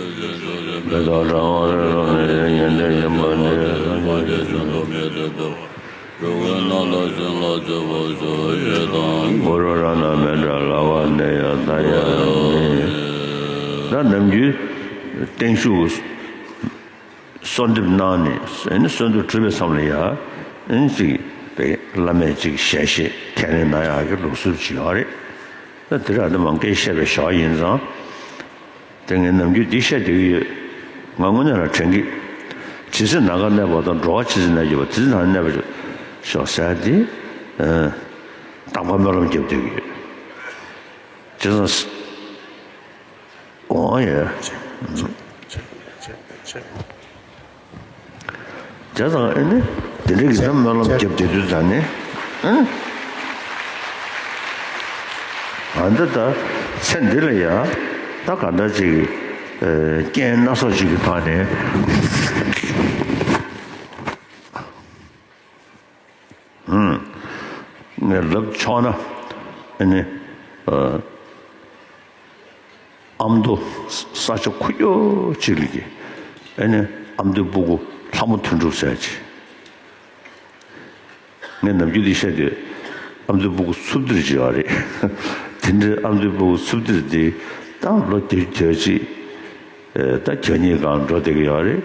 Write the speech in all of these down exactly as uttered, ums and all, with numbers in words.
མེ་ཏོག་གྲང་བ་རི་རབ་ནས་ཉེར་འདྲེས་ཡིན་པ་འདི། གུ་རུ་རཏྣ་མེ་འདྲ་ལ་བ་འདི་ཡང་ད་ཡང་ནི། ད་ནམ་རྒྱུན་བརྟན་བཞུགས་གསོལ་འདེབས་གནང་ནས་ཨ་ནི་གསོལ་འདེབས་གྲུབ་པའི་མཚམས་ལ་ཡང་ཨ་ནི་ཅིག་བླ་མས་ཅིག་ཞལ་བཞེས་ཁས་ལེན་གནང་ཡག་གི་ལུགས་སྲོལ་ཅིག་ཡོད་རེད། ད་དེ་རང་ད་མང་སྐད་བཤད་པའི་ཞོར་ཡིན་ཙང་། དེ་ངས་ནམ་རྒྱུན་འདི་བཤད་བསྡད་ཀྱི་ཡོད། ང་དངོས་གནས་རང་དྲན་གྱི། ཇི་སྲིད་ནམ་མཁའ་གནས་པ་དང་། འགྲོ་བ་ཇི་སྲིད་གནས་ཀྱི་བར། དེ་སྲིད་ནམ་མཁའ་གནས་པར་ཤོག་ཟེར་ཏེ། རྟག་པར་སྨོན་ལམ་རྒྱབ་བསྡད་ཀྱི་ཡོད། ཇི་སྲིད། འོ་ཡ། བྱས་ཙང་ཨེ་ནི་དེ་འདྲའི་གི་ད་སྨོན་ལམ་རྒྱབ་བསྡད་དུས་ད་ནི་ཨ། ཨ་འདི་ད་ཚེ་འདི་ལ་ཡ་ད་ག་འདྲ་ཅིག་རྐྱེན་སྣ་ཚོགས་ཅིག་གི་ཐོག་ནས། ངས་ལབ་ཆོག་ན་ཨ་ནི། ཨ་མདོ་ས་ཆ་ཁུག་ཀྱོག་ཅིག་ལ་གི་ཨ་ནི་ཨ་མདོའི་སྤུ་གུ་ལྷ་མོ་དོན་གྲུབ་ཟེར་ཅིག་ངས་ནམ་རྒྱུན་འདི་བཤད་དུས་ཨ་མདོའི་སྤུ་གུ་འཚུབ་སྟེ་ཅིག་ཡོད་རེད། དེ་འདྲའི་ཨ་མདོའི་སྤུ་གུ་འཚུབ་སྟེ་འདི་ད་ལོ་བརྒྱད་ཅུ་དོན་གཅིག་ད་གྱ་གཉིས་སྒང་འགྲོ་བསྡད་ཀྱི་ཡོད་རེད།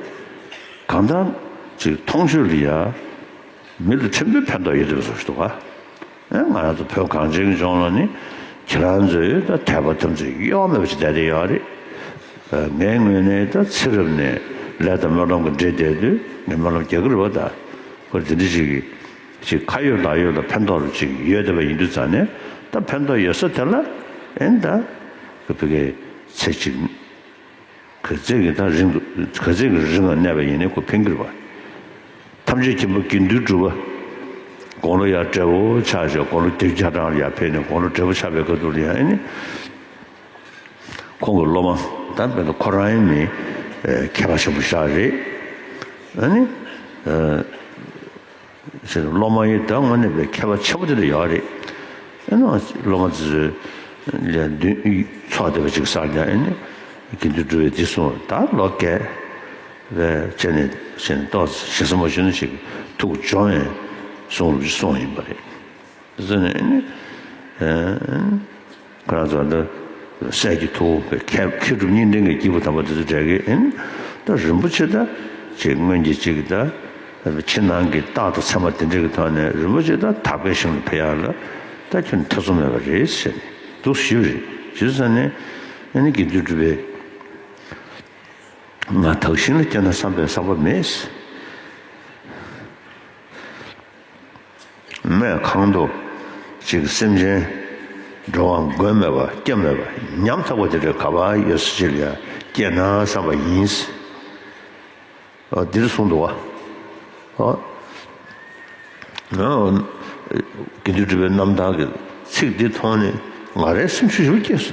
གང་ལྟར་ཅིག་མཐོང་ཆོས་ལ་ཡ། མི་ལ་ཕྲན་བུ་ཕན་ཐོགས་ཡོད་བསྡད་པ་བཟོ་ཞིག་འདུག་ག་ཨ་ང་རང་ཚོ་བོད་གངས་ཅན་གྱི་ལྗོངས་ལ་ནི་ཁྱེད་རང་ཚོས་ད་དད་པ་དམ་ཚིག་གཡོ་བ་མེད་པ་ཞིག་བསྡད་བསྡད་ཡོད་རེད། ངའི་ངོས་ནས་ད་ཚེ་རབས་ནས་ལས་དང་སྨོན་ལམ་གྱི་འབྲེལ་བསྡད་དུས་ངས་སྨོན་ལམ་རྒྱག་གི་རེད་པ། ད་ཁོ་དེ་འདྲ་ཞིག་གིས་ཅིག་ཁ་ཡོད་ལག་ཡོད་ལ་ཕན་ཐོགས་རུ་ཅིག་ཡོད་བསྡད་པ་ཡིན་དུས་ཙང་ནས། ད་ཕན་ཐོགས་ཡོད་ས་དེ་ལ་ཨེ་ད་ཁོ་ཕ་གིའི་ཚེ་གཅིག་ག་ཚད་ཀྱི་ད་རིང་དུ། ག་ཚད་ཀྱི་རིང་ལ་གནས་པ་ཡིན་ནའི་ཁོ་ཕན་གྱི་རེད་པ། ཐམས་ཅད་མཁྱེན་པ་དགེ་འདུན་གྲུབ་པ། དགུང་ལོ་ཡར་བགྲེས་པོ་ཆགས་བྱས། དགུང་ལོ་བརྒྱད་ཅུ་གྱ་གྲངས་ལ་ཡར་ཕེབས་ནས་དགུང་ལོ་བགྲེས་པོ་ཆགས་པའི་སྐབས་དུས་ལ་ཡང་ཨ་ནི། ཁོང་གི་སློབ་མ་ད་དཔེར་ན་ཁོ་རང་ཡང་མི་མཁས་པ་ཆེན་པོ་ཞིག་རེད། ཨ་ནི། སློབ་མ་ཡིན་ད་དངོས་གནས་པའི་མཁས་པ་ཆེན་པོ་དེ་འདྲ་ཡོད་རེད། ཨེ་ནི་སློབ་མ་དེ་ཚོས་ལན་བདུན་ཚོགས་བསྡད་པ་ཅིག་བསགས་ཀྱང་ཨེ་ནི་དགེ་འདུན་གྲུབ་པས་འདི་གསུངས། ད་ལོ་རྒས་པའི་ཆ་ནས་བྱས་ནས་ཏོག་ཙམ་ཞེ་ས་མ་ཞུ་ན་ཞིག་ཐུགས་སྦྱོང་བའི་གསུང་རབ་ཅིག་གསུངས་ཡིན་པ་རེད། དེ་ཚོ་ནས་ཨེ་ནི། ཁོ་རང་ཚོ་འདི་སྲས་ཀྱི་ཐུ་བོ་མཁས་མཁས་གྲུབ་གཉིས་ལྡན་གྱི་སྐྱེས་བུ་དམ་པ་དེ་ཚོ་འདྲ་གི་ཨེ་ནི། ད་རིན་པོ་ཆེ་ད་ཅིག་སྔོན་གྱི་ཅིག་ད་ཕྱི་ནང་གི་རྟགས་དང་མཚན་མ་དེ་འདྲ་གི་ཐོག་ནས་རིན་པོ་ཆེ་ད་དག་པའི་ཞིང་ལ་ཕེབས་ཡག་ལ་ད་ཁྱོན་ཐེ་ཚོམ་མེད་པ་རེད་ཟེར་ནས་འདུག་ཞུས་པ་རེད། ཞུས་ཙང་ནས་ཨེ་ནི་དགེ་འདུན་གྲུབ་པས་ང་དག་ཞིང་ལ་སྐྱེས་ན་བསམ་པའི་བསམ་པ་མེད། སྨྲས། གང་དུ་ཅིག་སེམས་ཅན་འགྲོ་བ་མགོན་མེད་པ་སྐྱབས་མེད་པ་ཉམ་ཐག་པ་དེ་འདྲ་ག་པར་ཡོད་ས་ཅིག་ལ་ཡང་སྐྱེས་ན་བསམ་པ་ཡིན། འདིར་གསུངས་འདུག་བ། དགེ་འདུན་གྲུབ་པའི་རྣམ་ཐར་གྱི་ཚིག་འདི་མཐོང་ནས་ང་རའི་སེམས་ཤུགས་ཞེ་པོ་སྐྱེས་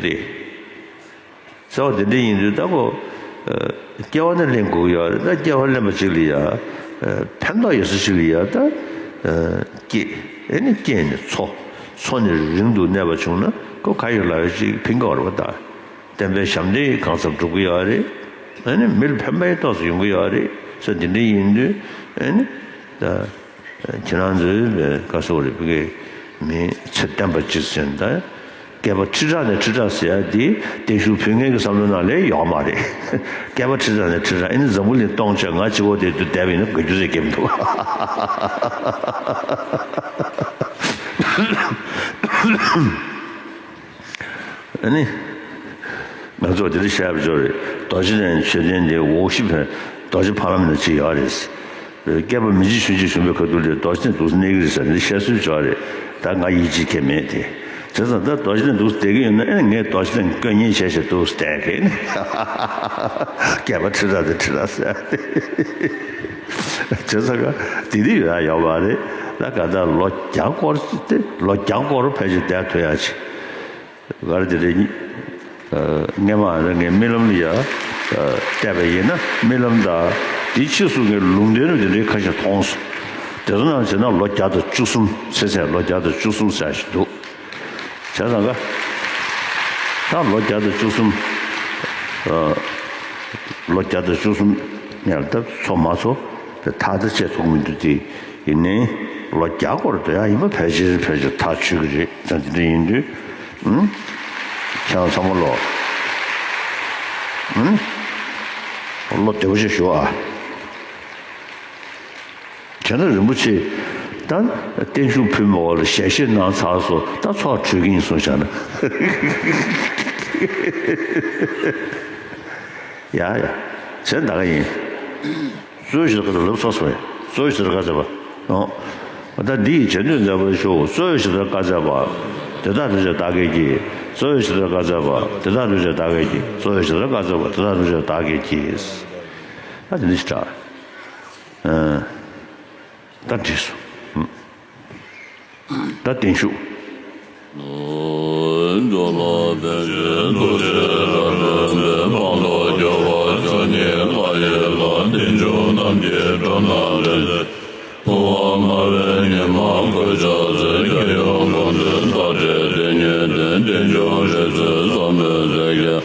སོང་སྟེ། ཟེར་བ་དེ་འདྲ་ཡིན་དུས་ད་ཁོ། སྐྱེ་བ་ནི་ལེན་དགོས་ཀྱི་ཡོད་རེད། ད་སྐྱེ་བ་ལེན་པ་ཅིག་ལ་ཡ། ཕན་ཐོགས་ཡོད་ས་ཅིག་ལ་ཡ་ད། སྐྱེ། ཨེ་ནི་སྐྱེས་ནས་འཚོ། འཚོ་ནས་རིང་དུ་གནས་པ་བྱུང་ན་ཁོ་ག་ཡོད་ལ་ཡོད་ཅིག་ཕན་གྱི་ཡོད་རེད་པ། ད་བསྟན་པའི་ཞབས་འདེགས་གང་འཚམ་སྒྲུབ་ཀྱི་ཡོད་རེད། ཨེ་ནི་མི་ལ་ཕན་པ་ཡང་ཏོག་ཙམ་ཡོང་གི་ཡོད་རེད་ཟེར། དེ་འདྲ་ཡིན་དུས་ཨེ་ནི་ད། ཁྱེད་རང་ཚོའི་བཀའ་སྲོལ་རེད། བོད་ཀྱི་མི་ཚེ་བརྟན་པ་ཅིག་ཟེར་ན་ད། བསྐལ་པ་ཁྲི་ཕྲག་ནས་ཁྲི་ཕྲག་ཟེར་ཡ་དེ་བརྟན་བཞུགས་ཕུལ་མཁན་གྱི་བསམ་བློའི་ནང་ལ་ཡོད་མ་རེད། བསྐལ་པ་ཁྲི་ཕྲག་ནས་ཁྲི་ཕྲག་ཨེ་ནི་འཛམ་བུ་གླིང་སྟོང་ཕྱོགས་ང་གཅིག་པོ་དེ་དུ་བསྡད་པ་ཡིན་ན་དགའ་རྒྱུ་ཟེར་གྱི་མི་འདུག་ཨ་ནི། ང་ཚོ་དེ་འདྲ་བཤད་པ་ཅིག་རེད། རྡོ་རྗེ་གདན་མཆོད་རྟེན་དེ་འོག་གཞི་བོད་རྡོ་རྗེ་ཕ་ལམ་ནས་ཅིག་ཡོད་རེད། བསྐལ་པ་མི་འཇིགས་ཆོས་འཇིག་གཞོན་པའི་ཁ་ཐུག་ལ་རྡོ་རྗེ་གདན་འདུག་སེ་གནས་ཀྱི་རེད་ཟེར་ནས་བཤད་སྲོལ་ཅིག་ཡོད་རེད། ད་ང་ཡིད་ཆེས་ཁྱད་མེད་དེ། བྱས་ཙང་ད་རྡོ་རྗེ་གདན་འདུག་སེ་བསྡད་ཀྱི་ཡོད་ན་ཨེ་ངས་རྡོ་རྗེ་གདན་བསྐོ་ཉེན་བྱས་བྱས་འདུག་སེ་བསྡད་ཀྱི་ནི། བསྐལ་པ་ཁྲི་ཕྲག་དང་ཁྲི་ཕྲག་ཟེར་ཏེ། བྱས་ཙང་ག་དེ་དུས་ཡོད་ཡོད་པ་རེད། ད་ག་ད་ལོ་བརྒྱ་སྐོར་དེ་ལོ་བརྒྱ་སྐོར་ཕལ་ཆེར་བསྡད་ཐུབ་ཡ་ཅིག་ག་རེ་དེ་རེད། སྔས་མ་ཨ་ནི་ངས་རྨི་ལམ་ལ་ཡ་བལྟས་པ་ཡིན་ན་རྨི་ལམ་དང་དེའི་ཕྱིས་སུ་ངས་ལུང་བསྟན་རུ་དེ་འདྲའི་ཁ་ཤས་མཐོང་སོང་། དེ་ཚོ་ནང་བྱས་ན་ལོ་བརྒྱ་དང་བཅུ་གསུམ་ཚེ་ཚད་ལོ་བརྒྱ་དང་བཅུ་གསུམ་ཟེར་ཞིག་འདུག་བྱས་ཙང་ག་ད་ལོ་བརྒྱ་དང་བཅུ་གསུམ། ལོ་བརྒྱ་དང་བཅུ་གསུམ་ནས་ད་ཚོ་མ་ཚོ་དེ་ཐག་ད་ཆད་ཐུབ་མི་འདུག་དེ་ཡིན་ནའི་ལོ་བརྒྱ་སྐོར་དུ་ཡང་ཡིན་པ་ཕལ་ཆེར་ཕལ་ཆེར་ཐག་ཆོད་ཀྱི་རེད། ད་དེ་འདྲ་ཡིན་དུས་ཨུམ། ཁྱེད་རང་ཚང་མ་ལོ་ཨུམ། བློ་བདེ་པོ་ཞིག་ཞུ་ཨ། བྱས་ན་རིན་པོ་ཆེ་ད་བརྟན་བཞུགས་ཕུལ་མ་བ་ལ་ཞལ་བཞེས་གནང་ཚར་སོང་། ད་ཚོགས་གྲོལ་གྱི་ཡིན་གསུངས་བཞག་ན། ཡ་ཡ། བྱས་ད་ག་ཡིན། གཙོ་བོ་ཞིག་ད་ག་ལབ་ཚར་སོང་། གཙོ་བོ་ཞིག་ད་ག་ཟེར་བ། ཨོ། ད་འདི་ཡི་བྱེད་འདོད་མཛད་པར་ཞུ། གཙོ་བོ་ཞིག་ད་ག་ཟེར་བ། དེ་དག་ཐམས་ཅད་བདག་གིས་བགྱི། གཙོ་བོ་ཞིག་ད་ག་ཟེར་བ། དེ་དག་ཐམས་ཅད་བདག་གིས་བགྱི། གཙོ་བོ་ཞིག་ད་ག་ཟེར་བ། དེ་དག་ཐམས་ཅད་བདག་གིས་བགྱི། ད་དེ་འདྲ་ཞིག་གྲགས། ཨ། ད་འགྲིག་སོང་། ད་བརྟན་བཞུགས། འགྲོ་ལ་ཕན་ཕྱིར་ཐུགས་རྗེས་བྱ་བའི་དཔལ་མང་ཐོབ་རྒྱལ་བ་མཆོག་ཉིད་ལྷ་ཡི་ལྷ། རྟེན་འབྱུང་རྣམས་ཀྱི་འགྲོ་རྣམས་ལས། ཐུབ་དབང་སྨྲ་བའི་ཉི་མ་འཁོར་ཕྱག་འཚལ། རྒྱལ་ཡོངས་འགོ་འདྲེན་མཐའ་བྲལ་དེ་ཉིད་དོན། རྟེན་འབྱུང་རིག་འཛིན་ཟབ་མོའི་སྲས་ཀྱི།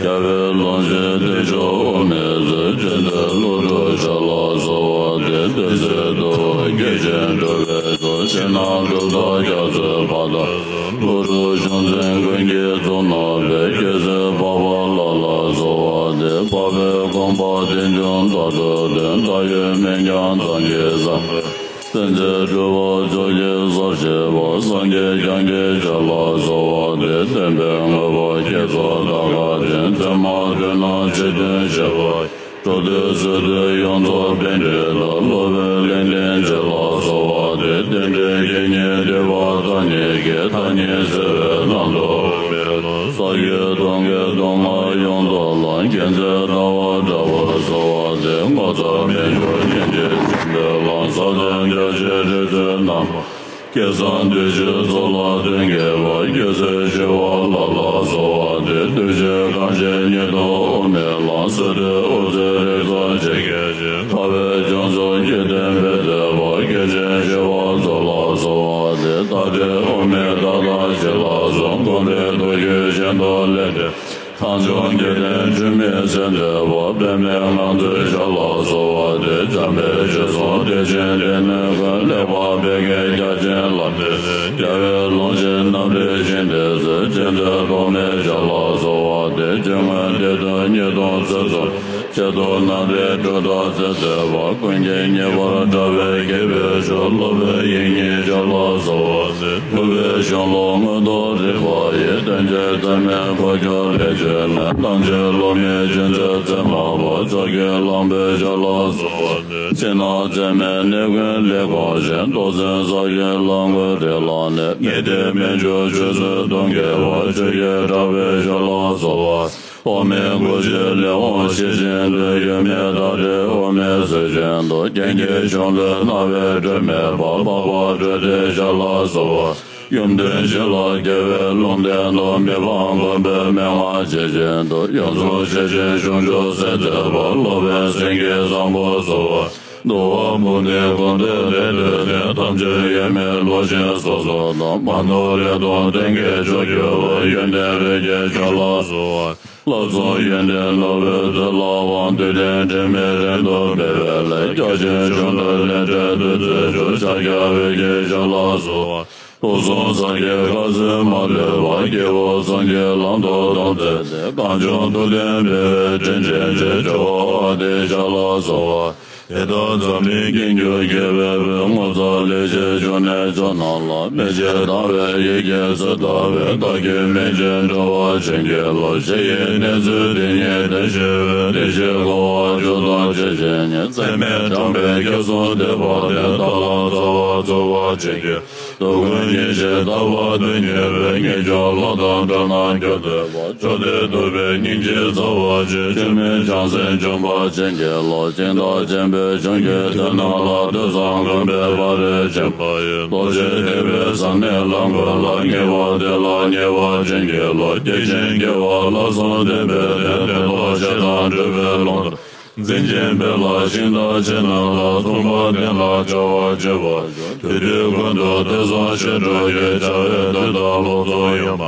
རྒྱལ་བའི་ལུང་བཞིན་བདེ་མཆོག་དབུ་མའི་ཚལ། བཅོམ་ལྡན་ཀླུ་སྒྲུབ་ཞབས་ལ་གསོལ་བ་འདེབས། བདེ་གསལ་རྡོ་རྗེ་སྐྱེས་ཆེན་སྒྲུབ་པའི་མཆོག་ཕྱི་ནང་སྒྲུབ་རྟགས་རྒྱ་མཚོའི་ཕ་དང་། ཀླུ་སྒྲུབ་གཞུང་འཛིན་ཀུན་གྱི་གཙུག་ན་སྦས། རྒྱལ་སྲས་འཕགས་པ་ལྷ་ལ་གསོལ་བ་འདེབས། འཕགས་པའི་དགོངས་པ་རྟེན་འབྱུང་བདག་གྲོལ་དོན། བདག་ཡོད་མིང་འཆང་སངས་རྒྱས་སམ། སེམས་ཅན་སྒྲོལ་བ་མཆོག་གི་གསུང་བཤད་པ། སངས་རྒྱས་ཀྱང་གིས་ཞབས་ལ་གསོལ་བ་འདེབས། བསྟན་པའི་དངོས་པོ་བསྐྱེད་རྫོགས་ད་ག་དེང་། ཚད་མ་དོན་རྣམས་ཆེས་མཐོའི་བཤད་པ། འགྲོ་འདུལ་ཟིལ་གནོན་ཡོངས་རྫོགས་པཎྜི་ཏ། སློབ་དཔོན་གླིང་ཕྲན་རྗེ་ལ་གསོལ་བ་འདེབས། རྟེན་འབྲེལ་རྒྱལ་གཉིས་འདུས་པ་བདག་ཉིད་ཀྱི། བདག་ཉིད་བརྩེ་བའི་གླང་དར་དབུ་མའི་ལྷ། ས་དགུའི་གདོན་བགེགས་སྡུག་བསྔལ་ཡོངས་རྫོགས་ལ། མཁྱེན་བརྩེ་ཟླ་བ་འདྲ་བར་གསོལ་བ་འདེབས། ངོ་མཚར་རྨད་བྱུང་སྙིང་རྗེ་ཆེན་པོའི་ལྷ། ཟབ་དོན་རྒྱ་ཆེའི་རིག་འཛིན་རྣམས། སྐལ་བཟང་བདུད་རྩིའི་མཚོ་ལ་གདོན་བགེགས་པ། སྐྱོབ་སའི་ཞི་བ་ལྷ་ལ་གསོལ་བ་འདེབས། གདུལ་བྱའི་གང་ཞིག་ཉིད་དུ་དབུ་མའི་ལྷ། སྲིད་མཐའི་དབུ་རྩེའི་རིགས་ཚོགས་ཆེ་གེགས་ཀྱི། ཁ་བའི་བྱང་ཕྱོགས་སྐྱེ་ལྡན་པའི་མཛད་པ། སྐྱེས་ཆེན་ཞི་བ་འཚོ་ལ་གསོལ་བ་འདེབས། རྟ་དྲེལ་དབུ་མའི་བདག་དང་བྱི་ལ་སོགས། འགོང་དྲེལ་ཐོག་གུའི་གཞན་དུ་ལེགས་བསྒྲེས། གངས་ལྗོངས་སྐྱེ་ལྡན་འཁྲུལ་མེད་སེམས་མཛད་པ། པདྨའི་ངང་ཚུལ་ཞབས་ལ་གསོལ་བ་འདེབས། འཇམ་དཔལ་རྗེས་བཟུང་བདེ་ཆེན་སྡེ་སྣོད་ཀུན། གླེགས་བམ་བེ་ཀའི་རྒྱ་ཆེན་ལ་འདུད། རྒྱལ་བའི་ལུང་བཞིན་རྣམ་རིག་ཞིང་དེར་སྩོལ། ཅི་འདོད་ཐོགས་མེད་ཞབས་ལ་གསོལ་བ་འདེབས། ཆོས་མངོན་བདེ་སྟོང་ཉིད་དུ་ཚུལ་འཚོལ། ཆེད་དུ་རྣམ་རིག་སྒྲུབ་རྟགས་རྩལ་མཛད་པ། ཀུན་མཁྱེན་ཉེ་བར་བཀྲ་བའི་དགྱེས་པའི་མཆོག་སློབ་དཔོན་དབྱིག་གཉེན་ཞབས་ལ་གསོལ་བ་འདེབས། ཐུབ་པའི་གཞུང་ལུགས་མངོན་རྟོགས་རིག་པ་ཡི། བསྟན་བཅོས་རྩལ་མེད་འཁོར་སྐྱོད་ལས་བྱེད་ལས། དམ་ཆོས་སློབ་མའི་ཆོས་མཛད་ཚད་མ་པ། ཕྱོགས་ཀུན་གླང་པོའི་ཞབས་ལ་གསོལ་བ་འདེབས། ཕྱི་ནང་རྩལ་མེད་གནས་ཀུན་ལེགས་གོམས་ཤིང་། རྟོགས་ཟིན་ས་དགུའི་ལམ་ཀུན་རིག་ལ་གནས། ངེས་དེ་རྨད་བྱུང་ཆོས་ཚུལ་དུང་གི་བ། ཆོས་ཀྱི་གྲགས་པའི་ཞབས་ལ་གསོལ་བ། འོག་མིན་སྒོ་བཞིར་ལེགས་འོང་ཤེར་ཕྱིན་དུ། ཡུལ་མེད་མཐའ་བྲལ་དབུ་མའི་ཚུལ་བཞིན་དུ། རྒྱན་གྱི་གཞུང་ལུགས་སྣང་བས་སྒྲོན་མེད་པ། འཕགས་པ་སྤྲོས་བྲལ་ཞབས་ལ་གསོལ་བ། ཡུམ་དོན་བཞི་ལ་རྒྱལ་བའི་ལུང་བསྟན་དུ། མི་ཕམ་མགོན་པོའི་མན་ངག་ཇི་བཞིན་དུ། ཡོངས་སུ་ཤེས་ཤིང་གཞུང་ཆོག་གསལ་མཛད་པ། སློབ་དཔོན་སེང་གེ་བཟང་པོ་གསོལ་བ། འདུལ་བ་འབུམ་སྡེའི་སྐུ་མདོག་ལེགས་བཏོད་ཅིང་། དམ་ཆོས་ཡེངས་མེད་བློ་ཆེན་སོ་སོར་བསྡམས། མ་ནོར་རེ་དོགས་གདེང་གིས་ཕྱོགས་བསྒྱུར་བ། ཡོན་ཏན་རིགས་ཀྱི་ཆོས་ལ་གསོལ་བ། བསླབ་གསུམ་ཡོན་ཏན་ནོར་བུའི་ཚུལ་ལ་དབང་། དུས་མཐའི་དྲི་མེད་རིང་དུ་སྤེལ་བའི་སླད། རྒྱ་ཆེན་གཞུང་ལུགས་ལས་འབྲས་བདུད་རྩིའི་མཆོག་ཤཱཀྱ་བོད་ཀྱི་ཞབས་ལ་གསོལ་བ། དུག་གསུམ་ཟག་གི་ཁ་ཟས་མ་ལུས་པ། སྐྱེས་བུ་སངས་རྒྱས་ལམ་དུ་བསྡམས་མཛད་དེ། གངས་ལྗོངས་ཐུབ་བསྟན་འཕེལ་བའི་དྲིན་ཅན་གྱི། ཇོ་བོ་ཨ་ཏི་ཤ་ལ་གསོལ་བ། དེ་ལྟར་འཛམ་གླིང་ཀུན་གྱི་རྒྱལ་བའི་དཔལ། ངོ་མཚར་ལེགས་བཤད་འབྱུང་གནས་ཕྱོགས་རྣམས་ལ། མེ་ལྕེ་དང་བའི་ཡི་གེ་གསལ་བཏབ་པའི། བདག་རྒྱུད་སྨིན་བྱེད་འགྲོ་བ་ཅན་གྱི་བློ། ཞི་བའི་གནས་ཚུལ་དེ་ཉིད་བདེན་ཞི་བའི། བདེ་གཤེགས་འཁོར་བ་བཅུ་དང་ཇི་བཞིན་ཉིད། ཚད་མེད་གྲངས་མེད་སྐལ་གསུམ་ཐེག་པ་སྟེ། ཏཱ་ལ་རྩ་བ་རྫོགས་པ་ཅན་གྱི། སྟོབས་ཀུན་ཉེར་ཞི་ལྟ་བ་དོན་གཉེར་བའི། ངེས་འབྱུང་ལྷ་དང་འདྲ་རྣམས་སྐྱོབ་སྟེར་བ། ཕྱོགས་དུས་ཐུབ་པའི་སྙིང་རྗེའི་རྩ་བ་ཆེ། སྐྱོན་མེད་བྱང་སེམས་འབྱོངས་པ་ཅན་གྱི་བློ། སྦྱིན་བདག་ཆེན་པོའི་གཞུང་གི་དོན་རྣམས་ལ། ཐོས་བསམ་སྒོམ་པའི་བག་རེ་ཆེན་པ་ཡི། རྟོགས་བྱེད་ཐེག་པའི་ཟབ་གནད་ལམ་ཀུན་ལ། ངེས་པ་དེ་ལ་ཉེ་བ་ཅན་གྱི་བློ། སྐྱེས་ཆེན་དགེ་བ་ལྷག་བསམ་ལྡན་པའི་སྟེང་། དེ་རྟོགས་བྱེད་དང་སྤྲོས་པའི་ལུང་དང་། འཛིན་ཅིང་འབད་ལ་ཤིང་རྟ་ཆེ་རྣམས་ལ། མཚུངས་པ་དེ་ལ་བྱ་བ་བྱེད་པར་ཤོག་དུས་དུས་ཀུན་ཏུ་ཐོས་བསམ་བཞིན་སྒྲུབ་ཀྱིས། བྱ་བའི་དོན་དང་སློབ་ཚུལ་ཡོད་པ།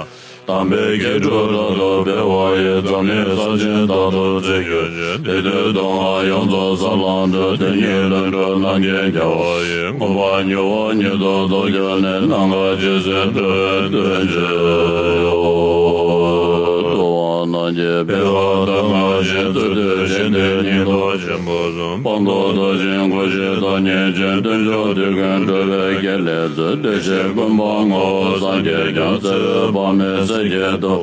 དམ་པའི་དགེ་ཕྲུག་རབ་ཏུ་འཕེལ་བ་ཡི། འཛམ་གླིང་ས་ཆེན་དག་ཏུ་བརྩེ་གྱུར་ཅིག་དེ་དུས་སྡུག་བསྔལ་ཡོངས་རྫོགས་ས་ལ་འགྲོ། དོན་གཉིས་ལས་གྲོལ་རྣམ་མཁྱེན་རྒྱལ་བ་ཡི། མངོན་པར་མྱུར་བ་ཉིད་དུ་རྟོགས་གྱུར་ནས། ནམ་མཁའ་ཇི་སྲིད་འགྲོ་བའི་དོན་བྱེད་འོ། ཐུབ་དབང་རྣམས་ཀྱིས་འཕེལ་བ་ལྟར་སྔར་བཞིན། རྩོད་དུས་གཞན་དོན་སྙིང་པོ་ཆེན་པོ་གསུམ། སྤངས་རྟོགས་རྡོ་རྗེའི་སྐུ་བཞི་དང་མཉམ་སྦྱོར། སྟོན་མཆོག་དུས་ཀུན་སྒྲུབ་པའི་དགེ་ལེགས་སྩོལ། བདེ་གཤེགས་ཀུན་སྤངས་ངོ་བོ་སངས་རྒྱས་ཀྱང་། བརྩེ་བའི་དཔག་མེད་སྲས་ཀྱི་ཐུ།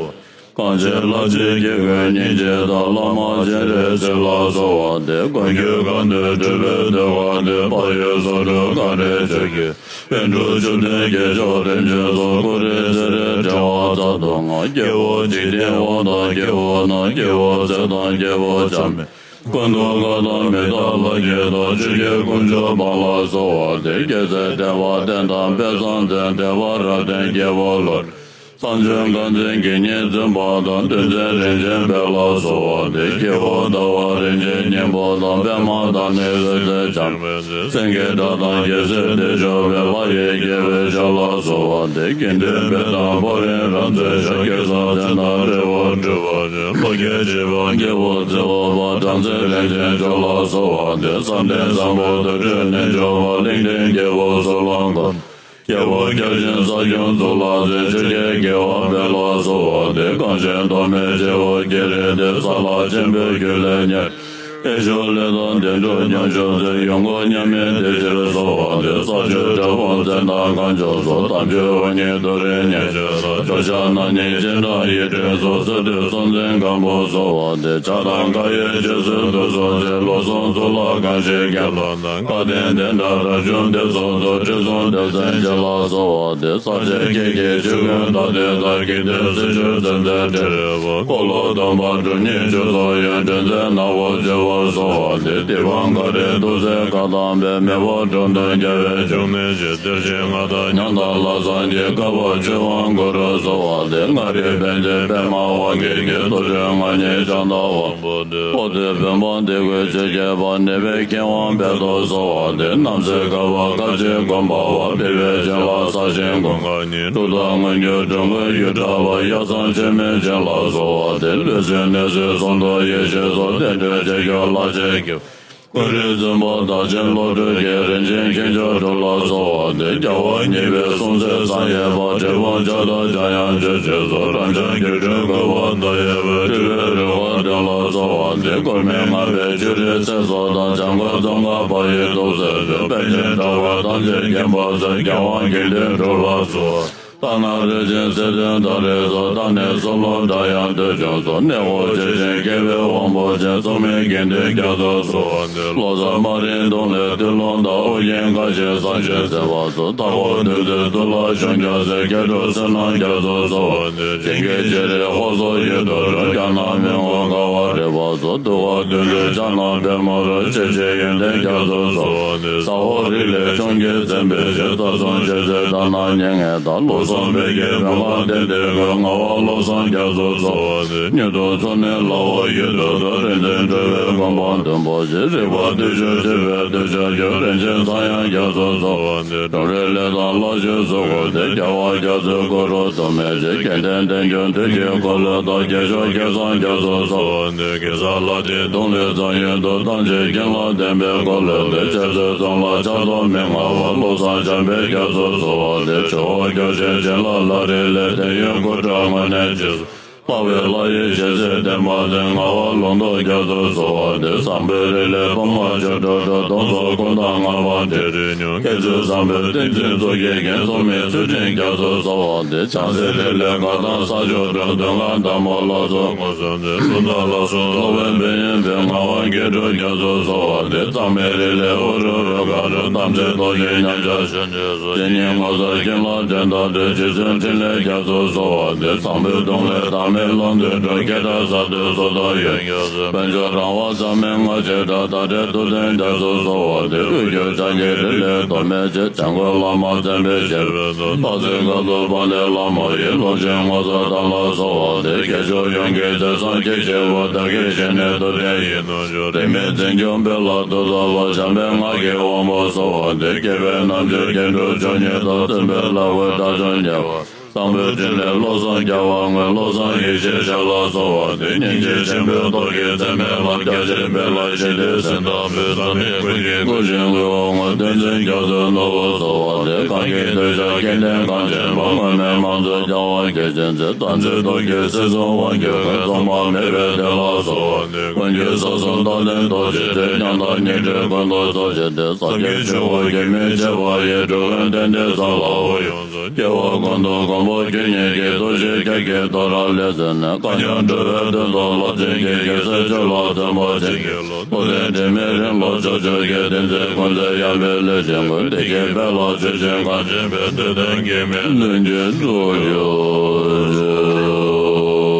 གང་ཕྱིར་ལྷ་རྗེ་སྐྱེ་དགུའི་སྙིང་རྗེ་དང་། བླ་མ་སྤྱན་རས་གཟིགས་ལ་གསོལ་བ་འདེབས། མགོན་ཁྱོད་གང་དུ་སྤྲུལ་པའི་ཐུགས་ཀ་ནས། བག་ཡོད་སོགས་དྲུག་གང་དྲེགས་ཕྱོགས་ཀྱི། པཎ་གྲུབ་བཅུ་བདུན་སྐྱེས་མཆོག་རིམ་བྱོན་སོགས། སྐུ་རིམ་སྤྱན་རས་བྱེ་བ་ཚར་དུ་དངར། སྐྱེ་བོ་འཇིག་རྟེན་དབང་དང་སྐྱེ་བོ་ནང་། སྐྱེ་བོ་ཚེ་དང་སྐྱེ་བོ་ཆ་མེད། ཀུན་ཏུ་བཀའ་དང་མི་རྟག་ལྷ་བརྒྱུད་དང་། ཆོས་རྒྱལ་དཀོན་མཆོག་འབངས་ལ་གསོལ་བ་འདེབས། རྒྱལ་སྲས་བསྟན་པ་བསྟན་དང་དཔལ་བཟང་འཛིན། བདེ་བ་རབ་བརྟན་སྐྱེ་བོ་ལ། བསམ་བརྗོད་དགའ་མཚན་དགེ་བསྙེན་འཛིན་པ་དང་། འདུལ་འཛིན་རིན་ཆེན་དཔལ་ལ་གསོལ་བ་འདེབས། སྐྱེ་བོ་ཟླ་བ་རིན་ཆེན་སྙིང་པོ་དང་། པདྨ་དང་ནི་རིག་འཛིན་བྱམས་པའི་སེང་གེ་སྒྲ་དང་རྒྱལ་སྲིད་བདེ་མཆོག་དཔལ། ལྷ་ཡི་དགྱེས་པའི་ཕྱག་ལ་གསོལ་བ་འདེབས། དགེ་འདུན་དཔལ་དང་བྷ་རམ་རབ་མཛེས་ཤོག་སྐལ་བཟང་མཚན་དང་འབྲས་བུ་སྒྲུབ་པར་བྱོན། ལོ་བརྒྱ་བྱེ་བ་སྐྱེ་བོ་བརྩེ་བ་འཕགས། བྲམ་ཟེ་རིན་ཆེན་མཆོག་ལ་གསོལ་བ་འདེབས། བསམ་གཏན་བཟང་པོ་དུར་ཁྲོད་གནས་མཆོག་དཔལ། གླིང་ཕྲན་སྐྱེ་བོ་ཚུར་ལོངས་སྐུ། རྒྱལ་པོ་བརྒྱ་བྱིན་ས་སྐྱོང་གཙུག་ལག་རྫས། ཆོས་རྒྱལ་རྒྱལ་བ་དཔལ་ལ་གསོལ་བ་འདེབས། གང་ཕྱིར་མདོ་སྨད་བྱེ་བ་བརྒྱད་རིས་ཏེ། ས་ལ་ཆེན་པོའི་རྒྱུད་ལས་ཉེར། ཨེ་ཤོ་ལེ་དང་བདེ་འགྲོ་མཉམ་བཞུགས་ཚེ། ཡོངས་བསྐོར་མཉམ་མེད་བདེ་ཕྱིར་གསོལ་བ་འདེབས། ས་ཆུ་བྲག་ཕུག་མཚན་དང་གངས་ལྗོངས་སོགས། དམ་ཆོས་དབུ་བརྙེས་དུ་རེ་གཉན་ཆེན་ས། ཇོ་ཤཱཀ་རྣམ་གཉིས་སྤྱན་དྲངས་ཡིད་སྤྲུལ་སོགས། སྲིད་དུ་སྲོང་བཙན་སྒམ་པོ་གསོལ་བ་འདེབས། བྱ་དང་མཁའ་ཡི་ཆོས་སྲིད་དུ་སོང་ཚེ། བློ་བཟང་གཙུག་ལག་ཁང་ཞིག་གྱེན་ལོག་ན། བཀའ་བསྟན་དེ་འདྲ་རབ་བྱུང་དེ་ཚོགས་སུ། ཁྲི་སྲོང་ལྡེ་བཙན་རྗེ་ལ་གསོལ་བ་འདེབས། ས་སྐྱ་སྐྱེས་ཀྱི་ཆོས་ཀུན་དག་དེ་དག་དགེ་འདུན་སྲི་ཞུ་ཚེ་མཛད་ཁྲི་རལ་པ། འཁོར་ལོ་སྟོང་པ་དྲུག་ཉིད་ཆོས་ཚོགས་ཡོད། དྲིན་ཅན་ནག་པོ་སྤྱི་བོར་གསོལ་བ་འདེབས། དེ་དབང་མཁའ་འགྲོའི་ཐུགས་སྲས་བཀའ་དང་པོའི། མེ་ཕོ་འགྲོ་དོན་རྒྱལ་བའི་འབྱུང་གནས་ཀྱི། གཏེར་ཆེན་མངའ་བདག་ཉང་གཏམ་ལྷ་བཟང་གི། བཀའ་བབས་ཆོས་དབང་གུ་རུ་གསོལ་བ་འདེབས། མངའ་རིས་པཎ་ཆེན་པདྨ་དབང་རྒྱལ་གྱི། ཐུགས་སྤྲུལ་ང་ཉིད་ཕྱག་བཏབ་དབང་པོ་འདི། འོ་དེ་བོད་འབངས་སྡེ་དགུའི་ཆོས་བརྒྱད་པ། ནད་པའི་མཁས་དབང་དཔལ་དུ་གསོལ་བ་འདེབས། རྣམ་སྲས་བཀའ་བབས་དཀའ་སྤྱད་སྒོམ་པ་བ། སྤེལ་བའི་བྱིན་རླབས་ས་ཞིང་ཀུན་དགའ་ཉིད། གྲུབ་རྟགས་མངོན་གྱུར་སྒྲོན་མགོན་ཡུལ་གྲགས་པ། གཡའ་ཚང་ཆོས་མིན་བྱིན་རླབས་གསོལ་བ་འདེབས། ལུས་སེམས་ནད་གསོའི་གསང་རྡོར་ཡེ་ཤེས་སོགས། བསྟན་འགྲོའི་རྗེ་ཁྱོད་ལྷ་ཆེན་སྐྱབས། ཀུན་རིག་བཙུན་པ་བདག་ཆེན་བློ་གྲོས་ཀྱི། རིན་ཆེན་མཁྱེན་མཆོག་གྲུབ་ལ་གསོལ་བ་འདེབས། རྒྱལ་བ་གཉིས་པའི་གསུང་ཚད་བཟང་ཡོད་པ། དྲིལ་བུ་ལྕགས་ཐག་འཇམ་དབྱངས་ཆོས་ཀྱི་མཚོ། རབ་འབྱམས་སྒྱུ་འཕྲུལ་བཀོད་པ་མདོ་ཡོད་པའི། སྤྲུལ་པའི་རོལ་གར་བདུན་ལ་གསོལ་བ་འདེབས། སྐུ་སྨད་ལྔ་པའི་བཅུ་དྲུག་ཚེ་སྲོག་དང་། བྱམས་མགོན་ཙོང་ཁ་པ་ཡི་ཐུགས་སྲས་སུ། པཎ་ཆེན་གྲགས་པ་ཐམས་ཅད་མཁྱེན་པ་ཚུལ། རྒྱལ་དབང་དགེ་འདུན་གྲུབ་ལ་གསོལ་བ། ལྟ་ན་རིག་ཅིང་སྲིད་དོན་མཐའ་རིག་སོགས། ལྟ་ནས་ཚོགས་ལམ་བདག་ཡང་འདོད་བྱུང་སོགས། གནས་དབུ་ཇི་བཞིན་སྐྱེ་བོའི་དབང་པོ་ཅན། ཚོགས་མིན་དགེ་འདུན་རྒྱ་མཚོར་གསོལ་བ་འདེབས། བློ་བཟང་དམར་རིང་གདོང་ལས་ཏི་ལོ་དང་། ཨོ་རྒྱན་མཁའ་བཞིན་ས་གཞིར་གསལ་བ་སོགས། མཐའ་འཁོབ་བདུད་རྩིའི་གཙུག་ལག་ཆོས་རྒྱལ་སྲས། མཁས་གྲུབ་བསོད་ནམས་རྒྱ་མཚོར་གསོལ་བ་འདེབས། ཞིང་གི་རྗེ་རིགས་ཧོར་སོག་ཡུལ་དུ་རུང་། རྒྱ་ནག་མོན་གྷོ་ཁ་བ་རི་པ་སོགས། འདུལ་བ་བདུད་རྩིའི་ཕྱག་ན་པདྨོ་རུ། ཆོས་རྗེ་ཡོན་ཏན་རྒྱ་མཚོར་གསོལ་བ་འདེབས། ཟ་ཧོར་རིགས་ལས་བྱུང་གི་བཙན་པོའི་ཞབས། རྩ་གསུམ་ཆོས་སྲིད་དག་སྣང་མྱ་ངན་འདས། བློ་བཟང་དཔལ་གྱི་བོད་ཁམས་བསྟན་འདིར་བཀོད། ངག་དབང་བློ་བཟང་རྒྱ་མཚོར་གསོལ་བ་འདེབས། མྱུར་དུ་ཚོགས་ནི་ལྷ་འོག་ཡུལ་དུ་འགྲོ། རིག་འཛིན་འགྲོ་བའི་མགོན་པོ་བདུན་པོ་ཞིག་རིག་པ་བདུད་ཆོས་སྤྱོད་པའི་གདུལ་བྱ་ཁྱོད། རིན་ཆེན་ཚངས་དབྱངས་རྒྱ་མཚོར་གསོལ་བ་འདེབས། ཁྲོམ་རའི་ལས་དང་ལྷ་ཆོས་སུ་བཀོད་དེ། རྒྱལ་བ་རྒྱ་མཚོའི་སྐུ་རུ་དུ་མེད་ཅིང་། སྐལ་ལྡན་བསྟན་སྐྱོང་དུས་ཀྱི་འཁོར་ལོ་བདག་རྒྱལ་མཆོག་སྐལ་བཟང་རྒྱ་མཚོར་གསོལ་བ་འདེབས། གེ་སར་ལྷ་སྡེའི་གདུང་ལས་རྩ་ཡོན་དུ། ཐམས་ཅད་མཁྱེན་རླབས་ལྡན་པའི་འཁོར་ལོ་སྟེ། རྗེ་བཙུན་ཚངས་ལ་ཕྱག་རྡོར་མན་ངག་པ། བློ་བཟང་འཇམ་དཔལ་རྒྱ་མཚོར་གསོལ་བ་འདེབས། ཇོ་བོ་སྐྱོབ་ཆེན་བྱིན་རླབས་ལྷ་རིས་ལས། དོན་ཡོད་སྐུ་འཕྲོག་དངོས་གནས་རྗེས་སུ། དཔའ་བོའི་ལྷ་ཡི་ཞལ་གཟིགས་བསྟན་པ་འཛིན། ངག་དབང་ལུང་རྟོགས་རྒྱ་མཚོར་གསོལ་བ་འདེབས། བཟང་པོའི་རིགས་ལས་པདྨ་ཆོས་སྒྲོན་སྒྲོགས། གདོན་ཚོགས་འཁོར་དང་ལྔ་པ་འདྲེ་རིགས་སྙོམས། མཁས་བཙུན་བཟང་པོའི་ཏིང་འཛིན་གཙུག་གི་རྒྱན། སྲུང་མའི་ཚུལ་ཁྲིམས་རྒྱ་མཚོར་གསོལ་བ་འདེབས། བྱང་སེམས་རིགས་ལས་དགའ་ལྡན་ས་སྐྱོང་སྒྲོན། མདུན་ཁ་དམ་པོ་ལ་སོགས་མངོན་སུམ་དུ། སུམ་རྟགས་ལ་སོགས་སློབ་དཔོན་དཔལ་ཡོན་པའི། ངག་དབང་དགེ་ཕྲུག་རྒྱ་མཚོར་གསོལ་བ་འདེབས། གཙང་མའི་རིགས་ལས་ཨུ་རུ་རུ་ཀ་རུ། དམ་ཚིག་རྡོ་རྗེའི་མཉམ་གཞག་གཞོན་ནུ་སོགས། ཇི་སྙེད་ངོ་མཚར་བསྐྱངས་ལ་དྲན་དང་འབྲེལ། རྗེ་བཙུན་འཕྲིན་ལས་རྒྱ་མཚོར་གསོལ་བ་འདེབས། བཟང་པོའི་གདུང་ལས་བདག་མེད་ཀློང་དུ་འགྲོ། སྐད་གྲགས་གསར་དུ་སོ་ཐོག་ཡོད་མགོན་སོགས། དཔལ་འབྱོར་རང་དབང་བཟང་མིན་ལྔ་ཆོས་གྲགས། དར་བསྒྲེངས་ཐུབ་བསྟན་རྒྱ་མཚོར་གསོལ་བ་འདེབས། དབུས་འགྱུར་ཕྱག་རྒྱའི་རིགས་ལས་དོ་མེད་ཅིང་། བྱམས་མགོན་བླ་མ་བཙན་པོའི་ཞབས་རོལ་ཏུ། སྟག་གཟིག་དཀར་པོ་དཔལ་ལྡན་ལྷ་མོ་ཡི། ལུང་ཆེན་ངོ་མཚར་དར་ལ་གསོལ་བ་འདེབས། སྐྱེས་མཆོག་ཡོངས་ཀྱི་མཛད་བཟང་སྐྱེས་ཆེན་པོ། བདག་གི་ཞལ་ནས་ཐུབ་བསྟན་ཡིད་དུ་འཕྱོག་རིས་མེད་འཛིན་སྐྱོང་དཔལ་ལ་ཐུགས་གསོལ་བ། བྱམས་པའི་སྔགས་ཀྱི་དབང་པོ་གསོལ་བ་འདེབས། སྐྱེས་པའི་རྣམ་འཕྲུལ་རྒྱན་དྲུག་མཆོག་གཉིས་དང་། བཙུན་པའི་ལྷ་སྐུ་དགྲ་བཅོམ་ཉེ་བར། བཟང་པོའི་ཕྲིན་ལས་བློ་བཟང་རྒྱལ་བ་དངོས། བློ་བཟང་ཡེ་ཤེས་ཞབས་ལ་གསོལ་བ་འདེབས། སྙིང་རྗེ་ཆེན་པོའི་ཏོག་གིས་མཚན་མའི་ལམ། རྒྱ་ཆེན་པའི་ལམ་ཞི་བདེའི་ཟིལ་གནོན་བུ། ཟག་མེད་ཀུན་གྱི་སྐུ་བཞིན་དབུས་འོག་ངོས། བསྟན་འཛིན་རྒྱ་མཚོའི་ནོར་བུ་གསོལ་བ་འདེབས། གང་གི་གདུལ་བྱ་སྐལ་ལྡན་གངས་ཅན་པ། དངོས་མེད་མ་འཛོལ་རྒྱལ་བ་རྒྱལ་ཆེན་མཛད། དམ་ཚིག་ཏོག་གིས་སྲིད་གསུམ་དབང་བསྒྱུར་མཁན། རྫོགས་པ་མེད་པའི་བདེ་བླག་གསོལ་བ་འདེབས། ཀུན་གྱི་ས་གསུམ་རྟ་མགྲིན་རྡོ་རྗེ་ཕྲེང་། མཉམ་དང་སྙིང་ཐག་ཀུན་ཏུ་རྫོགས་བྱེད་དེ། ཟབ་རྒྱས་ཆུ་བོ་གེགས་མེད་ཆེ་བ་ཡི། འགྲོ་ཀུན་གཏན་བདེ་ས་ལ་འོད་ཡོངས། སྐྱེ་བ་ཀུན་ཏུ་མགོན་པོ་ཁྱོད་ཉིད་ཀྱི། ཐུགས་རྗེ་ཁྱེད་ཀྱི་ཐོ་རངས་ལས་ཟིན་ནས། གང་ཡང་འགྲོ་བའི་དོན་དུ་རླབས་ཆེན་གྱི། རྒྱལ་སྲས་ཆོས་ལ་བརྩོན་པ་ཅན་གྱི་བློ། ཐུབ་བསྟན་དྲི་མེད་རིང་ལུགས་ཕྱོགས་བཅུ་གི། བསྟན་འཛིན་ཀུན་མཛད་ཡངས་པའི་ལས་ཅན་ཀུན། བདེ་སྐྱིད་དཔལ་ལ་སྤྱོད་ཕྱིར། གངས་ཅན་པའི་བསྟན་དོན་གེགས་མེད་ལྷུན་གྱིས་གྲུབ་གྱུར་ཅིག།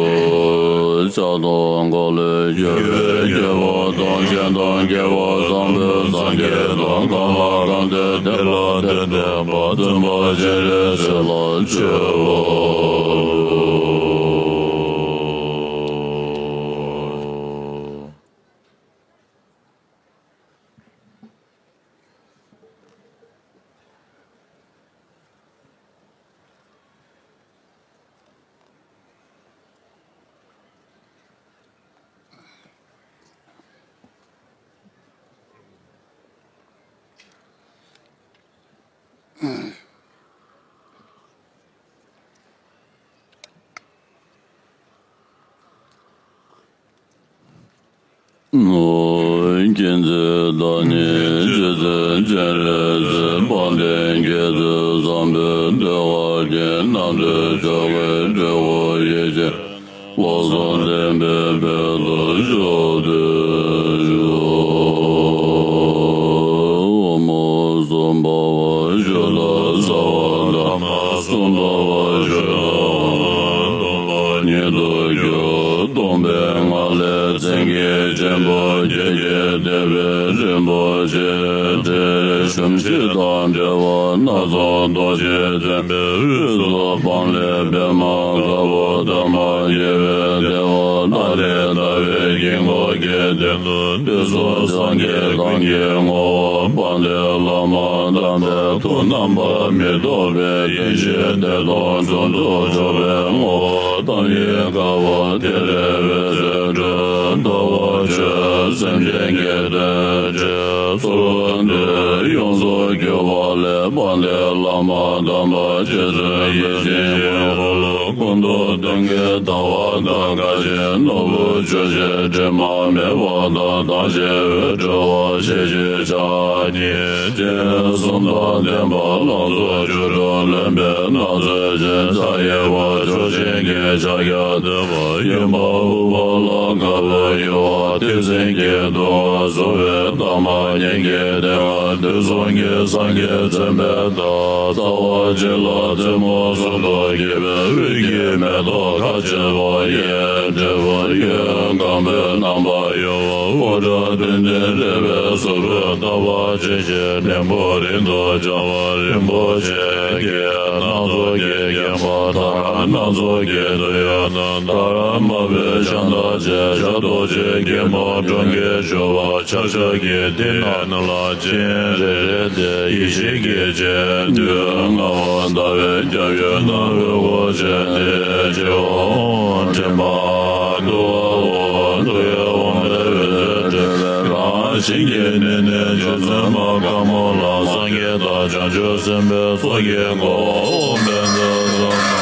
ཕྱག་རྡོར་འཁོར་ལོས་སྒྱུར་བའི་རྒྱལ་པོ་དང་། ཞལ་མཐོང་རྒྱལ་བ་བཟང་པོའི་སངས་རྒྱས་དང་། གང་ལ་གང་འདུལ་དེ་ལ་དེ་འདུན་པ། བཙུན་པ་སྤྱན་རས་གཟིགས་ལ་མཆོད་པ། མཁྱེན་བརྩེ་དང་ནི་རྗེ་བཙུན་སྤྱན་རས་གཟིགས། དཔལ་ལྡན་རྒྱ་མཚོའི་བཟང་པོས་བསྟོད་པ་ཅན། རྣམ་ཐོས་ཆོས་ཀྱི་དྲིལ་བུ་ཡེ་ཤེས་ལ་སོགས་ལྡན་པའི་དཔལ་དུ་བཞུགས་ཏེ་བཞུགས། འོག་མིན་གསུམ་འཕགས་པ་སྤྱོད་ལ་སོགས་པ་དང་། གསུམ་འཕགས་པ་སྤྱོད་ལ་སྟོང་པ་ཉིད་དུ་གྱུར། སྟོང་པའི་ངང་ལས་མཚན་གྱི་ཆེན་པོ་བརྒྱད་ཀྱིས་བཏེགས་པའི་རིན་པོ་ཆེ་དྲི་ཞིམ་ཞིག་དང་བྲལ་བ་སྣ་ཚོགས་རྡོ་རྗེས་མཚོན་པའི་དབུས་སུ་སྤང་ལེབ་པདྨ་དཀར་པོ་འདབ་མ་བརྒྱད་པའི་ལྟེ་བ་ལྷ་ལས་ལྟ་བའི་དཀྱིལ་འཁོར་གྱི་སྟེང་དུ། དུས་གསུམ་སངས་རྒྱས་གང་གི་ངོ་བོ། དཔལ་ལྡན་བླ་མ་དམ་པའི་ཐུགས། རྣམ་པར་མི་རྟོག་པའི་ཡེ་ཤེས་བདེ་སྟོང་ཟུང་དུ་འཇུག་པའི་ངོ་བོ། དམ་ཡིག་དཀར་པོ་ཐིག་ལེ་འོད་ཟེར་སྤྲོས། རྟོག་པ་ཆོས་སེམས་ཅན་གྱི་དོན་བྱེད། ཚོགས་འདུས་ཡོངས་སུ་གྱུར་པ་ལས། དཔལ་ལྡན་བླ་མ་དམ་པ་རྗེ་བཙུན་ཡིད་བཞིན་ཀུན་དགའ་བོ། ཀུན་ཏུ་སྟོན་ཀའི་ཟླ་བ་དང་། དགའ་བཞིན་ནོར་བུ་ཆུ་སྐྱེས་དྲི་མ་མེད་པ་དང་། དྭངས་ཤེལ་འོད་འཕྲོ་བ་ཞལ་བཞི་ཕྱག་གཉིས་སྤྱན། གསུམ་དང་ལྡན་པ་ལང་ཚོ་བཅུ་དྲུག་ལོན་པའི་སྣ་ཚོགས་ཅན། ཕྱག་གཡས་པ་མཆོག་སྦྱིན་གྱི་ཕྱག་རྒྱ་བསྟོད་པ། གཡོན་པ་ཨུཏྤ་ལ་དཀར་པོ་གཡོ་བ། མཐེབ་སྲིན་གྱི་གདུང་བ་གསོ་བའི་རྟགས་མ་སྙིང་གའི་ལྟེ་བ། དུས་གསུམ་གྱི་སངས་རྒྱས་བྱོན་པའི་རྟགས། རྩ་བ་གཅིག་ལ་རྩེ་མོ་གསུམ་དུ་གྱེས་པའི་དབུས་ཀྱི་མེ་ཏོག་ཁ་བྱེ་བ་ཡིས་སྤྲས་པ། གཡོན་སྒམ་པོའི་རྣམ་པ་གཡོ་བ། དབུ་སྐྲ་བདུན་ལྡན་རལ་པའི་ཟུར་དུ། ལྟ་བ་ཇི་བཞིན་ལྡེམ་པོ་རིང་དུ་བྱ་བ། རིན་པོ་ཆེ་གི་སྣ་ཚོགས་ཀྱིས་བརྒྱན་པ་དང་། སྣ་ཚོགས་ཀྱི་དོན་ཡོད་རྣམས་དང་། དམར་པོའི་ཤམ་ཐབས་ཅན། ཞབས་རྡོ་རྗེ་སྐྱིལ་མོ་ཀྲུང་གིས་བཞུགས་པ། ཕྱག་ཞབས་ཀྱི་མཐིལ་ནས་ནམ་ལངས་སྤྱན་རེ་རེ་སྟེ། ཡེ་ཤེས་ཀྱི་སྤྱན་བདུན་མངའ་བ་ཟླ་བའི་རྒྱ་བོད་ནང་དབུས་གོ་ཆེན་ཏེ། ཇོ་བོ་འཕྲིན་པ་འདུ་བའོ། འདུ་བའི་དབང་པོའི་འོད་ཟེར་འཕྲོས་པའི་ངང་། བྱིན་གྱིས་བརླབས་ནས་རྗེ་བཙུན་མ་དཀར་མོ་ལ། སངས་རྒྱས་དང་བྱང་ཆུབ་སེམས་དཔའི་ཚོགས་ཀྱིས་བསྐོར། ཨོཾ་བཛྲ་ས་ན།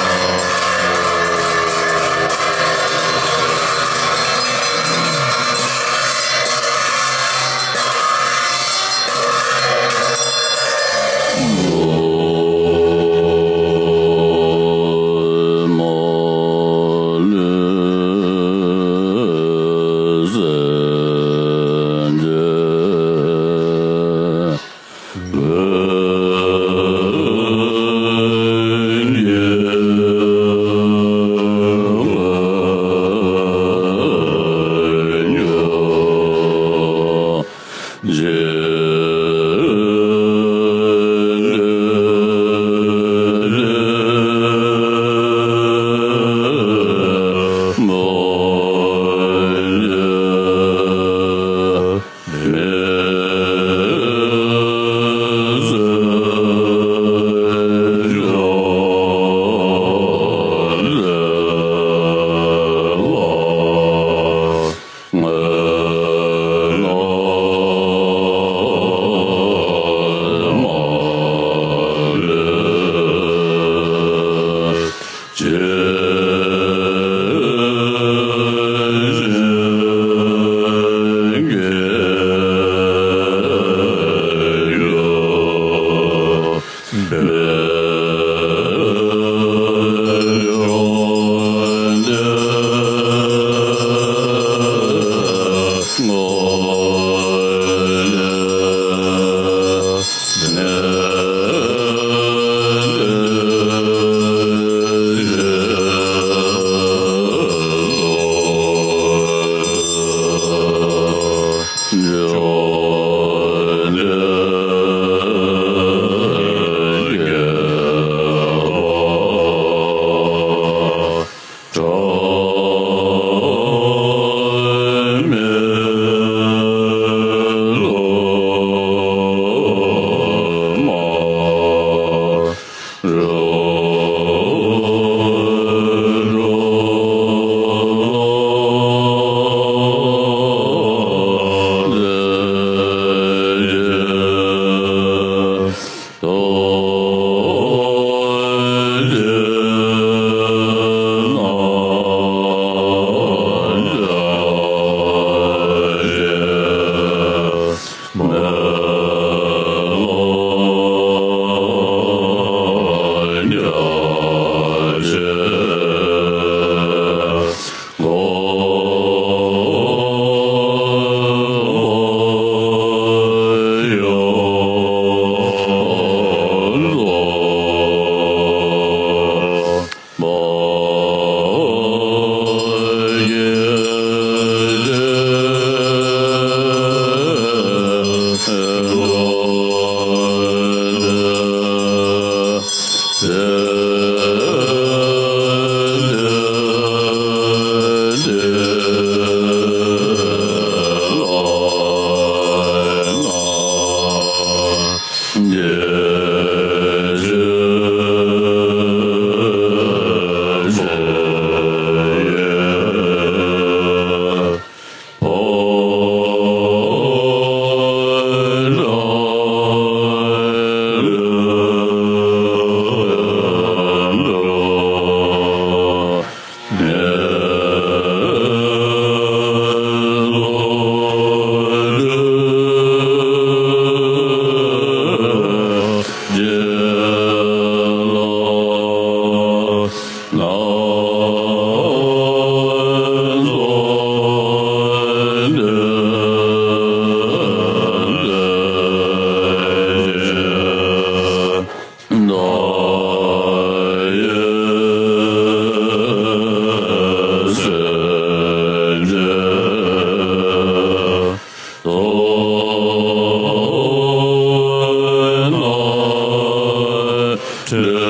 སངས་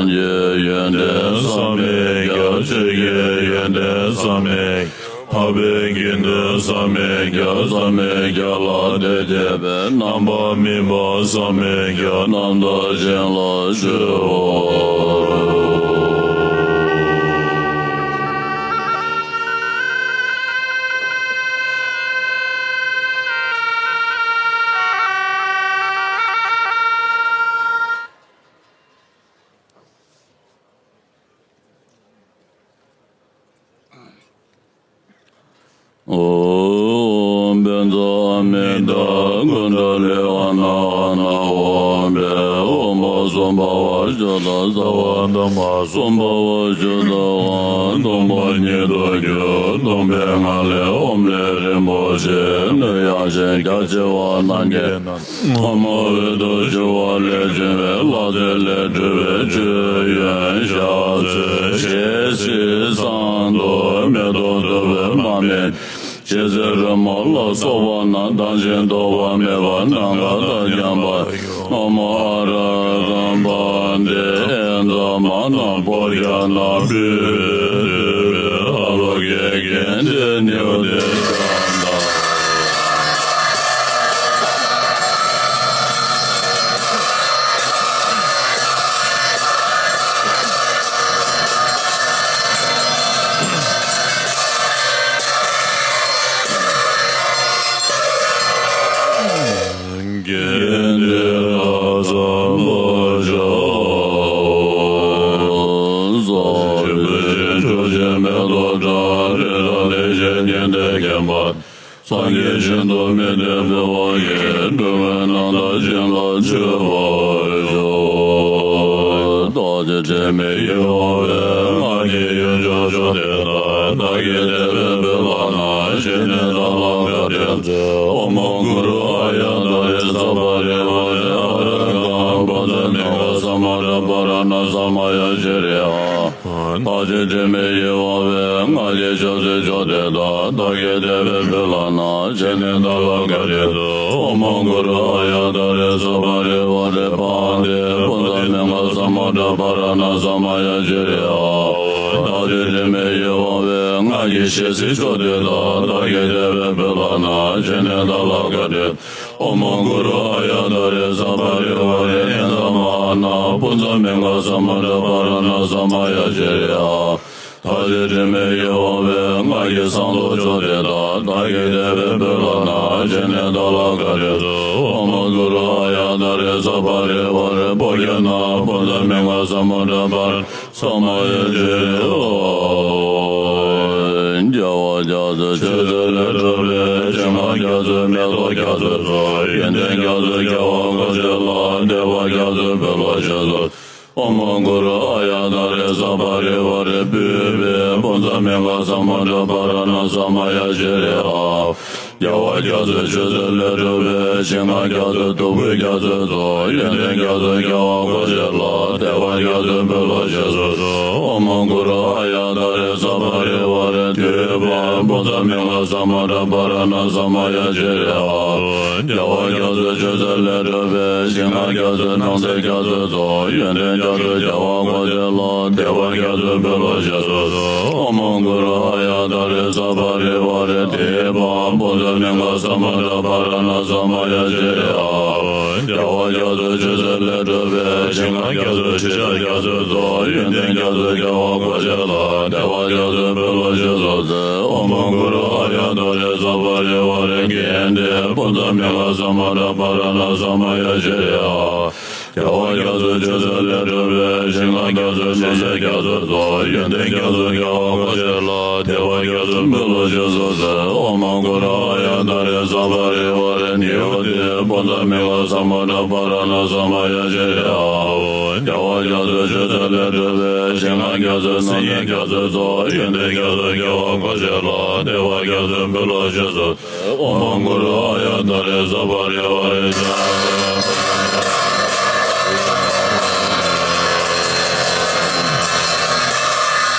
རྒྱས་ཡོན་ཏན་བསམ་མི་ཁྱབ། ཆོས་ཀྱི་ཡོན་ཏན་བསམ་མི་ཁྱབ། འཕགས་པའི་དགེ་འདུན་བསམ་མི་ཁྱབ། བསམ་མི་ཁྱབ་ལ་དད་བྱས་པས། རྣམ་པར་སྨིན་པ་བསམ་མི་ཁྱབ། རྣམ་དག་ཅན་ལ་སྤྱོད་པ། ཨོཾ་བཛྲ་ཨ་མི་ཏྲ་ཀུན་ཌ་ལི་ཨ་ན་ཨ་ན་ཨོཾ་བྷཻ། ཨོཾ་ཨ་སུ་བྷ་ཝ་ཤུདྡྷ་སརྦ་དྷརྨ་སུ་བྷ་ཝ་ཤུདྡྷ་ཨ་ཏོཾ་པ་ཉིད་དུ་གྱུར། སྟོང་པའི་ངང་ལས་ཨོཾ་ལས་རིན་པོ་ཆེ་སྣོད་ཡངས་ཤིང་རྒྱ་ཆེ་བ་རྣམས་ཀྱི་ནང་། ཨོཾ་འོད་དུ་ཞུ་བ་ལས་བྱུང་བའི་ལྷ་རྫས་ལས་གྲུབ་པའི་མཆོད་ཡོན་ཞག་ཚོས་ཞལ་བསིལ་བསང་དུད་མེ་ཏོག་བདུག་སྤོས་མར་མེ་ཞལ་ཟས་རོལ་མོ་ལ་སོགས་པ་རྣམས་བཏང་ཞིང་ཐོགས་པ་མེད་པར་ནམ་མཁའ་དང་མཉམ་པར། ཨོཾ་ཨ་ར་ཧ་པ་ཏེ་ཨེ་ཛ་མ་ན་པོ་ཛ་ན་པུ་ཏི་བི་ཨ་ལོ་ཀེ་ཀན་ཏེ་ནི་ཡོ་ཏི་ཙནྡ། དགེ་འདུན་ལ་བསམ་པ་བྱ། སངས་རྒྱས་ཆོས་ཀྱི་མེ་ཏོག་བཀྲ་ཤིས་ར་ལས་བཞད་སྙིང་འདི་མཁྱེན་པ། སངས་རྒྱས་ཞིང་དུ་མི་ལྡན་འབུལ་བ་ཡིས། འགྲོ་ཀུན་རྣམ་དག་ཅན་ལ་སྤྱོད་པར་ཤོག། བདག་གིས་དྲི་མེད་ཡིད་འོང་བའི་སྔགས་ཀྱི་ཡོན་ཆབ་མཆོག་དེ་དག་བདག་གིས་དད་པས་འབུལ་ལགས་ན། བྱས་ནས་བདག་ལ་བཀའ་དྲིན་ཆེ། ཨོཾ་གུ་རུ་ཨཱརྱ་ཏཱ་རེ་ས་པ་རི་ཝཱ་རེ་ཨ་ར་ཧ་པུ་ཛ་མི་ག་ས་མ་ཌ་པ་ར་ཎ་ས་མ་ཡ་ཤྲི་ཡ། བདག་གིས་དྲི་མེད་ཡིད་འོང་བའི་སྔགས་ཀྱི་ཞབས་བསིལ་མཆོག་དེ་དག་བདག་གིས་དད་པས་འབུལ་ལགས་ན། བྱས་ནས་བདག་ལ་བཀའ་དྲིན་ཆེ། ཨོཾ་གུ་རུ་ཨཱརྱ་ཏཱ་རེ་ས་པ་རི་ཝཱ་རེ་པཱ་ཏི་པུ་ཛ་མི་ག་ས་མ་ཌ་པ་ར་ཎ་ས་མ་ཡ་ཤྲི་ཡ། བདག་གིས་དྲི་མེད་ཡིད་འོང་བའི་སྔགས་ཀྱི་ཞལ་བསིལ་མཆོག་དེ་དག་བདག་གིས་དད་པས་འབུལ་ལགས་ན། བྱས་ནས་བདག་ལ་བཀའ་དྲིན་ཆེ། ཨོཾ་གུ་རུ་ཨཱརྱ་ཏཱ་རེ་ས་པ་རི་ཝཱ་རེ་ཨེ་ཛ་མ་ཧཱ་ན་པུ་ཛ་མི་ག་ས་མ་ཌ་པ་ར་ཎ་ས་མ་ཡ་ཤྲི་ཡ། བདག་གིས་དྲི་མེད་ཡིད་འོང་བའི་སྔགས་ཀྱི་བསང་དུད་མཆོག་དེ་དག་བདག་གིས་དད་པས་འབུལ་ལགས་ན། བྱས་ནས་བདག་ལ་བཀའ་དྲིན་ཆེ། ཨོཾ་གུ་རུ་ཨཱརྱ་ཏཱ་རེ་ས་པ་རི་ཝཱ་རེ་བོ་ཛ་ན་པུ་ཛ་མི་ག་ས་མ་ཌ་པ་ར་ཎ་ས་མ་ཡ་ཤྲི་ཡ། རྒྱལ་བ་རྒྱ་མཚོའི་མཆོད་རྫས་ལས་གྲུབ་པའི་སྤྱན་སྔ་རྒྱ་མཚོའི་མེ་ཏོག་རྒྱ་མཚོའི་གསོལ། ཡོན་ཏན་རྒྱ་མཚོའི་སྐྱེ་བ་འཁོར་བཅས་ལ། བདེ་བ་རྒྱ་མཚོའི་འབུལ་བ་ཞེས་སོགས། ཨོཾ་གུ་རུ་ཨཱརྱ་ཏཱ་རེ་ས་པ་རི་ཝཱ་རེ་པུཥྤེ་པུ་ཛ་མི་ག་ས་མ་ཌ་པ་ར་ཎ་ས་མ་ཡ་ཤྲི་ཡ། རྒྱལ་བ་རྒྱ་མཚོའི་ཆུ་ཚོད་ལས་གྲུབ་པའི་ཞིང་ཁམས་རྒྱ་མཚོའི་བདུག་སྤོས་རྒྱ་མཚོའི་ཚོགས། ཡོན་ཏན་རྒྱ་མཚོའི་རྒྱལ་བ་གོ་ཆེ་ལ། བདེ་བ་རྒྱ་མཚོའི་འབུལ་ལོ་བཞེས་སུ་གསོལ། ཨོཾ་གུ་རུ་ཨཱརྱ་ཏཱ་རེ་ས་པ་རི་ཝཱ་རེ། དུས་འཕགས་བཛྲ་མི་ལ་ས་མུ་དྲ་པ་ར་ཎ་ས་མ་ཡ་ཤྲཱི་ཧཱུྃ། རྒྱལ་བ་རྒྱ་མཚོའི་ཆུ་ཚོད་ལས་གྲུབ་པའི་ཞིང་ཁམས་རྒྱ་མཚོའི་སྣང་གསལ་རྒྱ་མཚོའི་ཚོགས། ཡོན་ཏན་རྒྱ་མཚོའི་རྒྱལ་བ་གོ་ཆེ་ལ། བདེ་བ་རྒྱ་མཚོའི་འབུལ་ལོ་བཞེས་སུ་གསོལ། ཨོཾ་གུ་རུ་ཨཱརྱ་ཏཱ་རེ་ས་པ་རི་ཝཱ་རེ། དེ་བ་བཛྲ་མི་ལ་ས་མུ་དྲ་པ་ར་ཎ་ས་མ་ཡ་ཤྲཱི་ཧཱུྃ། རྒྱལ་བ་རྒྱ་མཚོའི་ཆུ་ཚོད་ལས་གྲུབ་པའི་ཞིང་ཁམས་རྒྱ་མཚོའི་ཁྲི་ཤར་རྒྱ་མཚོའི་ཚོགས། ཡོན་ཏན་རྒྱ་མཚོའི་རྒྱལ་བ་གོ་ཆེ་ལ། བདེ་བ་རྒྱ་མཚོའི་འབུལ་ལོ་བཞེས་སུ་གསོལ། ཨོཾ་གུ་རུ་ཨཱརྱ་ཏཱ་རེ་ས་པ་རི་ཝཱ་རེ། དགེ་འདུན་བཛྲ་མི་ལ་ས་མུ་དྲ་པ་ར་ཎ་ས་མ་ཡ་ཤྲཱི་ཧཱུྃ། རྒྱལ་བ་རྒྱ་མཚོའི་ཆུ་ཚོད་ལས་གྲུབ་པའི་ཞིང་ཁམས་རྒྱ་མཚོའི་སྣང་གསལ་རྒྱ་མཚོའི་ཚོགས། ཡོན་ཏན་རྒྱ་མཚོའི་རྒྱལ་བ་གོ་ཆེ་ལ། བདེ་བ་རྒྱ་མཚོའི་འབུལ་ལོ་བཞེས་སུ་གསོལ། ཨོཾ་གུ་རུ་ཨཱརྱ་ཏཱ་རེ་ས་པ་རི་ཝཱ་རེ། ནཻ་ཝི་དྱ་བཛྲ་མི་ལ་ས་མུ་དྲ་པ་ར་ཎ་ས་མ་ཡ་ཤྲཱི་ཧཱུྃ། རྒྱལ་བ་རྒྱ་མཚོའི་ཆུ་ཚོད་ལས་གྲུབ་པའི་ཞིང་ཁམས་རྒྱ་མཚོའི་སྣང་གསལ་རྒྱ་མཚོའི་ཚོགས། ཡོན་ཏན་རྒྱ་མཚོའི་རྒྱལ་བ་གོ་ཆེ་ལ། བདེ་བ་རྒྱ་མཚོའི་འབུལ་ལོ་བཞེས་སུ། ཨོཾ་གུ་རུ་ཨཱརྱ་ཏཱ་རེ་ས་པ་རི་ཝཱ་རེ།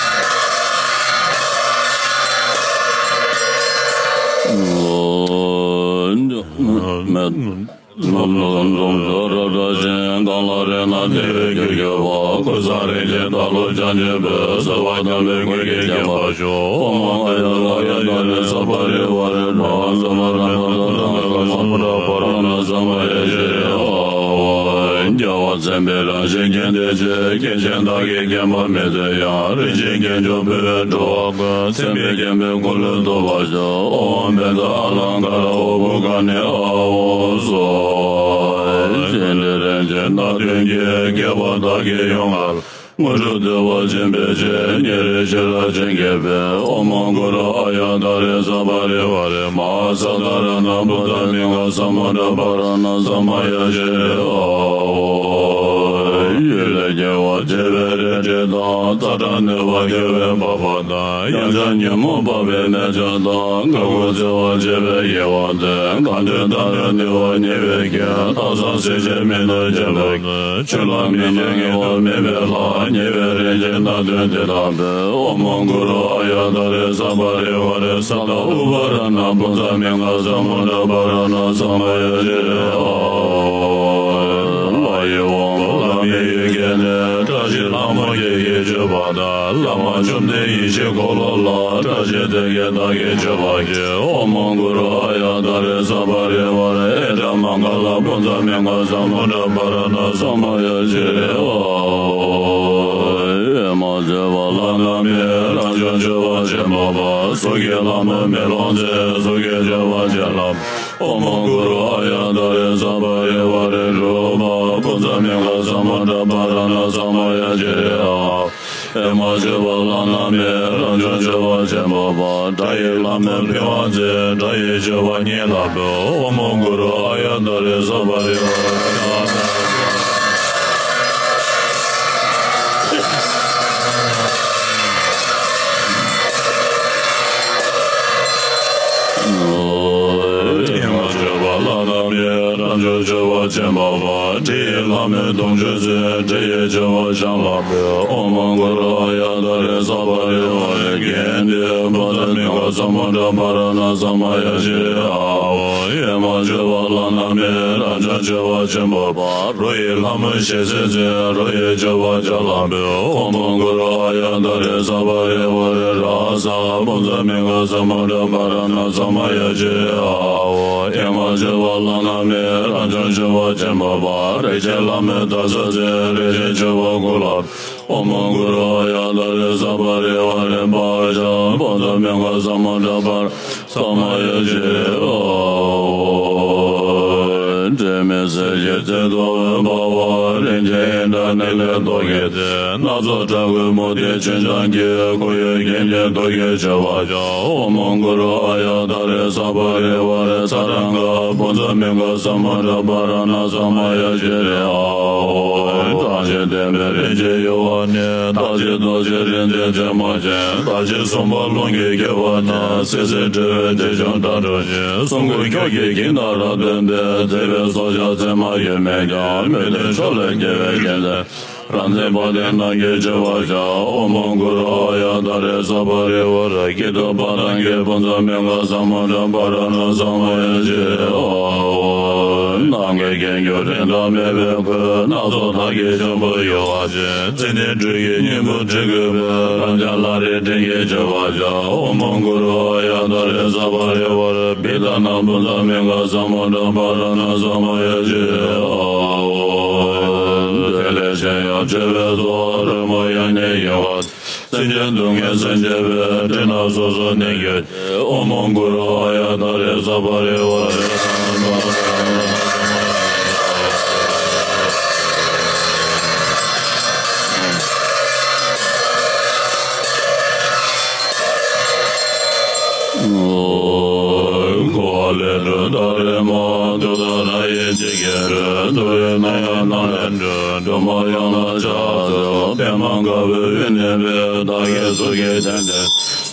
མེད། ལྷུན་གྲུབ་འཛུམ་ཞུགས་རབ་བཀྲ་ཤིས། གང་ལ་རེག་ན་བདེ་བའི་རྒྱུར་གྱུར་པ། ཀུན་བཟང་རིན་ཆེན་རྟ་ལོ་འཆང་ཆེན་པོས། གསོལ་བ་དམ་པའི་དངོས་ཀྱིས་བརྒྱན་པར་ཤོག། ཨོཾ་ཨཱརྱ་ཨཱརྱ་ཏཱ་རེ་ས་པ་རི་ཝཱ་རེ། ར་ཧ་ཙ་པ་ར་ཧ་ཙ་ན་ཀ་ས་མུ་དྲ་པ་ར་ཎ་ས་མ་ཡ་ཤྲཱི་ཧཱུྃ། རྒྱལ་བ་མཚན་དཔེའི་རང་བཞིན་མཁྱེན་བརྩེ་ཆེ། སྐྱེས་ཆེན་བདག་གིས་མཁྱེན་པ་མི་འཚལ་ཡང་། རིན་ཆེན་རྒྱན་མཆོག་ཕུལ་བས་འགྲོ་བ་ཀུན། མཚན་དཔེས་བརྒྱན་པའི་སྐུ་ལུས་ཐོབ་པར་ཤོག། ཨོཾ་བཛྲ་ཨ་ལཾ་ག་ར་ཨུ་དུ་ཀ་ནི་ཨཱཿ་ཧོ་སྭཱ་ཧཱ། རྗེ་འདི་རིན་ཆེན་སྣ་བདུན་གྱིས། བསྐལ་པ་བདག་གི་ཡུམ་ལྔ་ལ། དངོས་གྲུབ་བདེ་བ་སྦྱིན་པའི་ཕྱིར། ཉེ་རིང་ཤེས་རབ་ཅན་མཁྱེན་པའི། ཨོཾ་གུ་རུ་ཨཱརྱ་ཏཱ་རེ་ས་པ་རི་ཝཱ་རེ། མ་ཧཱ་ས་ཏྭ་ར་ཎ་བཛྲ་མི་ལ་ས་མུ་དྲ་པ་ར་ཎ་ས་མ་ཡ་ཤྲཱི་ཧཱུྃ། ཡུལ་ལས་སྐྱེ་བ་བྱེད་པའི་རལ་གྲི་དང་། ཙཀྲ་ནུས་པ་རྒྱལ་བའི་འཕགས་པ་དང་། དབྱངས་འཆར་ཉོན་མོངས་སྤངས་པའི་རྣལ་འབྱོར་དང་། འགལ་རྐྱེན་སེལ་བར་བྱེད་པའི་དབྱེ་བ་དང་། གང་འདུལ་དང་ལྡན་ནུས་པ་ཉེ་བའི་རྒྱན། ལྷག་བསམ་སེམས་བསྐྱེད་མི་ནུབ་སྦྱིན་པ་ཀུན། ཆོས་ལ་མི་འགྱུར་ངེས་དོན་མེད་པའི་ལྷ། ཉེ་བའི་རིག་འཛིན་སྣ་བདུན་འདི་དག་འབོད། ཨོཾ་གུ་རུ་ཨཱརྱ་ཏཱ་རེ་ས་པ་རི་ཝཱ་རེ། ས་ཏྭ་ཨུ་པ་ར་ཎ་བཛྲ་མི་ལ་ས་མུ་དྲ་པ་ར་ཎ་ས་མ་ཡ་ཤྲཱི་ཧཱུྃ། ལྷ་ཡི་དབང་པོ་བླ་མའི་ཡུལ་གྱི་གནས། བཀྲ་ཤིས་ལྷ་མོ་སྐྱེས་ཀྱི་སྤྱོད་པ་དང་། བླ་མ་བཅོམ་ལྡན་ཡེ་ཤེས་འཁོར་ལོ་ལ། བཀྲ་ཤིས་རྫས་བརྒྱད་བདག་གིས་མཆོད་པར་བགྱི། ཨོཾ་གུ་རུ་ཨཱརྱ་ཏཱ་རེ་ས་པ་རི་ཝཱ་རེ། ཨེ་ཏྲ་མ་ག་ལ་བཛྲ་མི་ལ་ས་མུ་དྲ་པ་ར་ཎ་ས་མ་ཡ་ཤྲཱི་ཧཱུྃ། ཨེ་མ་བྱེད་པ་ལྷ་རྣམས་ཀྱིས། རང་བྱུང་སྤྱོད་པ་ཆེན་པོ་པ། གཟུགས་ཀྱི་ལྷ་མོ་མེ་ལོང་རྩལ། གཟུགས་ཀྱི་སྤྱོད་པ་བྱིན་རླབས། ཨོཾ་གུ་རུ་ཨཱརྱ་ཏཱ་རེ་ས་པ་རི་ཝཱ་རེ། རུ་པ་བཛྲ་མི་ལ་ས་མུ་དྲ་པ་ར་ཎ་ས་མ་ཡ་ཤྲཱི་ཧཱུྃ། ཨེ་མ་བྱེད་པ་ལྷ་རྣམས་ཀྱིས། རང་བྱུང་སྤྱོད་པ་ཆེན་པོ་པ། སྒྲ་ཡི་ལྷ་མོ་ཕིང་བ་མཛད། སྒྲ་ཡི་སྤྱོད་པ་ཉིད་ལ་འབུལ། ཨོཾ་གུ་རུ་ཨཱརྱ་ཏཱ་རེ་ས་པ་རི་ཝཱ་རེ། ཨེ་མ་བྱེད་པ་ལྷ་རྣམས་ཀྱིས། རང་བྱུང་སྤྱོད་པ་ཆེན་པོ་པ། དྲི་ཡི་ལྷ་མོ་དུང་ཆོས་མཛད། དྲི་ཡི་སྤྱོད་པ་ཞིང་ལ་འབུལ། ཨོཾ་གུ་རུ་ཨཱརྱ་ཏཱ་རེ་ས་པ་རི་ཝཱ་རེ། དགེ་འདུན་བཛྲ་མི་ལ་ས་མུ་དྲ་པ་ར་ཎ་ས་མ་ཡ་ཤྲཱི་ཧཱུྃ། ཨེ་མ་བྱེད་པ་ལྷ་རྣམས་ཀྱིས། རང་བྱུང་སྤྱོད་པ་ཆེན་པོ་པ། རོ་ཡི་ལྷ་མོ་ཞལ་ཟས་མཛད། རོ་ཡི་སྤྱོད་པ་བྱིན་རླབས་འབུལ། ཨོཾ་གུ་རུ་ཨཱརྱ་ཏཱ་རེ་ས་པ་རི་ཝཱ་རེ། ར་ས་བཛྲ་མི་ལ་ས་མུ་དྲ་པ་ར་ཎ་ས་མ་ཡ་ཤྲཱི་ཧཱུྃ། ཨེ་མ་བྱེད་པ་ལྷ་རྣམས་ཀྱིས། རང་བྱུང་སྤྱོད་པ་ཆེན་པོ་པ། རིགས་ཆེན་ལྷ་མོ་དར་ཚོན་མཛད། རིགས་ཆེན་སྤྱོད་པ་སྐུ་ལ། ཨོཾ་གུ་རུ་ཨཱརྱ་ཏཱ་རེ་ས་པ་རི་ཝཱ་རེ། བྷ་ཤ་བཛྲ་མི་ལ་ས་མུ་དྲ་པ་ར་ཎ་ས་མ་ཡ་ཤྲཱི་ཧཱུྃ། དྲི་མེད་གསེར་གྱི་ཚལ་དུ་འབར་བ་རེད། ཆེན་ཨིནྡྲ་ནཱི་ལའི་རྡོ་རྗེ་སྟེ། སྣ་ཚོགས་དྲག་པོའི་མུ་ཏིག་ཅན་ལྗང་གུ་ཡི། སྐུ་ཡི་རྒྱན་གྱི་རྡོ་རྗེས་བྱེ་བ་ཕྱེད། ཨོཾ་གུ་རུ་ཨཱརྱ་ཏཱ་རེ་ས་པ་རི་ཝཱ་རེ་ས་ཏང་ག་བཛྲ་མི་གྷ་ས་མུ་དྲ་པཱ་ར་ཎ་ས་མ་ཡ་ཤྲཱི་ཨཱཿཧཱུྃ། བཀྲ་ཤིས་ལྡན་པའི་རིན་ཆེན་ཡུ་བ་ནི། རྟག་བཞད་རྡོ་རྗེ་རིག་འཛིན་རྩེ་མོ་ཅན། རྟག་བཞད་གསུམ་པ་རླུང་གི་རྒྱལ་པོ་ནི། སིལ་སིལ་དྲི་བའི་དྲི་བྱུང་སྒྲ་སྒྲོགས་ཤིང་། གསུང་མགུར་ཁྱོགས་ཀྱི་གིང་དང་རབ་སྟོན་པའི། མཛེས་པའི་སྲོག་ཆགས་མཚན་མ་ཡོད་མེད་ཀྱང་། མི་མཐུན་ཕྱོགས་ལས་རྒྱལ་བའི་རྒྱལ་མཚན། རབ་མཛེས་དཔལ་ལྡན་རྣམས་ཀྱིས་བྱེ་བ་ཕྱེད། ཨོཾ་གུ་རུ་ཨཱརྱ་ཏཱ་རེ་ས་པ་རི་ཝཱ་རེ་ཀི་ཏུ་པ་ཏང་གི་བཛྲ་མི་གྷ་ས་མུ་དྲ་པཱ་ར་ཎ་ས་མ་ཡ་ཤྲཱི་ཨཱཿཧཱུྃ། ནམ་མཁའི་ཁྱོན་གྱུར་རིགས་མཐའ་མེད་པའི་སྐུ། སྣ་ཚོགས་དར་གྱི་ལྗང་བུ་ཡུ་བ་ཅན། ཚེ་ནི་སྦྲུལ་གྱི་སྙིང་པོ་གྲི་གུག་པའི། རབ་འབྱམས་ལྷ་རིའི་སྤྲིན་གྱིས་བྱེ་བ་ཕྱེད། ཨོཾ་གུ་རུ་ཨཱརྱ་ཏཱ་རེ་ས་པ་རི་ཝཱ་རེ་བི་ཏ་ན་བཛྲ་མི་གྷ་ས་མུ་དྲ་པཱ་ར་ཎ་ས་མ་ཡ་ཤྲཱི་ཨཱཿཧཱུྃ། བདེ་ལེགས་ཆེ་ཡང་བྱེ་བའི་མཚོ། རོལ་མོ་དབྱངས་སྙན་ཡིད་འོང་། སེམས་ཅན་སྡུག་བསྔལ་སེལ་བྱེད་པའི། སྤྲིན་ནག་སོ་སོར་གནས་གྱུར་ཅིག། ཨོཾ་གུ་རུ་ཨཱརྱ་ཏཱ་རེ་ས་པ་རི་ཝཱ་རེ་ས་མུ་དྲ་པཱ་ར་ཎ་ས་མ་ཡ་ཤྲཱི་ཨཱཿཧཱུྃ། འཁོར་བ་ལས་སྒྲོལ་ཏཱ་རེ་མ། ཐུགས་དམ་ལྷ་ཡི་འཇིགས་སྐྱེད་སྒྲོལ། འདུལ་བའི་སྣང་ཡང་སྣང་ལས་སྒྲོལ། སྒྲོལ་མ་ཡང་ལ་ཕྱག་འཚལ་ལོ། པདྨ་དཀར་པོའི་དབུས་ནས་འཕེལ། དར་གྱི་ཟུར་གྱིས་བརྒྱན་ཏེ།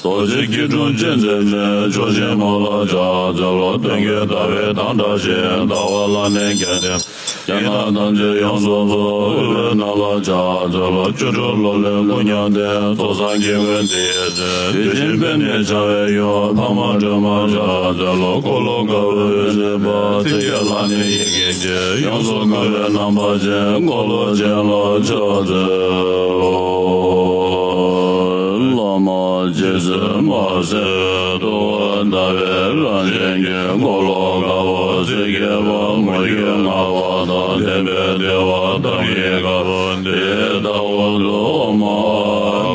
རྡོ་རྗེ་སྐྱིལ་ཀྲུང་ཅན་མཛད་པའི། ཕྱོགས་བཞིར་མ་ལ་ཕྱག་འཚལ་ལོ། སྟོན་ཀའི་ཟླ་བའི་མདངས་བཀྲ་ཤིས། ཟླ་བ་ལ་ནི་བརྒྱན་ཏེ། གཞན་དག་ཐམས་ཅད་ཡོངས་སུ་རྫོགས། དབུལ་པོའི་ནང་ལ་ཕྱག་འཚལ་ལོ། བཅུ་དྲུག་ལོ་ལས་སྐུ་མྱ་ངན་འདས། རྫོགས་སངས་རྒྱས་ཀུན་དེ་ཡི་རྗེ། དེ་བཞིན་དཔལ་ནི་བྱ་བའི་གཡོག། འཕགས་མ་སྒྲོལ་མ་ཕྱག་འཚལ་ལོ། འཁོར་ལོ་དཀར་པོའི་འོད་ཟེར་འབར། ཚིག་བརྒྱད་ལ་ནི་ཡི་གེ་བརྒྱད། ཡོངས་སུ་བསྐོར་བའི་རྣམ་པ་ཅན། འཁོར་ལོ་ཅན་ལ་ཕྱག་འཚལ་ལོ། བླ་མ་རྗེ་བཙུན་མ་སྲིན་ཐུ་བོ། ཟླ་བའི་རང་བཞིན་གྱི། འཁོར་ལོ་དཀར་པོ་ཚིག་བརྒྱད་པ། མུ་ཁྱུད་ལྔ་པ་དང་ལྡན་པའི་ལྟེ་བ་ཐང་ཡིག་དཀར་པོ་འདི་ལྟ་བུ་དུ་མ།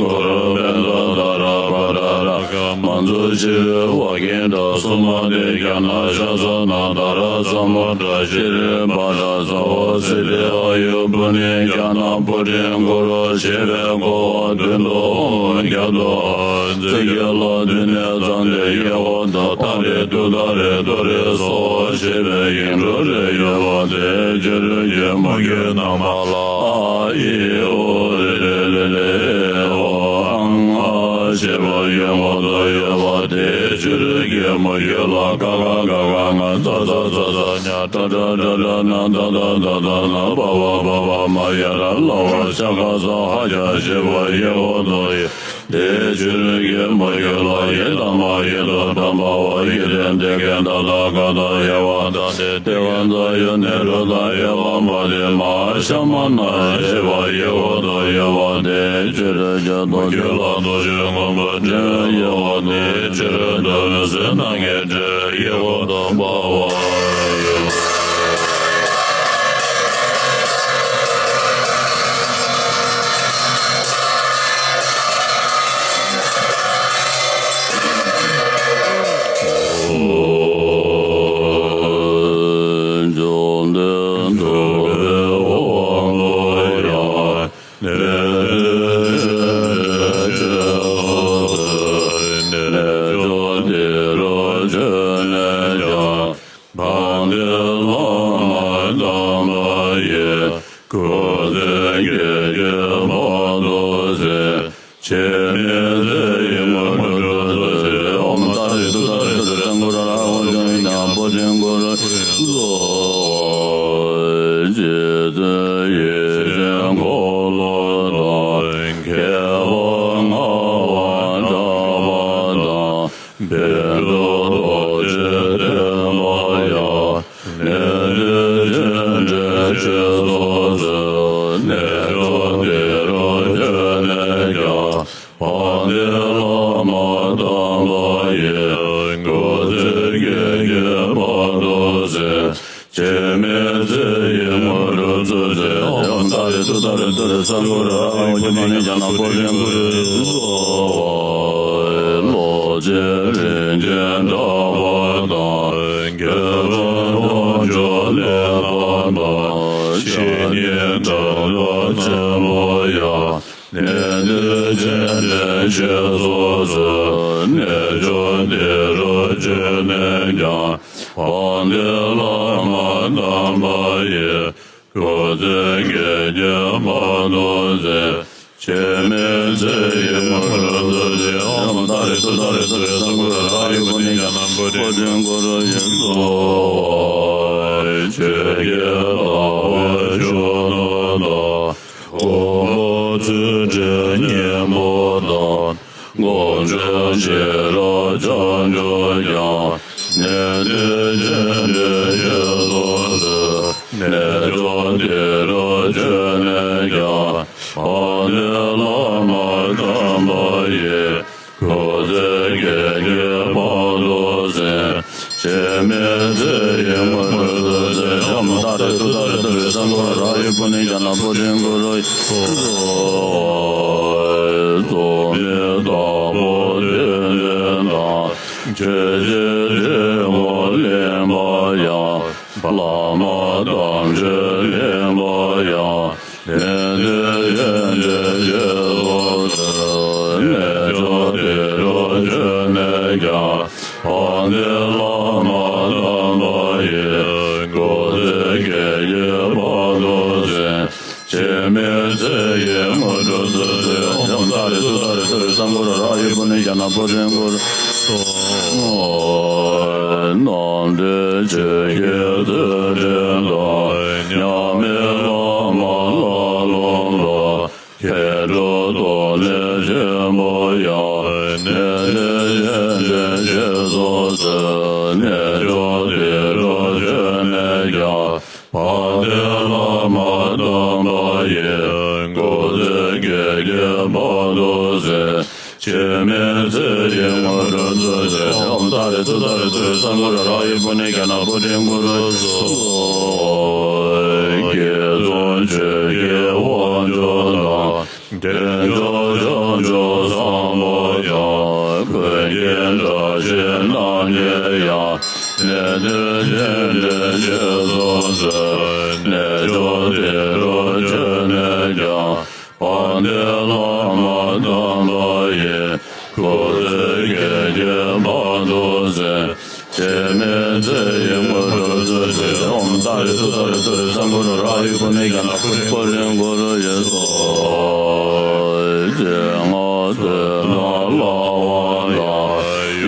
གུ་རུ་པཉྩ་ཏཱ་ར་བྷ་དྲ་རཀྵ་མཉྫུ་ཤྲཱི་བྷ་གི་ཏ་སུ་མ་ཏི་ཛྙཱ་ན་ཤཱ་ས་ན་དྷ་ར་ས་མུ་དྲ་ཤྲཱི་བྷ་དྲ་ས་ཧོ་སིདྡྷི་ཨ་ཡུ་པུ་ཎི་ཛྙཱ་ན་པུ་ཊིཾ་གུ་རུ་ཞེས་པའི་གོ་བ་བདུན་དུ་ཨོཾ་བརྒྱ་སྟོང་ཚིག་བརྒྱད་ལ་བསྡུས་ནས་བརྩམས་ཏེ། གཡས་འོག་ཏུ་ཏཱ་རེ་ཏུཏྟཱ་རེ་ཏུ་རེ་སྭཱ་ཧཱ་ཞེས་པའི་ཡིག་འབྲུ་རེ་ཡོད་པ་དེ། བཅུ་དྲུག་གི་མུ་ཁྱུད་རྣམ་པ་ལ། ཨ་ཨི་ཨུ་རེ་རེ་ལེ་ལེ་ཨེ་ཨོ་ཨཾ་ཨཱཿ་ཞེས་པ་གཡོན་འོག་ཏུ་ཡོད་པ་དེ། བཅུ་དྲུག་གི་མུ་ཁྱུད་ལ། ཀ་ཁ་ག་གྷ་ང་། ཙ་ཚ་ཛ་ཛ་ཉ། ཏྲ་ཏྲ་ཏྲ་ཏྲ་ན། ད་ད་ད་ད་ན། པ་བ་བ་བ་མ་ཡ་ར་ལ་བ་ཤ་ཁ་ས་ཧ་ཡ་ཞེས་པ་གཡས་འོག་ཏུ་ཡོད། དེའི་བཅུ་དྲུག་གི་མུ་ཁྱུད་ལ། ཡི་དམ་མ་ཡི་དོ་དམ་པ་འོ། ཡི་དེ་འདི་གེ་ད་ལ་ག་ད་ཡ་བ་ད་དེ་དེ་བ་ད་ཡོ་ནེ་རུ་ད་ཡ་བ་མ་དེ་མ་ཤ་མ་ན་ཞེས་པ་གཡས་འོག་ཏུ་ཡོད་པ་དེ། བཅུ་དྲུག་གི་མུ་ཁྱུད་ལ་རྡོ་རྗེ་སྔོན་པོ་སྤྲས་པའི་གཡོན་འོག་ཏུ། བཅུ་དྲུག་ཏུ་མི་བཟོད་སྣང་གི་སྤྲས་པའི་གཡས་འོག་ཏུ་དཔའ་བ་ཡོད། དྲག་པོ་ཆེན་པོ་ཡང་། ནད་དུག་ཅན་དེ་ཞི་སོ་ཟེར། ནད་མཆོག་དེ་རུ་བྱོན་ནས་ཀྱང་། དཔལ་ལྡན་བླ་མ་དམ་པ་ཡི། སྐུ་ཚེ་བསྐལ་བརྒྱའི་བར་དུ་གསན། འཆི་མེད་ཚེ་ཡི་དངོས་གྲུབ་སྩོལ་ཅིག། ཨོཾ་ཏཱ་རེ་ཏུཏྟཱ་རེ་ཏུ་རེ་སཾ་བྷོ་ཊ་ར་ཨཱ་ཡུ་པུ་ཎི་ཛྙཱ་ན་བོ་དྷི་གུ་རུ་ཡེ་སྭཱ་ཧཱ། ཆོས་ཀྱི་ཟླ་བ་གཞོན་ནུ་དང་། དགུང་ལོ་ཚེས་བཅུའི་སྙིང་པོ་དང་། དཀོན་མཆོག་ཤེས་རབ་བྱང་ཆུབ་ཀྱང་། ནད་དུག་ཅན་དེ་ཞི་སོ་ཟེར། ནད་མཆོག་དེ་རུ་བྱོན་ནས་ཀྱང་། དཔལ་ལྡན་བླ་མ་དམ་པ་ཡི། སྐུ་ཚེ་བསྐལ་བརྒྱའི་བར་དུ་གསན། འཆི་མེད་ཚེ་ཡི་དངོས་གྲུབ་སྩོལ་ཅིག། ཨོཾ་ཏཱ་རེ་ཏུཏྟཱ་རེ་ཏུ་རེ་སཾ་བྷོ་ཊ་ར་ཨཱ་ཡུ་པུ་ཎི་ཛྙཱ་ན་བོ་དྷི་གུ་རུ་ཡེ་སྭཱ་ཧཱ། གཙོ་མོའི་བདག་པོ་བསྟན་འཛིན་དང་། ཆོས་རྗེ་དྲིལ་བུ་གླིང་པ་ཡང་། བླ་མ་དམ་ཆོས་གླིང་པ་ཡང་། ནད་དུག་ཅན་དེ་ཞི་སོ་ཟེར། ནད་མཆོག་དེ་རུ་བྱོན་ནས་ཀྱང་། དཔལ་ལྡན་བླ་མ་དམ་པ་ཡི། སྐུ་ཚེ་བསྐལ་བརྒྱའི་བར་དུ་གསན། འཆི་མེད་ཚེ་ཡི་དངོས་གྲུབ་སྩོལ་ཅིག། ཨོཾ་ཏཱ་རེ་ཏུཏྟཱ་རེ་ཏུ་རེ་སཾ་བྷོ་ཊ་ར་ཨཱ་ཡུ་པུ་ཎི་ཛྙཱ་ན་བོ་དྷི་གུ་རུ་ཡེ་སྭཱ་ཧཱ། རྣམ་གྲོལ་ཆོས་ཀྱི་ཚུལ་ཁྲིམས་དང་། མཉམ་མེད་བླ་མ་ལ་ལུང་དང་། མཁས་གྲུབ་རྡོར་གླིང་ཆེན་པོ་ཡང་། ནད་དུག་ཅན་དེ་ཞི་སོ་ཟེར། ནད་མཆོག་དེ་རུ་བྱོན་ནས་ཀྱང་། དཔལ་ལྡན་བླ་མ་དམ་པ་ཡི། སྐུ་ཚེ་བསྐལ་བརྒྱའི་བར་དུ་གསན། འཆི་མེད་ཚེ་ཡི་དངོས་གྲུབ་སྩོལ་ཅིག། ཨོཾ་ཏཱ་རེ་ཏུཏྟཱ་རེ་ཏུ་རེ་སཾ་བྷོ་ཊ་ར་ཨཱ་ཡུ་པུ་ཎི་ཛྙཱ་ན་བོ་དྷི་གུ་རུ་ཡེ་སྭཱ་ཧཱ། དགེ་འདུན་ཆོས་ཀྱི་དབང་ཕྱུག་དང་། རྒྱལ་མཆོག་བྱང་ཆུབ་བཟང་པོ་ཡང་། ཀུན་མཁྱེན་བཀྲ་ཤིས་རྣམ་རྒྱལ་ཡང་། ནད་དུག་ཅན་དེ་ཞི་སོ་ཟེར། ནད་མཆོག་དེ་རུ་བྱོན་ནས་ཀྱང་། དཔལ་ལྡན་བླ་མ་དམ་པ་ཡི། སྐུ་ཚེ་བསྐལ་བརྒྱའི་བར་དུ་གསན། འཆི་མེད་ཚེ་ཡི་དངོས་གྲུབ་སྩོལ་ཅིག། ཨོཾ་ཏཱ་རེ་ཏུཏྟཱ་རེ་ཏུ་རེ་སཾ་བྷོ་ཊ་ར་ཨཱ་ཡུ་པུ་ཎི་ཛྙཱ་ན་བོ་དྷི་གུ་རུ་ཡེ་སྭཱ་ཧཱ། སྤྱན་སྔར་ཚེ་དང་ལྷ་དབང་དང་།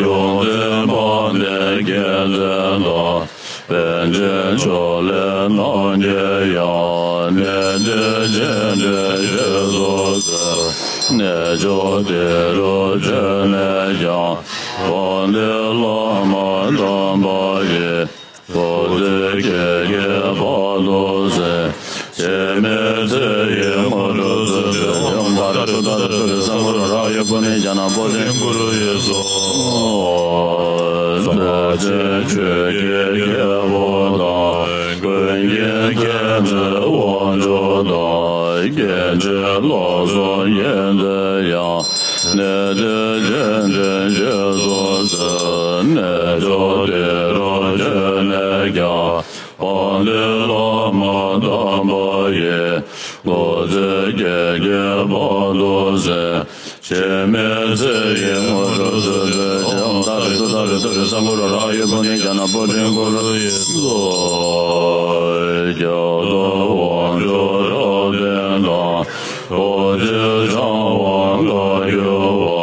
ཡོངས་འཛིན་དཔལ་ལྡན་རྒྱལ་མཚན་དང་། པཎ་ཆེན་ཕྱོགས་ལས་རྣམ་རྒྱལ་ཡང་། ནད་དུག་ཅན་དེ་ཞི་སོ་ཟེར། ནད་མཆོག་དེ་རུ་བྱོན་ནས་ཀྱང་། དཔལ་ལྡན་བླ་མ་དམ་པ་ཡི། སྐུ་ཚེ་བསྐལ་བརྒྱའི་བར་དུ་གསན། འཆི་མེད་ཚེ་ཡི་དངོས་གྲུབ་སྩོལ་ཅིག། ཨོཾ་ཏཱ་རེ་ཏུཏྟཱ་རེ་ཏུ་རེ་སཾ་བྷོ་ཊ་ར་ཨཱ་ཡུ་པུ་ཎི་ཛྙཱ་ན་བོ་དྷི་གུ་རུ་ཡེ་སྭཱ་ཧཱ། རྩ་ཆེན་ཆོས་ཀྱི་རྒྱལ་པོ་དང་། ཀུན་མཁྱེན་མཁྱེན་བརྩེ་དབང་ཕྱུག་དང་། སྐྱེ་འཆི་ལོག་སོགས་ཉེན་མཛད་ཡང་། ནད་དུག་ཅན་དེ་ཞི་སོ་ཟེར། ནད་མཆོག་དེ་རུ་བྱོན་ནས་ཀྱང་། དཔལ་ལྡན་བླ་མ་དམ་པ་ཡི། སྐུ་ཚེ་བསྐལ་བརྒྱའི་བར་དུ་གསན། འཆི་མེད་ཚེ་ཡི་དངོས་གྲུབ་སྩོལ་ཅིག། ཨོཾ་ཏཱ་རེ་ཏུཏྟཱ་རེ་ཏུ་རེ་སཾ་བྷོ་ཊ་ར་ཨཱ་ཡུ་པུ་ཎི་ཛྙཱ་ན་བོ་དྷི་གུ་རུ་ཡེ་སྭཱ་ཧཱ། རྒྱ་མཚོ་དབང་ཕྱུག་རབ་བརྟན་དང་། རྡོ་རྗེ་འཆང་དབང་བཀའ་བརྒྱུད་པ།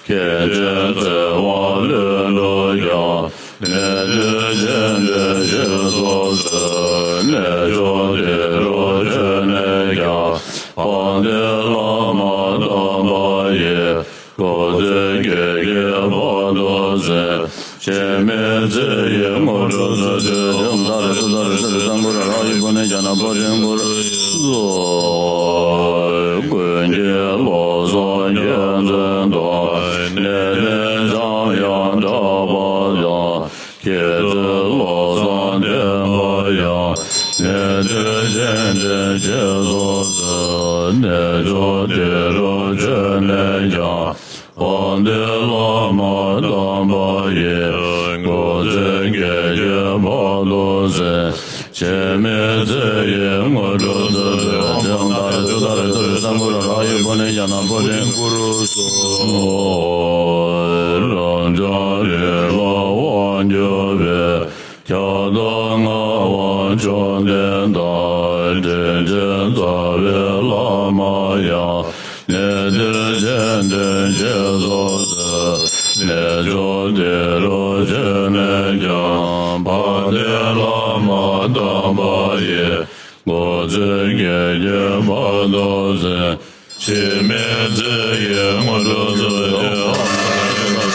མཁན་ཆེན་ཚེ་དབང་ལྷུན་གྲུབ་ཀྱང་། ནད་དུག་ཅན་དེ་ཞི་སོ་ཟེར། ནད་མཆོག་དེ་རུ་བྱོན་ནས་ཀྱང་། དཔལ་ལྡན་བླ་མ་དམ་པ་ཡི། སྐུ་ཚེ་བསྐལ་བརྒྱའི་བར་དུ་གསན། འཆི་མེད་ཚེ་ཡི་དངོས་གྲུབ་སྩོལ་ཅིག། ཨོཾ་ཏཱ་རེ་ཏུཏྟཱ་རེ་ཏུ་རེ་སཾ་བྷོ་ཊ་ར་ཨཱ་ཡུ་པུ་ཎི་ཛྙཱ་ན་བོ་དྷི་གུ་རུ་ཡེ་སྭཱ་ཧཱ། ཀུན་མཁྱེན་བློ་བཟང་རྒྱལ་མཚན་དང་། ནད་མེད་འཇམ་དབྱངས་གྲགས་པ་དང་། མཁས་བཙུན་བློ་བཟང་ལྡན་པ་ཡང་། ནད་དུག་ཅན་དེ་ཞི་སོ་ཟེར། ནད་མཆོག་དེ་རུ་བྱོན་ནས་ཀྱང་། དཔལ་ལྡན་བླ་མ་དམ་པ་ཡི། སྐུ་ཚེ་བསྐལ་བརྒྱའི་བར་དུ། སེ། འཆི་མེད་ཚེ་ཡི་དངོས་གྲུབ་སྩོལ་བའི་ཕྱིར། ཏཱ་རེ་ཏུཏྟཱ་རེ་ཏུ་རེ་ས་གུ་རུ་རཱ་ཧུ་པུ་ནེ་ཛྙཱ་ན་བོ་དྷི་གུ་རུ་སྭཱ་ཧཱ། རབ་འབྱམས་རིག་པ་དབང་སྒྱུར་བའི། ཁྱབ་བདག་ངག་དབང་བཅོམ་ལྡན་འདས། དྲིན་ཅན་རྩ་བའི་བླ་མ་ཡང་། གནས་འདིར་སྤྱན་འདྲེན་ཞེས་སུ་གསོལ། རྣལ་འབྱོར་འདི་རུ་བྱོན་ནས་ཀྱང་། དཔལ་ལྡན་བླ་མ་དམ་པ་ཡི། སྐུ་ཚེ་བསྐལ་བརྒྱའི་བར་དུ་བརྟན། འཆི་མེད་ཚེ་ཡི་དངོས་གྲུབ་སྩོལ་བའི་ཕྱིར། བླ་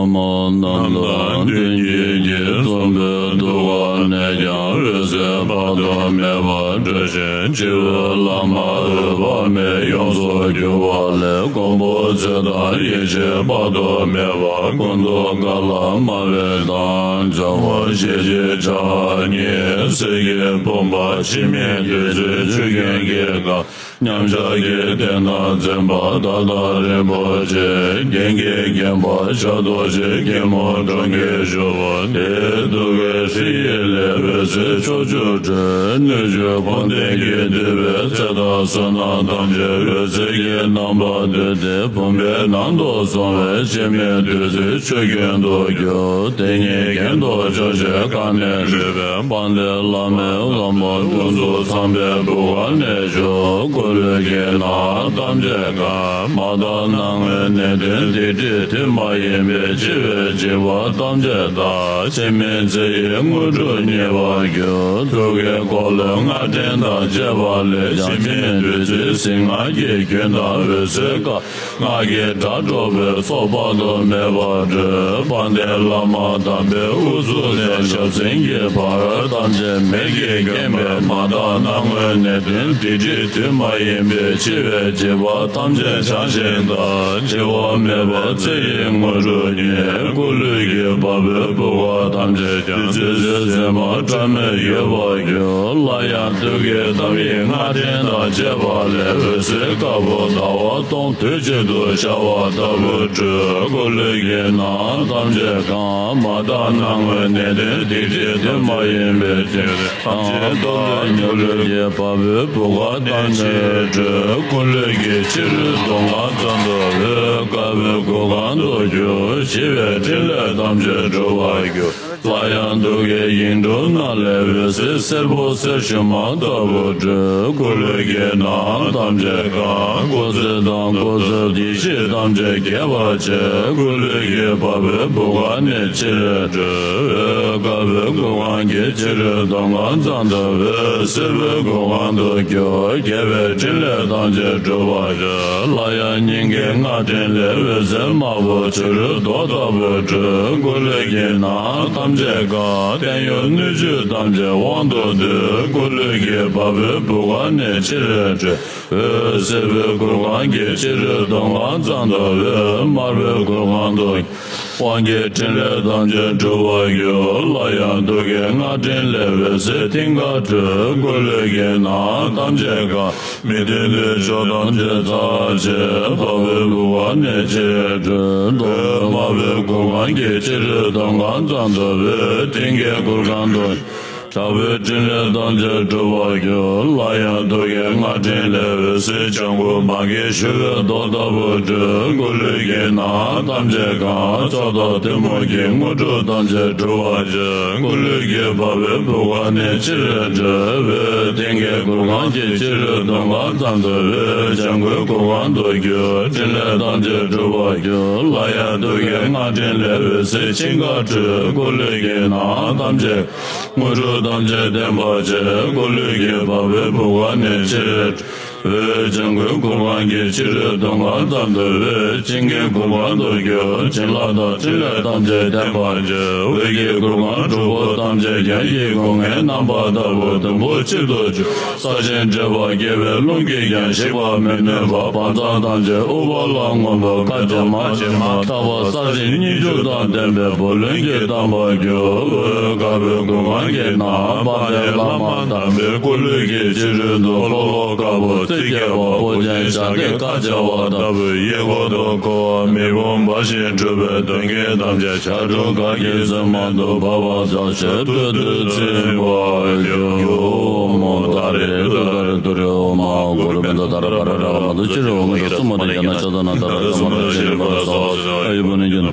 མ་རྣམས་དང་མཐུན་རྐྱེན་གྱིས་མཚུངས་པའི་ཐུགས་ཀ་ནས་ཀྱང་འོད་ཟེར་དཔག་ཏུ་མེད་པ་འཕྲོས་ཤིང་། སྤྱི་བོའི་ལྷ་མོ་འོད་དཔག་མེད་ཡོངས་སུ་གྱུར་པ་ལས། མགོན་པོ་ཚེ་དང་ཡེ་ཤེས་དཔག་ཏུ་མེད་པ་ཀུན་ཏུ་དགའ་ལ་མ་བས་དང་། བྱ་རུང་ཞལ་གཅིག་ཕྱག་གཉིས་གསེར་གྱི་བུམ་པ། འཆི་མེད་བདུད་རྩིའི་ཆུ་རྒྱུན་གྱིས་བཀང་། མཉམ་གཞག་གི་རྟེན་དང་འཛིན་པ་ད་ལྟ་རིན་པོ་ཆེ། རྒྱན་གྱིས་བརྒྱན་པ་ཞབས་རྡོ་རྗེ་སྐྱིལ་མོ་ཀྲུང་གིས་བཞུགས་པ། དེའི་ཐུགས་ཀའི་ཧྲཱིཿཡིག་ལས་འོད་ཟེར་ཕྱོགས་བཅུར་འཕྲོས། སྣོད་བཅུད་འཁོར་འདས་ཀྱིས་བསྡུས་པའི་ཚེ་དང་བསོད་ནམས་ཐམས་ཅད་འོད་ཟེར་གྱི་རྣམ་པར་བསྡུས་ཏེ། བུམ་པའི་ནང་དུ་སོང་བས་འཆི་མེད་བདུད་རྩིའི་ཆུ་རྒྱུན་དུ་གྱུར། དེ་ཉིད་གྱེན་དུ་ཕྱོགས་བཞིར་གང་ནས་ལུས་པའི། དཔལ་ལྡན་བླ་མའི་དབང་པོ་དབུ་གཙུག་ཚངས་པའི་བུ་ག་ནས་བྱུང་། སྐུ་ལུས་ཀྱི་ནང་ཐམས་ཅད་གང་། མ་དག་སྣང་ངུ་ནད་གདོན་སྡིག་སྒྲིབ་དུས་མ་ཡིན་པའི་འཆི་བའི་འཇིགས་པ་ཐམས་ཅད་དག། འཆི་མེད་ཚེ་ཡི་དངོས་གྲུབ་བརྙེས་པར་གྱུར། ཐུགས་ཀའི་འཁོར་ལོའི་སྔགས་ཕྲེང་དང་བཅས་པ་ལས་ཀྱང་འཆི་མེད་བདུད་རྩིའི་གཟིགས་སྔགས་ཀྱི་རྒྱུན་དང་འོད་ཟེར་དཀར། སྔགས་ཀྱི་སྒྲ་སྒྲོགས་པའི་ཚོགས་དཔག་ཏུ་མེད་པ་སྒྲོགས། དཔལ་ལྡན་བླ་མ་དམ་པའི་དབུ་གཙུག་ནས་ཞབས་མཚན་གྱི་བར་ཐམས་ཅད་མེར་གྱིས་ཁེངས་པས། མ་དག་སྣང་ངུ་ནད་གདོན་སྡིག་སྒྲིབ་དུས་མ་ཡིན་པའི་འཆི་བའི་འཇིགས་པ་ཐམས་ཅད་བྱང་ཞིང་དག། འཆི་བ་མེད་པ་ཚེ་ཡི་དངོས་གྲུབ་བརྙེས། སྐུ་ལུས་ཀྱི་བ་སྤུའི་བུ་ག་ཐམས་ཅད་ཀྱང་བདུད་རྩིའི་ཟེགས་མ་བཀྲག་མེད་གཡོ་བར་གྱུར། སླར་ཡང་ཐུགས་ཀའི་ཏཱ་ལའི་སྔགས་ཕྲེང་དང་བཅས་པ་ལས་འོད་ཟེར་དཀར་པོ་ཟླ་བ་སྟོང་དུས་གཅིག་ཏུ་ཤར་བ་ལྟ་བུ་སྤྲོས། སྐུ་ལུས་ཀྱི་ནང་ཐམས་ཅད་གང་། མ་དག་སྣང་ངུ་ནད་གདོན་སྡིག་སྒྲིབ་དུས་མ་ཡིན་པའི་འཆི་བ་ཐམས་ཅད་བཟློག་སྟེ། སྐུ་ལུས་ཀྱི་བ་སྤུའི་བུ་ག་ཐམས་ཅད་སྤྲོས། སྐུ་ལུས་ཀྱི་ཕྱི་རོལ་མདོ་སྔགས་ཙམ་དུ་འོད་དཀར་པོའི་གུར་ཁང་དུ་གྱུར། ཞི་བའི་ཕྲིན་ལས་ཐམས་ཅད་འགྲུབ་པར་གྱུར། སླར་ཡང་ཐུགས་ཀའི་དབྱིངས་སྒྲུབ་རྣམས་ལས་འོད་ཟེར་སེར་པོ་གསེར་ཞུན་མ་ལྟ་བུ་སྤྲོས། སྐུ་ལུས་ཀྱི་ནང་ཐམས་ཅད་གང་། སྐུ་ཚེ་དང་སྐུ་གསུམ་བདེ་སྐྱིད་ཐམས་ཅད་རྒྱས་པར་བྱས། སྐུ་ལུས་ཀྱི་བ་སྤུའི་བུ་ག་ནས་ཕྱི་རུ་འཕྲོས། འོད་དཀར་པོའི་གུར་ཁང་གི་ཕྱི་རོལ་མདོ་སྔགས་ཙམ་དུ་འོད་སེར་པོའི་གུར་ཁང་དུ་གྱུར། རྒྱས་པའི་ཕྲིན་ལས་ཐམས་ཅད་འགྲུབ་པར་བྱས། སླར་ཡང་སྙིང་གའི་སྔགས་ཕྲེང་ལས་འོད་ཟེར་དམར་པོ་བྱུ་རུའི་མདོག་ལྟ་བུ་སྤྲོས། སྐུ་ལུས་ཀྱི་ནང་ཐམས་ཅད་གང་། བརྟན་གཡོ་སྣོད་བཅུད་ཐམས་ཅད་དབང་དུ་འདུས། སྐུ་ལུས་ཀྱི་བ་སྤུའི་བུ་ག་ནས་ཕྱི་རུ་འཕྲོས། འོད་སེར་པོའི་གུར་ཁང་གི་ཕྱི་རོལ་མདོ་སྔགས་ཙམ་དུ་འོད་དམར་པོའི་གུར་ཁང་དུ། དབང་གི་ཕྲིན་ལས་ཐམས་ཅད་འགྲུབ་པར་གྱུར། སླར་ཡང་ཐུགས་ཀའི་སྔགས་ཕྲེང་ལས་འོད་ཟེར་མཐིང་ག་སྤྲོས། སྐུ་ལུས་ཀྱི་ནང་ཐམས་ཅད་གང་། མི་མཐུན་ཕྱོགས་ཐམས་ཅད་ཚར་བཅད། བ་སྤུའི་བུ་ག་ནས་ཕྱི་རུ་འཕྲོས། འོད་དམར་པོའི་གུར་ཁང་གི་ཕྱི་རོལ་མདོ་སྔགས་ཙམ་དུ་འོད་མཐིང་གའི་གུར་ཁང་དུ། དྲག་པོའི་ཕྲིན་ལས་ཐམས་ཅད་འགྲུབ་པར་གྱུར། སླར་ཡང་ཐུགས་ཀའི་སྔགས་ཕྲེང་ལས་འོད་ཟེར་ལྗང་གུ་མ་སྐྱེས་ཞུ་བའི་མདོག་ལྟ་བུ་སྤྲོས། སྐུ་ལུས་ཀྱི་ནང་ཐམས་ཅད་གང་། མཆོག་དང་ཐུན་མོང་གི་དངོས་གྲུབ་ཐམས་ཅད་འགྲུབ་པར་བྱེད། སྐུ་ལུས་ཀྱི་བ་སྤུའི་བུ་ག་ནས་ཕྱི་རུ་འཕྲོས། འོད་མཐིང་གའི་གུར་ཁང་གི་ཕྱི་རོལ་མདོ་སྔགས་ཙམ་དུ་འོད་ལྗང་གུའི་གུར་ཁང་དུ་གྱུར། ཕྲིན་ལས་ཐམས་ཅད་འགྲུབ་པར་གྱུར། སླར་ཡང་ཐུགས་ཀའི་སྔགས་ཕྲེང་ལས་འོད་ཟེར་ཆིངས་ཁ་སྤྲོས། སྐུ་ལུས་ཀྱི་ནང་ཐམས་ཅད། དངོས་གྲུབ་ཐམས་ཅད་ལྡན་པར་བྱེད། སྐུ་ལུས་ཀྱི་བ་སྤུའི་བུ་ག་ནས་ཕྱི་རུ། འོད་ལྗང་གུའི་གུར་ཁང་གི་ཕྱི་རོལ་དུ་ང་ཙམ་དུ་འོད། བྱིན་གྱིས་གུར་ཁང་དུ་གྱུར། བྱིན་རླབས་དང་ཕྲིན་ལས་ཐམས་ཅད་བརྟན་པར་གྱུར། འོད་ཀྱི་གུར་ཁང་དྲུག་པོ་ཐམས་ཅད་རྒྱན་གྱི་སྒོ་ལྔའི་རྣམ་པ་ལྟ་བུ་དུམ་བུ་གཅིག་ཏུ་གྱུར། ས་ཆེན་འདྲེས་པ་བརྒྱད་པའི་རླུང་གིས་ཀྱང་ཞིག་པར་མི་ནུས་པ། བང་མཛོད་ཐམས་ཅད་ཨུཏྤ་ལ་སྔོན་པོ་ཁ་ཆེ་མ་ཆེ་མ་དག་པ་ས་ཆེན་སྙིང་བཅུ་དང་ལྡན་པའི་འབུམ་ལོན་གྱིས་གཏམས་པར་གྱུར། འོད་དཀར་པོའི་གུར་ཁང་གི་ནང་དཔལ་ལྡན་བླ་མ་དམ་པའི་སྐུ་ལུས་ཀྱི་ཕྱི་རོལ་དུ་ལྷོ་ལྷོ་དཀར་པོ་རྩི་རྒྱས་པ་པོ་ཆེན་ཞབས་བརྟན་ཁ་ཕྱེ་བ་ལྟ་བུའི་གཡས་སྐོར་དུ་འཁོར་བ་མེ་དཔུང་འབར་ཞིང་འཁྲུགས་པའི་མདུན་བསྐྱེད་ཐམས་ཅད་ཞབས་དྲུང་གར་གྱི་རྩེ་མོ་དུ་བབས་པ་ཕྱག་བཞེས་ཐུགས་སུ་ཚིམ་པར་གྱུར། ཨོཾ་ཏཱ་རེ་ཏུཏྟཱ་རེ་ཏུ་རེ་ཨོཾ་ཨཱཿ་གུ་རུ་བྷནྡྷ་ཏཱ་ར་པཱ་ར་ར་ག་མ་ཏུ་ཤྲཱི་ཝཱ་ཀཱི་ཏ་སུ་མ་ཏི་ཛྙཱ་ན་ཤ་ཙ་ན་དྷ་ར་ས་མ་ར་ཤྲཱི་པ་ར་ས་ཝ་ཙྪ་ཨ་ཡུ་བ་ནི་ཛྙཱ་ན།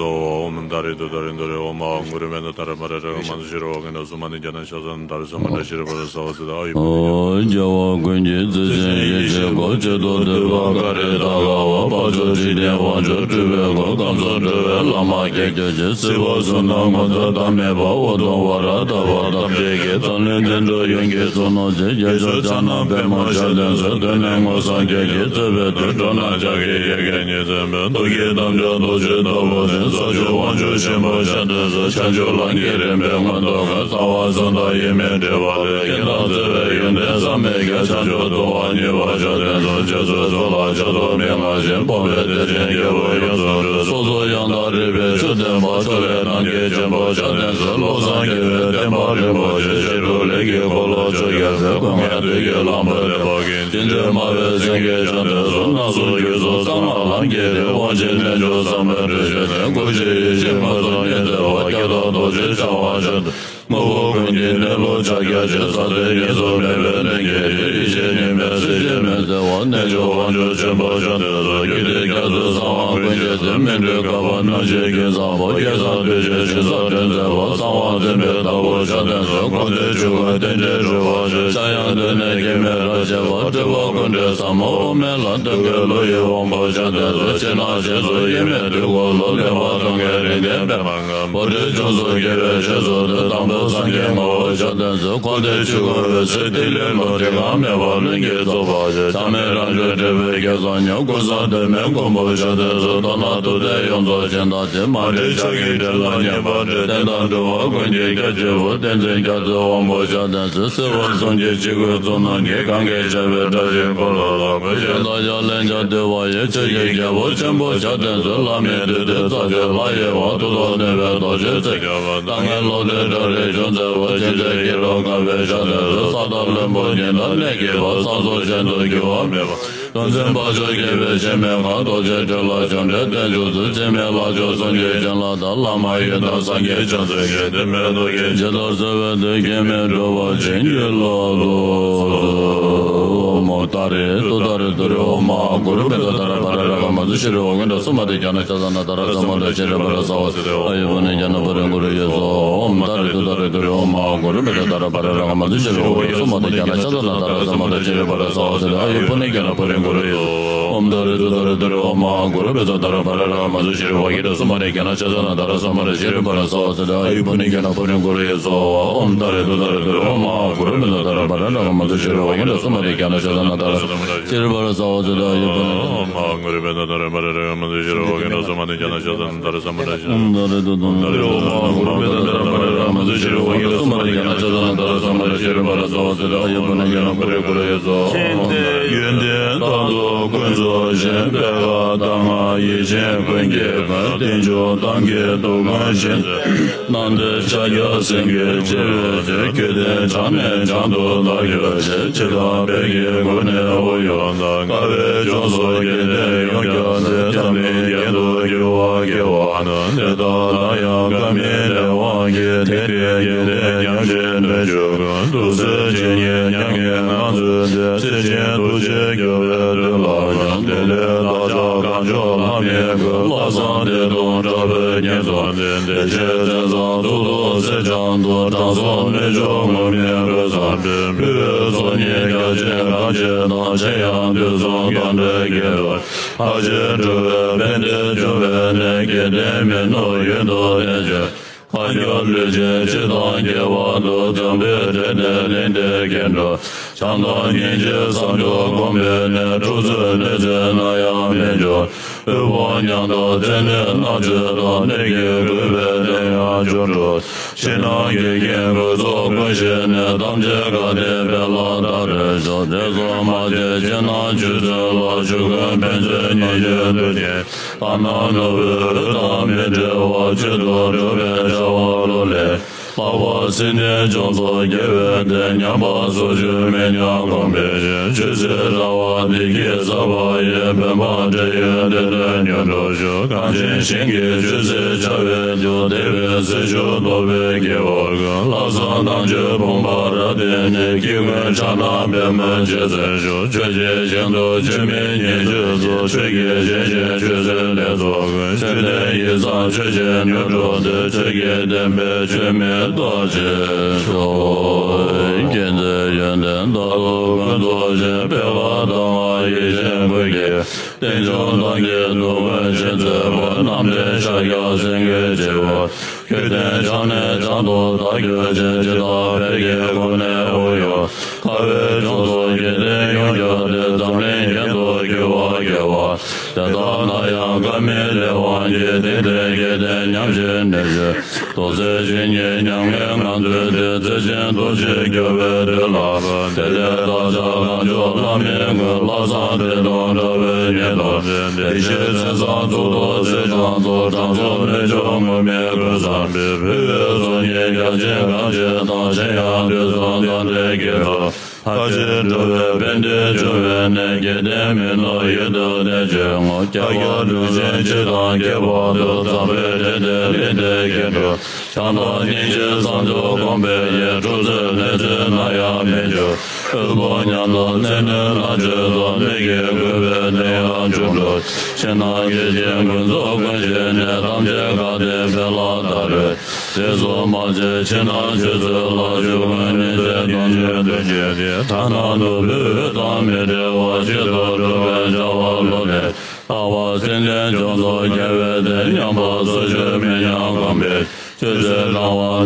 ཨོཾ་ཏཱ་རེ་ཏུཏྟཱ་རེ་ཏུ་རེ་ཨོཾ་ཨཱཿ་གུ་རུ་བྷནྡྷ་ཏཱ་ར་པཱ་ར་ར་ག་མ་ཏུ་ཤྲཱི་ཝཱ་ཀཱི་ཏ་སུ་མ་ཏི་ཛྙཱ་ན་ཤ་ཙ་ན་དྷ་ར་ས་མ་ར་ཤྲཱི་པ་ར་ས་ཝ་ཙྪ་ཨ་ཡུ་བ་ནི། ཨོ་རྒྱལ་བ་ཀུན་གྱི་གཙུག་ཆེན་ཡེ་ཤེས་སྐུ། གཅིག་ཏུ་བསྡུས་པ་ཀ་རི་ཏ་ག་བ། དཔལ་མཆོག་འཇིག་རྟེན་དབང་ཕྱུག་སྤྲུལ་པའི་སྐུ། ཁམས་གསུམ་འགྲོ་བའི་བླ་མ་དགེ་བཅུ་ཆེན། སྲིད་པ་གསུམ་དང་ངོ་མཚར་ཟླ་མེད་པ། ཨོ་དོམ་ཝ་ར་དྷ་བ་ཐམས་ཅད་ཀྱི། མཚན་ལུས་ལྡན་འགྲོ་ཡོངས་ཀྱི་གཙུག་ན་གཅིག་རྒྱལ་མཆོག་ཕྱག་ན་པདྨོ་ཞབས་བརྟན་གསོལ། གདོད་ནས་མངོན་སངས་རྒྱས་ཀྱིས་གཙོས་པའི་མདུན། འགྲོ་རྣམས་ཕྱག་གི་ཡ་གྱལ་ཉིད་མཚོན་པའི། མདོ་རྒྱུད་དམ་ཆོས་རྡོ་རྗེ་ལྟ་བུ་ནི། རྩ་བརྒྱུད་དབང་ཕྱུག་ཆེན་པོ་ཞབས་བརྟན་གསོལ། བྱང་ཆུབ་ལམ་གྱི་རིམ་པའི་མངོན་རྟོགས་ཀུན། གསང་བ་གསུམ་དང་དབྱེར་མེད་འབྲེལ་བ་ལས། བསྐྱེད་དང་མཛད་པའི་ཡོན་ཏན་བསམ་མི་ཁྱབ། བྱང་ཆུབ་ཏུ་བ་ཉེ་བར་ཞབས་བརྟན་གསོལ། རྗེས་སུ་ཚོགས་ལ་ཕྱག་རྫོགས་སྨོན་ལམ་བཞེས། སྤོབས་པའི་གཏེར་ཆེན་རྒྱལ་པོ་ཡོངས་སུ་གྲུབ། ཚོགས་གཙོ་ཡང་དག་རིག་པའི་ཆུ་ལྡན་པ། ཕྱོགས་ལས་རྣམ་རྒྱལ་ཆེན་པོ་ཞབས་བརྟན་གསོལ། བློ་བཟང་རྒྱལ་པོའི་བསྟན་པ་རིན་པོ་ཆེ། ཕྱི་རོལ་ལས་ཀྱི་འཁོར་ལོ་བཅོ་བརྒྱད་པའི། སྐུ་ལྔའི་བདུད་ཀྱི་ལམ་པ་ལས་འཕགས་ཀྱི། འཇིགས་བྲལ་སྨྲ་བའི་སེང་གེ་ཞབས་བརྟན་གསོལ། སྣ་ཚོགས་རྒྱུད་སོགས་གསང་སྔགས་ལམ་གྱི་རིགས། དབང་ཆེན་རྣལ་འབྱོར་ཟབ་མོའི་སྤྲུལ་གཞི་ལྡན། སྐུ་བཞིའི་ཡེ་ཤེས་མངོན་སུམ་ཉིད་མཛད་པ། བསྐྱེད་དང་རྡོ་རྗེ་འཆང་བ་ཞབས་བརྟན། དངོས་པོ་ཀུན་གྱི་གནས་ལུགས་ཕྱག་རྒྱ་ཆེ། ས་མཚམས་གཉིས་སུ་མེད་པའི་གནས་ཀྱི་རིགས། ཡེ་ཤེས་གཉིས་མེད་སྲིད་ཞིའི་མེ་མཛད་པ། རྣལ་འབྱོར་དབང་ཕྱུག་ཆེན་པོ་ཞབས་བརྟན་གསོལ། རྒྱུད་སྡེ་རྒྱ་མཚོའི་གསང་བ་ཀུན་གྱི་གཟིགས། སྨིན་གྲོལ་བསྐལ་པ་སྣང་བཞིའི་སྐུ་བཟང་པོ། སྐྱེས་བུ་ཐུགས་རྗེའི་ཞིང་ས་འདྲེན་མཛད་པ། གསང་བ་འཛིན་པའི་བདག་པོ་ཞབས་བརྟན་གསོལ། འཁོར་འདས་ཆོས་སྐུ་རྟེན་འབྲེལ་སྒྲུབ་པ་ཆེ། ཕྱྭ་གཡང་སྟོན་ནས་སྐྱེ་མེད་རབ་བྱེད་པ། སྤྲུལ་པ་ཀུན་གྲོལ་ཟབ་མོ་དབུ་མའི་ལམ། སྟོན་ཁའི་བློ་ཡི་དབང་པོ་ཞབས་བརྟན་གསོལ། ཕྱི་ནང་ཞལ་གསུམ་དབྱེར་མེད་དུས་འཁོར་ལོ། གླེགས་བམ་སྟོན་ཁའི་རིག་གནས་པདྨ་འགག་བོད་དུ་བྱུང་སོང་དགྱེས་པའི་རྗེས་སུ་འདུད། དང་པོ་སངས་རྒྱས་ངོ་བོ་ཞབས་བརྟན་གསོལ། འཁོར་འདས་ཆོས་སྐུ་འོད་གསལ་ཐིག་ལེ་ལུང་། བྲི་གང་མེད་པ་ལྷུན་གྱིས་རྫོགས་པ་ཆེ། ཆགས་མེད་རང་གྲོལ་འབྲས་བུའི་གེགས་སེལ་ཉིད། ཀུན་བཟང་གདོད་མའི་མགོན་པོ་ཞབས་བརྟན་གསོལ། མདོར་ན་ཐུབ་བསྟན་ཡོངས་རྫོགས་སྦྱིན་བདག་ཆེ། མ་འདྲེས་ཕྱག་གི་ཕྲིན་ལས་བརྙེས་པར་འདོད། བསྟན་དང་འགྲོ་བ་ཀུན་གྱི་སྐྱབས་གཅིག་པུ། བསྟན་འཛིན་རྒྱ་མཚོའི་དབང་པོ་ཞབས་བརྟན་གསོལ། སྲིད་པ་གསུམ་གྱི་སྤྱི་བོའི་གཙུག་ན་གཉིས། གང་གིས་བྱ་བའི་དགྲ་བཅོམ་འཁོར་ལོ་བསླང་། བུ་ཆེན་ལ་ཡང་ལན་ཆགས་འདུལ་བ་ཡི། ཆོས་ཀྱི་རྒྱལ་པོ་ཆེན་པོ་ཞབས་བརྟན་གསོལ། ལྷ་མིའི་འདུས་སྡེ་རྩ་བཅུ་ལྷ་ཡི་དབང་། མཐུ་སྟོབས་ནུས་པའི་རྡོ་རྗེ་རྩེ་བརྒྱད་པ། ལྟ་ངན་ལོག་ལྟའི་དགྲ་རིགས་ཅུང་ཟད་པ། ཇི་འདྲའི་སྐྱེ་འགྲོ་གང་བས་ཞབས་བརྟན་གསོལ། ས་དང་ལྷུན་པོ་ཉི་ཟླ་གནས་བརྒྱད་པ། ས་སོགས་གཞན་དུ་འགྱུར་བ་མེད་པ། གདུང་འཛིན་དཔལ་མཆོག་དགྱེས་པའི་འཆི་མེད་ཁང་། རྡོ་རྗེ་ཁྲི་ལ་བྱོན་འདྲེན་བརྟན་བཞུགས་སྩོལ། འཆི་མེད་ལྷ་མཆོག་གསུམ་གྱི་བྱིན་རླབས་དང་། བླ་མ་ཡི་དམ་སངས་རྒྱས་བྱང་སེམས་ཀྱི། བདུད་མེད་རྡོ་རྗེ་འཇིགས་སྐྲག་གསོལ་བའི་མཐུས། སྐྱེ་མེད་འགྲོ་བ་བྱིན་གྱིས་རློབས་ལོ། ཨོཾ་ཏཱ་རེ་ཏུཏྟཱ་རེ་ཏུ་རེ་ཨོཾ་ཨཱཿ་གུ་རུ་བྷནྡྷ་ཏཱ་ར་པཱ་ར་ར་ག་མ་ཏུ་ཤྲཱི་ཝཱ་ཀཱི་ཏ་སུ་མ་ཏི་ཛྙཱ་ན་ཤ་ཙ་ན་དྷ་ར་ས་མ་ཏི་ཤྲཱི་པ་ར་ས་ཝ་ཙྪ་ཨ་ཡུ་བ་ནི་ཛྙཱ་ན་པུ་རི་གུ་རུ་ཡེ་སྭཱ་ཧཱ། ཨོཾ་ཏཱ་རེ་ཏུཏྟཱ་རེ་ཏུ་རེ་ཨོཾ་ཨཱཿ་གུ་རུ་བྷནྡྷ་ཏཱ་ར་པཱ་ར་ར་ག་མ་ཏུ་ཤྲཱི་ཝཱ་ཀཱི་ཏ་སུ་མ་ཏི་ཛྙཱ་ན་ཤ་ཙ་ན་དྷ་ར་ས་མ་ཏི་ཤྲཱི་པ་ར་ས་ཝ་ཙྪ་ཨ་ཡུ་བ་ནི་ཛྙཱ་ན་པུ་རི་གུ་རུ་ཡེ་སྭཱ་ཧཱ། ཨོཾ་ཏཱ་རེ་ཏུཏྟཱ་རེ་ཏུ་རེ་ཨོཾ་ཨཱཿ་གུ་རུ་བྷནྡྷ་ཏཱ་ར་པཱ་ར་ར་ག་མ་ཏུ་ཤྲཱི་ཝཱ་ཀཱི་ཏ་སུ་མ་ཏི་ཛྙཱ་ན་ཤ་ཙ་ན་དྷ་ར་ས་མ་ཏི་ཤྲཱི་པ་ར་ས་ཝ་ཙྪ་ཨ་ཡུ་བ་ནི་ཛྙཱ་ན་པུ་རི་གུ་རུ་ཡེ་སྭཱ་ཧཱ། ཨོཾ་ཏཱ་རེ་ཏུཏྟཱ་རེ་ཏུ་རེ་ཨོཾ་ཨཱཿ་གུ་རུ་བྷནྡྷ་ཏཱ་ར་པཱ་ར་ར་ག་མ་ཏུ་ཤྲཱི་ཝཱ་ཀཱི་ཏ་སུ་མ་ཏི་ཛྙཱ་ན་ཤ་ཙ་ན་དྷ་ར་ཤྲཱི་པ་ར་ས་ཝ་ཙྪ་ཨ་ཡུ་བ་ནི། ཨོཾ་ཨཱཿ་གུ་རུ་བྷནྡྷ་ཏཱ་ར་པཱ་ར་ར་ག་མ་ཏུ་ཤྲཱི་ཝཱ་ཀཱི་ཏ་སུ་མ་ཏི་ཛྙཱ་ན་ཤ་ཙ་ན་དྷ་ར་ས་མ་ཏི་ཤྲཱི། ཨོཾ་ཏཱ་རེ་ཏུཏྟཱ་རེ་ཏུ་རེ་ཨོཾ་ཨཱཿ་གུ་རུ་བྷནྡྷ་ཏཱ་ར་པཱ་ར་ར་ག་མ་ཏུ་ཤྲཱི་ཝཱ་ཀཱི་ཏ་སུ་མ་ཏི་ཛྙཱ་ན་ཤ་ཙ་ན་དྷ་ར་ས་མ་ཏི་ཤྲཱི་པ་ར་ས་ཝ་ཙྪ་ཨ་ཡུ་བ་ནི་ཛྙཱ་ན་པུ་རི་གུ་རུ་ཡེ་སྭཱ་ཧཱ། ཡོན་ཏན་རྟག་ཏུ་ཀུན་རྫོགས་ཤིང་། པད་དཀར་མདངས་ལྔ་ཡིད་བཞིན་ཀུན་གྱི་ཁམས། རྟེན་འབྱུང་གཏམ་གྱི་འདུ་ཁང་བཞིན། རྣམ་ཐར་ཕྱག་རྒྱ་སེང་གེ་ཆེ་བའི་ཕྱིར། བསྐལ་དོན་གྲངས་མེད་བྱང་དུ་བདག་གྱུར་ཅིང་། འཆི་བདག་ཕལ་སྐད་ཀུན་ནས་དབུགས་དབྱུང་དང་། དཀའ་བས་བཅོམ་སོགས་དགེ་ལྡན་ཡོངས་ཀྱང་ནི། འཛམ་གླིང་རྒྱན་དུ་གྱུར་པ་དགེ་བ་རྣམས། དེ་དག་ལ་ཡང་དཀའ་མི་ལས་དབང་གིས། དེང་འདིར་དགེ་ལྡན་ཉམས་བཞེས་སྣོད་བཅུད་ཀུན། ཐུགས་སྲས་ཇི་སྙེད་མྱ་ངན་ངང་ཚུལ་ཏེ། ཚུལ་ཆེན་ཐུགས་རྗེས་སྐྱོབ་པའི་མདུན་ལ་བཞུགས། དེ་ལས་བདག་ཅག་གང་བྱོན་ལྷ་མིའི་སྐུ། ལྷག་བསམ་བདེ་སྟོང་དྲག་པོས་ཉེར་བཟུང་སྟེ། བདེ་གཤེགས་མཚན་བཟང་གཙུག་ཏོར་གསེར་སྦྱངས་དུ། དྲང་སྲོང་རྣལ་འབྱོར་ངུར་སྨྲིག་གོས་བཟང་པོས། ཕུལ་བའི་ཚོགས་གཉིས་རྒྱ་ཆེན་གང་བྱེད་དང་། མཆེད་དབྱངས་དུས་གསུམ་གང་འགྲེལ་དགྱེས་སུ། ལྷར་བཅས་འགྲོ་བའི་ཕན་བདེ་འབྱུང་བའི་གནས། བསྐལ་དོན་མི་ནུབ་ཡུན་དུ་བརྟན་ཅིང་། ཁ་སྐྱོ་ལུས་ཅན་སྤྱི་དང་ཁྱད་པར་དུ། འཛམ་བུའི་གྲལ་སྟེང་གླིང་འདིར་སྐྱེ་འགྲོ། བྱམས་དང་སྙིང་རྗེའི་བསམ་མཆོག་བསྒོམས་པས་ནི། འཁྲུག་རྩོད་གནོད་འཚེ་ནམ་ཡང་མི་འབྱུང་། དབུལ་ཕོངས་ཉམ་ཐག་བཙན་གནོན་མནར་གཅོད་དང་། གནོད་སྐྱེལ་རྒུད་པའི་གནས་ཡང་བྱུང་འགྲོ། ཕྱི་ནང་གི་རྐྱེན་ཀུན་རྫོགས་ཀུན་ཞི་ནས། ཐམས་ཅད་དགའ་སྟེ་འཕེལ་ལ་དར་རོས་ཤོག། དེ་སོགས་མ་ཚད་ཕྱི་ནང་ཆོས་སྲིད་ལ། ཆོས་ཀུན་ཕན་ཚུན་ཉེ་ཞི་དུ་གཅིག། ལྷ་ནག་ནོར་བུའི་དབུ་དང་མི་འབྲལ་བར། གཅིག་ཏུ་འགྲོ་བའི་བྱ་བ་ལོ་ལེགས། ལྷག་པར་སེམས་ཅན་སྐྱོང་ཚོགས་དགེ་བའི་དོན། ཉམས་པ་སོར་ཆུད་མི་ཉམས་གོང་འཕེལ་ཕྱིར། ཆོས་སྲིད་ར་བ་བདེ་སྐྱིད་ཟབ་པ་ཡི། བོད་འབངས་བགྲེས་ཡོལ་བདེ་དོན་མྱུར་འགྲུབ་ཤོག། གངས་ཅན་ཞིང་གི་ཆོས་སྲིད་བྱ་བའི་རྒྱུ། འདས་པའི་སྲིད་ཞུ་རྟོགས་པའི་དགེ་བ་ཀུན། ལྷག་བསམ་དམ་ཆོས་ཕུང་པོར་བརྟེན་ནས། སྐྱེ་ཀུན་ཕྱག་ན་པདྨོ་རྗེས་བརྩོན་ཤོག། ཆོས་ཀྱི་ཞིང་དུ་ཆོས་མིན་ཉེས་སྤྱོད་སོགས། ཆོས་ཀྱི་ཞིང་བཞིན་ཆོས་སྲིད་ལེགས་ཚོགས་ཀུན། ཆོས་ལྡན་ཡིད་བཟང་ཆོས་ཀྱིས་མྱུར་འགྲུབ་སྟེ། ཆོས་ཀྱི་བསྟན་པའི་ཆོས་མིན་རྟོགས་བྱེད་ཤོག། མཁྱེན་བརྩེ་ཡོན་ཏན་རྟག་ཏུ་ཀུན་རྫོགས་ཤིང་། འཕེལ་བ་དང་བ་ཡིད་བཞིན་ཀུན་གྱི། རྟེན་འབྱུང་དང་བརྒྱད་དུ་ཀུན་ཤེས་མཛད་པ། རྣམ་འདྲེན་ཤཱཀྱ་སེང་གེ་བྱེ་བ། མཁས་བཙུན་བྱམས་ནས་བྱང་དུ་བདག་གྱུར་ཅིང་། ཇི་ལྟར་བོད་ཀྱི་ཁོག་ནས་དབུགས་དབྱུང་། ཁ་བའི་ལྗོངས་སུ་དགེ་ལྡན་ཡོངས་བསྐྱོད་དེ། འཛམ་གླིང་རྒྱན་དུ་འགྱུར་བར་དགེ་བ། དེ་ལྟར་ན་ཡང་བཀའ་མའི་ལས་དབང་གིས། དེང་འདིར་དགེ་ལྡན་ཉམས་བཞེས་ནུས་ཤིང་། རྡོ་རྗེ་སེམས་ཉིད་ཉམས་ངེས་ངང་ཚུལ་ཏེ། རྩེ་ཆེན་རྡོ་རྗེ་འགྱུར་བའི་དུས་ལ། དེ་ལྟའི་བདག་ཅག་གངས་ལྗོངས་ལྷ་མིའི་མགོན། ལྷག་བསམ་དེ་དང་འདྲ་བའི་ཉིད་དང་ལྡན། དེ་བཞིན་མཚན་བཟང་གཙུག་ཏོར་ཚེས་བཟང་སོགས། དྲང་སྲོང་རྣལ་འབྱོར་ངུར་སྨྲིག་ཀུན་བསམ་པའི། ཕུལ་བའི་གསུང་སྙན་རྒྱ་ཆེན་གང་བཞེད་དང་། གཞན་ཡང་དུས་གསུམ་དམ་ལྡན་དགེ་ཚོགས། མཐར་ཕྱིན་འགྲོ་བའི་ཕན་བདེ་འབྱུང་བའི་གནས། དགེ་ལྡན་མི་ནག་ཡུལ་དུ་གནས་བཅས་ངོ་། ཁྱབ་བརྒྱ་ཀླུ་ཆེན་སྤྱི་དང་ཁྱད་པར་དུ། འཛམ་བུའི་གྲལ་སྟེང་གླིང་འདིར་སྐྱེ་འགྲོ། བྱམས་དང་སྙིང་རྗེའི་བསམ་མཆོག་བསྒོམས་པས་ཡིན། འཁྲུག་རྩོད་གནོད་འཚེ་ནམ་ཡང་མི་འབྱུང་། དབུལ་ཕོངས་ཉམ་ཐག་བཙན་གནོན་མནར་གཅོད་སོགས། གནོད་སྐྱེལ་རྒུད་པའི་གནས་ཡང་བྱུང་འགྲོ། ཕྱི་ནང་གི་རྐྱེན་ཀུན་རྫོགས་ཀུན་ཞི་ནས། ཐམས་ཅད་དགའ་སྟེ་འཕེལ་ལ་དར་རོས། དེ་སོགས་མ་ཚད་ཕྱི་ནང་ཆོས་སྲིད་ལ། ཆོས་ཀུན་ནི་ཚེ་དང་ཆོས་དུ་གྱུར་ཏེ། ཐ་ན་ནོར་བུའི་དབུ་དང་མི་འབྲལ་བར། གཅིག་ཏུ་འགྲོ་བའི་བྱ་བ་ལོ་ལེགས། ལྷག་པར་སེམས་ལྡན་སྐྱོང་ཚོགས་དགེ་བའི་དོན། ཉམས་པ་སོར་ཆུད་མི་ཉམས་གོང་འཕེལ། ཆོས་སྲིད་ར་བ་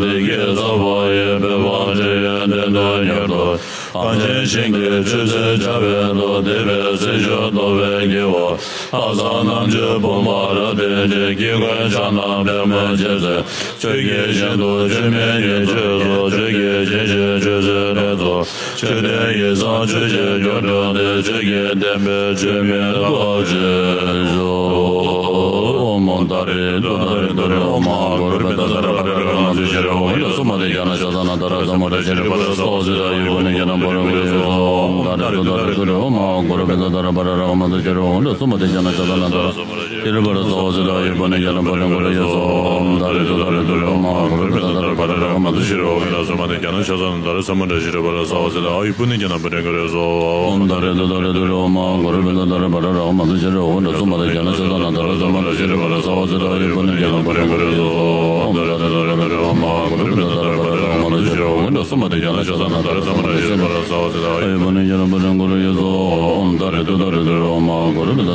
བདེ་སྐྱིད་ཟབ་པ་ཡི། བོད་འབངས་བགྲེས་ཡོལ་བདེ་དོན་མྱུར་འགྲུབ། གངས་ཅན་ཞིང་གི་ཆོས་སྲིད་བྱ་བའི་མདོ། འདས་པའི་སྲིད་ཞུ་རྟོགས་པའི་དགེ་བ། ལྷག་བསམ་རྣམ་དཔྱོད་ཕུང་པོར་བརྟེན་ཅིང་། སྐྱེ་ཀུན་ཕྱག་ན་པདྨོ་རྗེས་བརྩོན། ཆོས་ཀྱི་ཞིང་དུ་ཆོས་མིན་ཉེས་སྤྱོད་སོགས། ཆོས་ཀྱི་ཞིང་བཞིན་ཆོས་སྲིད་ལེགས་ཚོགས། ཆོས་ལྡན་ཡིད་བཟང་ཆོས་ཀྱིས་མྱུར་འགྲུབ་སྟེ། ཆོས་ཀྱི་བསྟན་པའི་ཆོས་མིན་རྟོགས་བྱེད་ཤོག། ཨོཾ་ཏཱ་རེ་ཏུཏྟཱ་རེ་ཏུ་རེ་ཨོཾ་མ་ཧཱ་གུ་རུ་པད་ད་ར་པ་ར་ར་ག་མ་དུ་ཤེ་ར་ཨོཾ་ཡ་སུ་མ་དེ་ཛྙཱ་ན་ཤ་ས་ན་ད་ར་ས་མུ་དྲ་ཤེ་རི་པ་ར་ས་ཨོ་ཛི་ད་ཡུ་བུ་ནི་ཛྙཱ་ན་པུ་རི་གུ་རུ་ཡ་སོ། ཨོཾ་ཏཱ་རེ་ཏུཏྟཱ་རེ་ཏུ་རེ་ཨོཾ་མ་ཧཱ་གུ་རུ་པད་ད་ར་པ་ར་ར་ག་མ་དུ་ཤེ་ར་ཨོཾ་ཡ་སུ་མ་དེ་ཛྙཱ་ན་ཤ་ས་ན་ད་ར་ཤེ་རི་པ་ར་ས་ཨོ་ཛི་ད་ཡུ་བུ་ནི་ཛྙཱ་ན་པུ་རི་གུ་རུ་ཡ་སོ། ཨོཾ་ཏཱ་རེ་ཏུཏྟཱ་རེ་ཏུ་རེ་ཨོཾ་མ་ཧཱ་གུ་རུ་པད་ད་ར་པ་ར་ར་ག་མ་དུ་ཤེ་ར་ཨོཾ་ཡ་སུ་མ་དེ་ཛྙཱ་ན་ཤ་ས་ན་ད་ར་ས་མུ་དྲ་ཤེ་རི་པ་ར་ས་ཨོ་ཛི་ད་ཡུ་བུ་ནི་ཛྙཱ་ན་པུ་རི་གུ་རུ་ཡ་སོ། ཨོཾ་ཏཱ་རེ་ཏུཏྟཱ་རེ་ཏུ་རེ་ཨོཾ་མ་ཧཱ་གུ་རུ་པད་ད་ར་པ་ར་ར་ག་མ་དུ་ཤེ་ར་ཨོཾ་ཡ་སུ་མ་དེ་ཛྙཱ་ན་ཤ་ས་ན་ད་ར་ས་མུ་དྲ་ཤེ་རི་པ་ར་ས་ཨོ་ཛི་ད་ཡུ་བུ་ནི་ཛྙཱ་ན་པུ་རི་གུ་རུ་ཡ་སོ། ཨོཾ་ཏཱ་རེ་ཏུཏྟཱ་རེ་ཏུ་རེ་ཨོཾ་མ་ཧཱ་གུ་རུ་པད་ད་ར་པ་ར་ར་ག་མ་དུ་ཤེ་ར་ཨོཾ་ཡ་སུ་མ་དེ་ཛྙཱ་ན་ཤ་ས་ན་ད་ར་ས་མུ་དྲ་ཤེ་རི་པ་ར་ས་ཨོ་ཛི་ད་ཡུ་བུ་ནི་ཛྙཱ་ན་པུ་རི་གུ་རུ་ཡ་སོ། ཨོཾ་ཏཱ་རེ་ཏུཏྟཱ་རེ་ཏུ་རེ་ཨོཾ་མ་ཧཱ་གུ་རུ་པད་ད་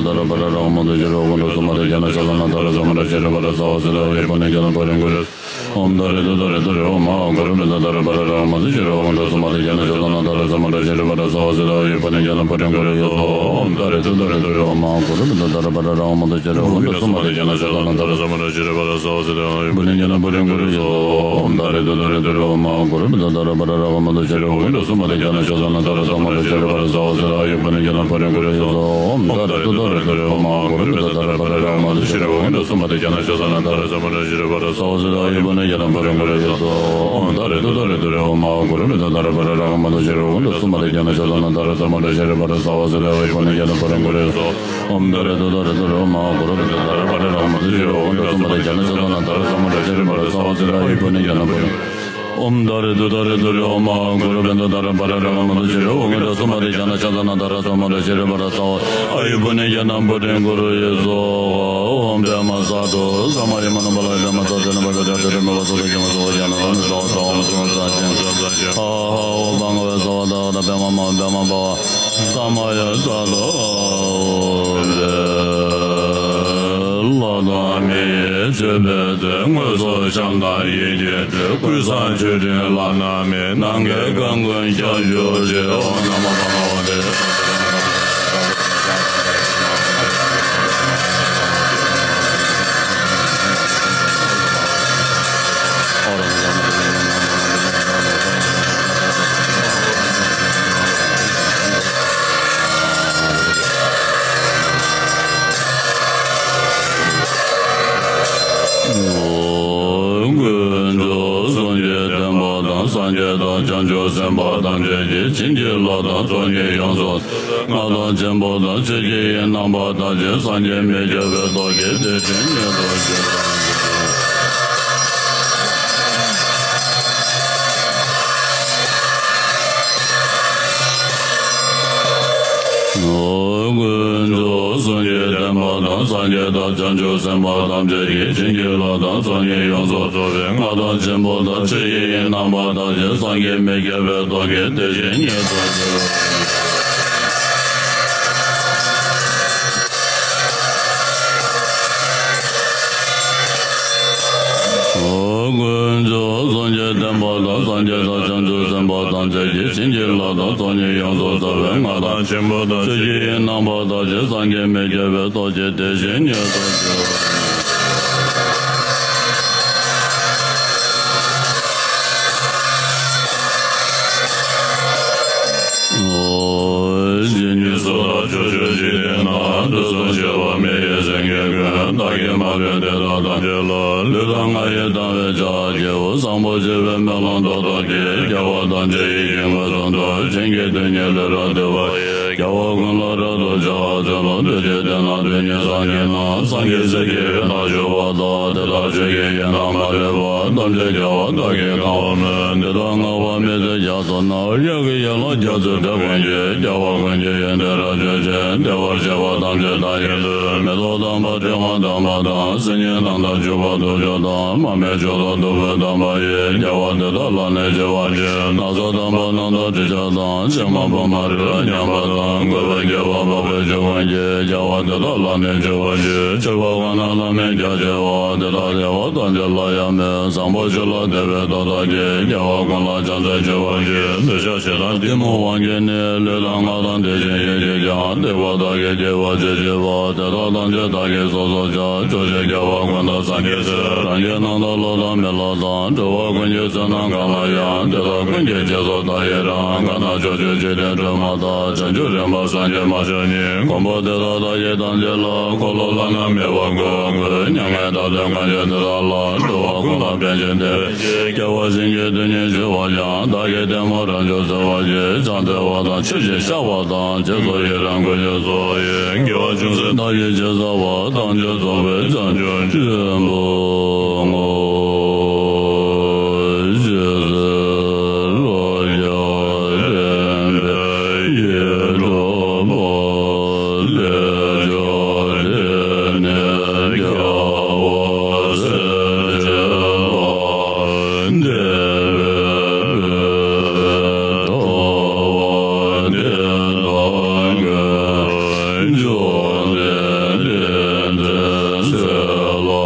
ར་པ་ར་ར་ག་མ་དུ་ཤེ་ར་ཨོཾ་ཡ་སུ་མ་དེ་ཛྙཱ་ན་ཤ་ས་ན་ད་ར་ས་མུ་དྲ་ཤེ་རི་པ་ར་ས་ཨོ་ཛི་ད་ཡུ་བུ་ནི་ཛྙཱ་ན་པུ་རི་གུ་རུ་ཡ་སོ། ཨོཾ་ཏཱ་རེ་ཏུཏྟཱ་རེ་ཏུ་རེ་ཨོཾ་མ་ཧཱ་གུ་རུ་པད་ད་ར་པ་ར་ར་ག་མ་དུ་ཤེ་ར་ཨོཾ་ཡ་སུ་མ་དེ་ཛྙཱ་ན་ཤ་ས་ན་ད་ར་ས་མུ་དྲ་ཤེ་རི་པ་ར་ས་ཨོ་ཛི་ད་ཡུ་བུ་ནི་ཛྙཱ་ན་པུ་རི་གུ་རུ་ཡ་སོ། ཨོཾ་ཏཱ་རེ་ཏུཏྟཱ་རེ་ཏུ་རེ་ཨོཾ་མ་ཧཱ་གུ་རུ་པད་ད་ར་པ་ར་ར་ག་མ་དུ་ཤེ་ར་ཨོཾ་ཡ་སུ་མ་དེ་ཛྙཱ་ན་ཤ་ས་ན་ད་ར་ས་མུ་དྲ་ཤེ་རི་པ་ར་ས་ཨོ་ཛི་ད་ཡུ་བུ་ནི་ཛྙཱ་ན་པུ་རི་གུ་རུ་ཡ་སོ། ཨོཾ་ཏཱ་རེ་ཏུཏྟཱ་རེ་ཏུ་རེ་ཨོཾ་མ་ཧཱ་གུ་རུ་པད་ད་ར་པ་ར་ར་ག་མ་དུ་ཤེ་ར་ཨོཾ་ཡ་སུ་མ་དེ་ཛྙཱ་ན་ཤ་ས་ན་ད་ར་ས་མུ་དྲ་ཤེ་རི་པ་ར་ས་ཨོ་ཛི་ད་ཡུ་བུ་ནི་ཛྙཱ་ན་པུ་རི་གུ་རུ་ཡ་སོ། ཨོཾ་ཏཱ་རེ་ཏུཏྟཱ་རེ་ཏུ་རེ་ཨོཾ་མ་ཧཱ་གུ་རུ་པད་ད་ར་པ་ར་ར་ག་མ་དུ་ཤེ་ར་ཨོཾ་ཡ་སུ་མ་དེ་ཛྙཱ་ན་ཤ་ས་ན་ད་ར་ས་མུ་དྲ་ཤེ་རི་པ་ར་ས་ཨོ་ཛི་ད་ཡུ་བུ་ནི་ཛྙཱ་ན་པུ་རི་གུ་རུ་ཡ་སོ། ཨོཾ་ཏཱ་རེ་ཏུཏྟཱ་རེ་ཏུ་རེ་ཨོཾ་མ་ཧཱ་གུ་རུ་པད་ད་ར་པ་ར་ར་ག་མ་དུ་ཤེ་ར་ཨོཾ་ཡ་སུ་མ་དེ་ཛྙཱ་ན་ཤ་ས་ན་ད་ར་ས་མུ་དྲ་ཤེ་རི་པ་ར་ས་ཨོ་ཛི་ད་ཡུ་བུ་ནི་ཛྙཱ་ན་པུ་རི་གུ་རུ་ཡ་སོ། ཨོཾ་ཏཱ་རེ་ཏུཏྟཱ་རེ་ཏུ་རེ་ཨོཾ་མ་ཧཱ་གུ་རུ་པད་ད་ར་པ་ར་ར་ག་མ་དུ་ཤེ་ར་ཨོཾ་ཡ་སུ་མ་དེ་ཛྙཱ་ན་ཤ་ས་ན་ད་ར་ས་མུ་དྲ་ཤེ་རི་པ་ར་ས་ཨོ་ཛི་ད་ཡུ་བུ་ནི་ཛྙཱ་ན་པུ་རི་གུ་རུ་ཡ་སོ། ཨོཾ་ཏཱ་རེ་ཏུཏྟཱ་རེ་ཏུ་རེ་ཨོཾ་མ་ཧཱ་གུ་རུ་པད་ད་ར་པ་ར་ར་ག་མ་དུ་ཤེ་ར་ཨོཾ་ཡ་སུ་མ་དེ་ཛྙཱ་ན་ཤ་ས་ན་ད་ར་ས་མུ་དྲ་ཤེ་རི་པ་ར་ས་ཨོ་ཛི་ད་ཡུ་བུ་ནི་ཛྙཱ་ན་པུ་རི་གུ་རུ་ཡ་སོ། ཨོཾ་པདྨ་སཱ་ཏུ་ས་མ་ཡ་མ་ནུ་པ་ལ་ཡ་པདྨ་སཱ་ཏུ་ན་པ་ཏ་ཏ་ཏ་ཏ་མ་བ་སོ་ཏ་ཅ་མ་སོ་ཡ་ན་ལ་ནི་ས་བ་ས་ཨོཾ་སུ་ན་ས་ཅན་ཧ་ཧ་ཨོ་བ་ང་བ་ས་བ་ད་ད་པདྨ་མ་པདྨ་པ་བ་ས་མ་ཡ་ས་ཏུ་ཨོ་ཛི་ལ་དང་མི་ ཆོས་འཕེལ་ཚེ་དངོས་སུ་བྱམས་དང་ཡིད་ཀྱིས་སྤྲུལ། ཀུན་བཟང་མཆོད་སྤྲིན་ལམ་སྣ་མེད། ནམ་མཁའི་སྐར་ཀུན་ཁྱབ་བཞུགས་ཤིག་ཨོཾ་ན་མོ་བྷ་ག་ཝ་ཏེ། ཀུན་རྫོབ་གསུང་གཅིག་བསྟན་པ་དང་། སངས་རྒྱས་དང་བྱང་ཆུབ་སེམས་དཔའ་ཐམས་ཅད་ཀྱིས། བྱིན་གྱིས་བརླབས་དང་ཚོགས་གཉིས་ཡོངས་སུ་རྫོགས་པའི། མངའ་བདག་ཆེན་པོ་དང་། ཆོས་ཀྱི་དབྱིངས་རྣམ་པ་ཐམས་ཅད། སངས་རྒྱས་མི་བསྐྱོད་པའི་ཐུགས་ཀྱིས་དེ་བཞིན་ཉིད་དུ་བཞུགས། ཀུན་རྫོབ་གསུང་གཅིག་བསྟན་པ་དང་། སངས་རྒྱས་དང་བྱང་ཆུབ་སེམས་དཔའ་ཐམས་ཅད་ཀྱིས། བྱིན་གྱིས་བརླབས་དང་ཚོགས་གཉིས་ཡོངས་སུ་རྫོགས་པའི། མངའ་བདག་ཆེན་པོ་དང་། ཆོས་ཀྱི་དབྱིངས་རྣམ་པ་ཐམས་ཅད། སངས་རྒྱས་མི་བསྐྱོད་པའི་ཐུགས་ཀྱིས་དེ་བཞིན་ཉིད་དུ་བཞུགས། ཀུན་རྫོབ་གསུང་གཅིག་བསྟན་པ་དང་། སངས་རྒྱས་དང་བྱང་ཆུབ་སེམས་དཔའ་ཐམས་ཅད་ཀྱིས། བྱིན་གྱིས་བརླབས་དང་ཚོགས་གཉིས་ཡོངས་སུ་རྫོགས་པའི། མངའ་བདག་ཆེན་པོ་དང་། ཆོས་ཀྱི་དབྱིངས་རྣམ་པ་ཐམས་ཅད། སངས་རྒྱས་མི་བསྐྱོད་པའི་ཐུགས་ཀྱིས་དེ་བཞིན་ཉིད་དུ་བཞུགས། ཇི་སྙེད་སུ་དག་ཕྱོགས་བཅུའི་འཇིག་རྟེན་ན། དུས་གསུམ་གཤེགས་པ་མི་ཡི་སེང་གེ་ཀུན། བདག་གིས་མ་ལུས་དེ་དག་ཐམས་ཅད་ལ། ལུས་དང་ངག་ཡིད་དང་བས་ཕྱག་བགྱིའོ། བཟང་པོ་སྤྱོད་པའི་སྨོན་ལམ་ཏོག་ཏོག་གིས། རྒྱལ་བ་ཐམས་ཅད་ཡིད་བཞིན་མངོན་སུམ་དུ། བྱིན་གྱིས་དོན་གཉིས་ལེགས་པར་བསྡུས་པ་ཡིས། རྒྱལ་བ་ཀུན་ལ་རབ་ཏུ་ཕྱག་འཚལ་ལོ། དུས་གཅིག་དེ་ན་དུས་གཉིས་སངས་རྒྱས་རྣམས། སངས་རྒྱས་སྲས་ཀྱི་དབུས་ན་བཞུགས་པ་དག་དེ་དག་ཆོས་ཀྱི་དབྱིངས་དང་མ་ལུས་པ། ཐམས་ཅད་རྒྱལ་བ་དག་གིས་གང་བར་མོས། འདི་དག་བསྔགས་པ་མི་ཚད་རྒྱ་མཚོ་ན། ཡབ་ཀྱི་ཡན་ལག་རྒྱ་མཚོའི་གྲལ་ཀུན་གྱི། རྒྱལ་བ་ཀུན་གྱི་ཡོན་ཏན་རབ་བརྗོད་ཅིང་། བདེ་བར་གཤེགས་པ་ཐམས་ཅད་མཐའ་ཡས་ལྷུན། མེ་ཏོག་དམ་པ་ཕྲེང་བ་དམ་པ་དང་། སིལ་སྙན་དང་ལྡན་བྱུག་པ་དུག་མཆོག་དང་། མར་མེ་མཆོག་ཏུ་བདུག་སྤོས་དམ་པ་ཡིས། རྒྱལ་བ་དེ་དག་ལ་ནི་མཆོད་པར་བགྱི། སྣ་ཚོགས་དམ་པ་རྣམས་དང་ཁྲི་ཕྱག་དང་། ཕྱེ་མ་ཕུར་མ་རི་རབ་མཉམ་པ་དང་། བཀོད་པ་རྒྱས་པ་འཕགས་པའི་ཆོས་ཀུན་གྱིས། རྒྱལ་བ་དེ་དག་ལ་ནི་མཆོད་པར་བགྱི། མཆོད་པ་གང་རྣམས་བླ་མེད་རྒྱ་ཆེ་བ། དེ་དག་བདེ་བ་ཐམས་ཅད་ལ་ཡང་མོས། བཟང་པོ་སྤྱོད་ལ་དད་པའི་བདག་དག་གིས། རྒྱལ་བ་ཀུན་ལ་ཕྱག་འཚལ་མཆོད་པར་བགྱི། འདོད་ཆགས་ཞེ་སྡང་གཏི་མུག་དབང་གིས་ནི། ལུས་དང་ངག་དང་དེ་བཞིན་ཡིད་ཀྱིས་ཀྱང་། སྡིག་པ་བདག་གིས་བགྱིས་པ་ཇི་བགྱིས་པ། དེ་དག་ཐམས་ཅད་བདག་གིས་སོ་སོར་བཤགས། སྐྱོབ་ཕྱིར་རྒྱལ་བ་ཀུན་ཏུ་སངས་རྒྱས་ཚེ། རང་གི་སྣང་དག་བློ་དང་མི་སློབ་དང་། གྲོལ་བ་ཀུན་གྱི་ཚོགས་རྣམས་གང་ལ་ཡང་། དེ་དག་ཀུན་གྱི་རྗེས་སུ་བདག་ཡི་རང་། གང་དག་ཕྱོགས་བཅུའི་འཇིག་རྟེན་སྒྲོན་མ་དག་བྱང་ཆུབ་རིམ་པ་སངས་རྒྱས་མ་ཆགས་ཉིད། མགོན་པོ་དེ་དག་བདག་གིས་ཐམས་ཅད་ལ། འཁོར་ལོ་བླ་ན་མེད་པ་བསྐོར་བའི་མགོན། མྱ་ངན་འདས་ལས་གང་བྱོན་དེ་དག་ལ། འགྲོ་བ་ཀུན་ལ་ཕན་ཕྱིར་དེ་བས་ཀྱང་། སྐྱེ་བ་གཞན་གྱིས་དོན་གཉིས་བྱས་པ་ཀྱང་། བདག་གིས་ཐལ་མོ་སྦྲང་ཆུ་བསྲེ་བ་བཞིན། ཕྱག་འཚལ་བ་དང་ཆོས་ཀྱི་བཤགས་པ་དང་། རྗེས་སུ་ཡི་རང་སྐུ་ཞབས་སོགས་ཡི། དགེ་བ་ཅུང་ཟད་བདག་གིས་ཅི་བསགས་པ། ཐམས་ཅད་རྫོགས་པའི་བྱང་ཆུབ་ཆེན་པོར་བསྔོ། ཞེས་ཟེར་རོ། བརྒྱ་བསྟན་པའི་ཡིད་སྒྲུབ་པ། ལས་མཆོག་དེ་ནི་རྒྱལ་བ་སྲས་བཅས་ལ། འདས་པའི་བོད་ཐོ་བ་འདི་དག་གིས། འབྱུང་ལྡན་ཏིང་འཛིན་ཚེ་ལ་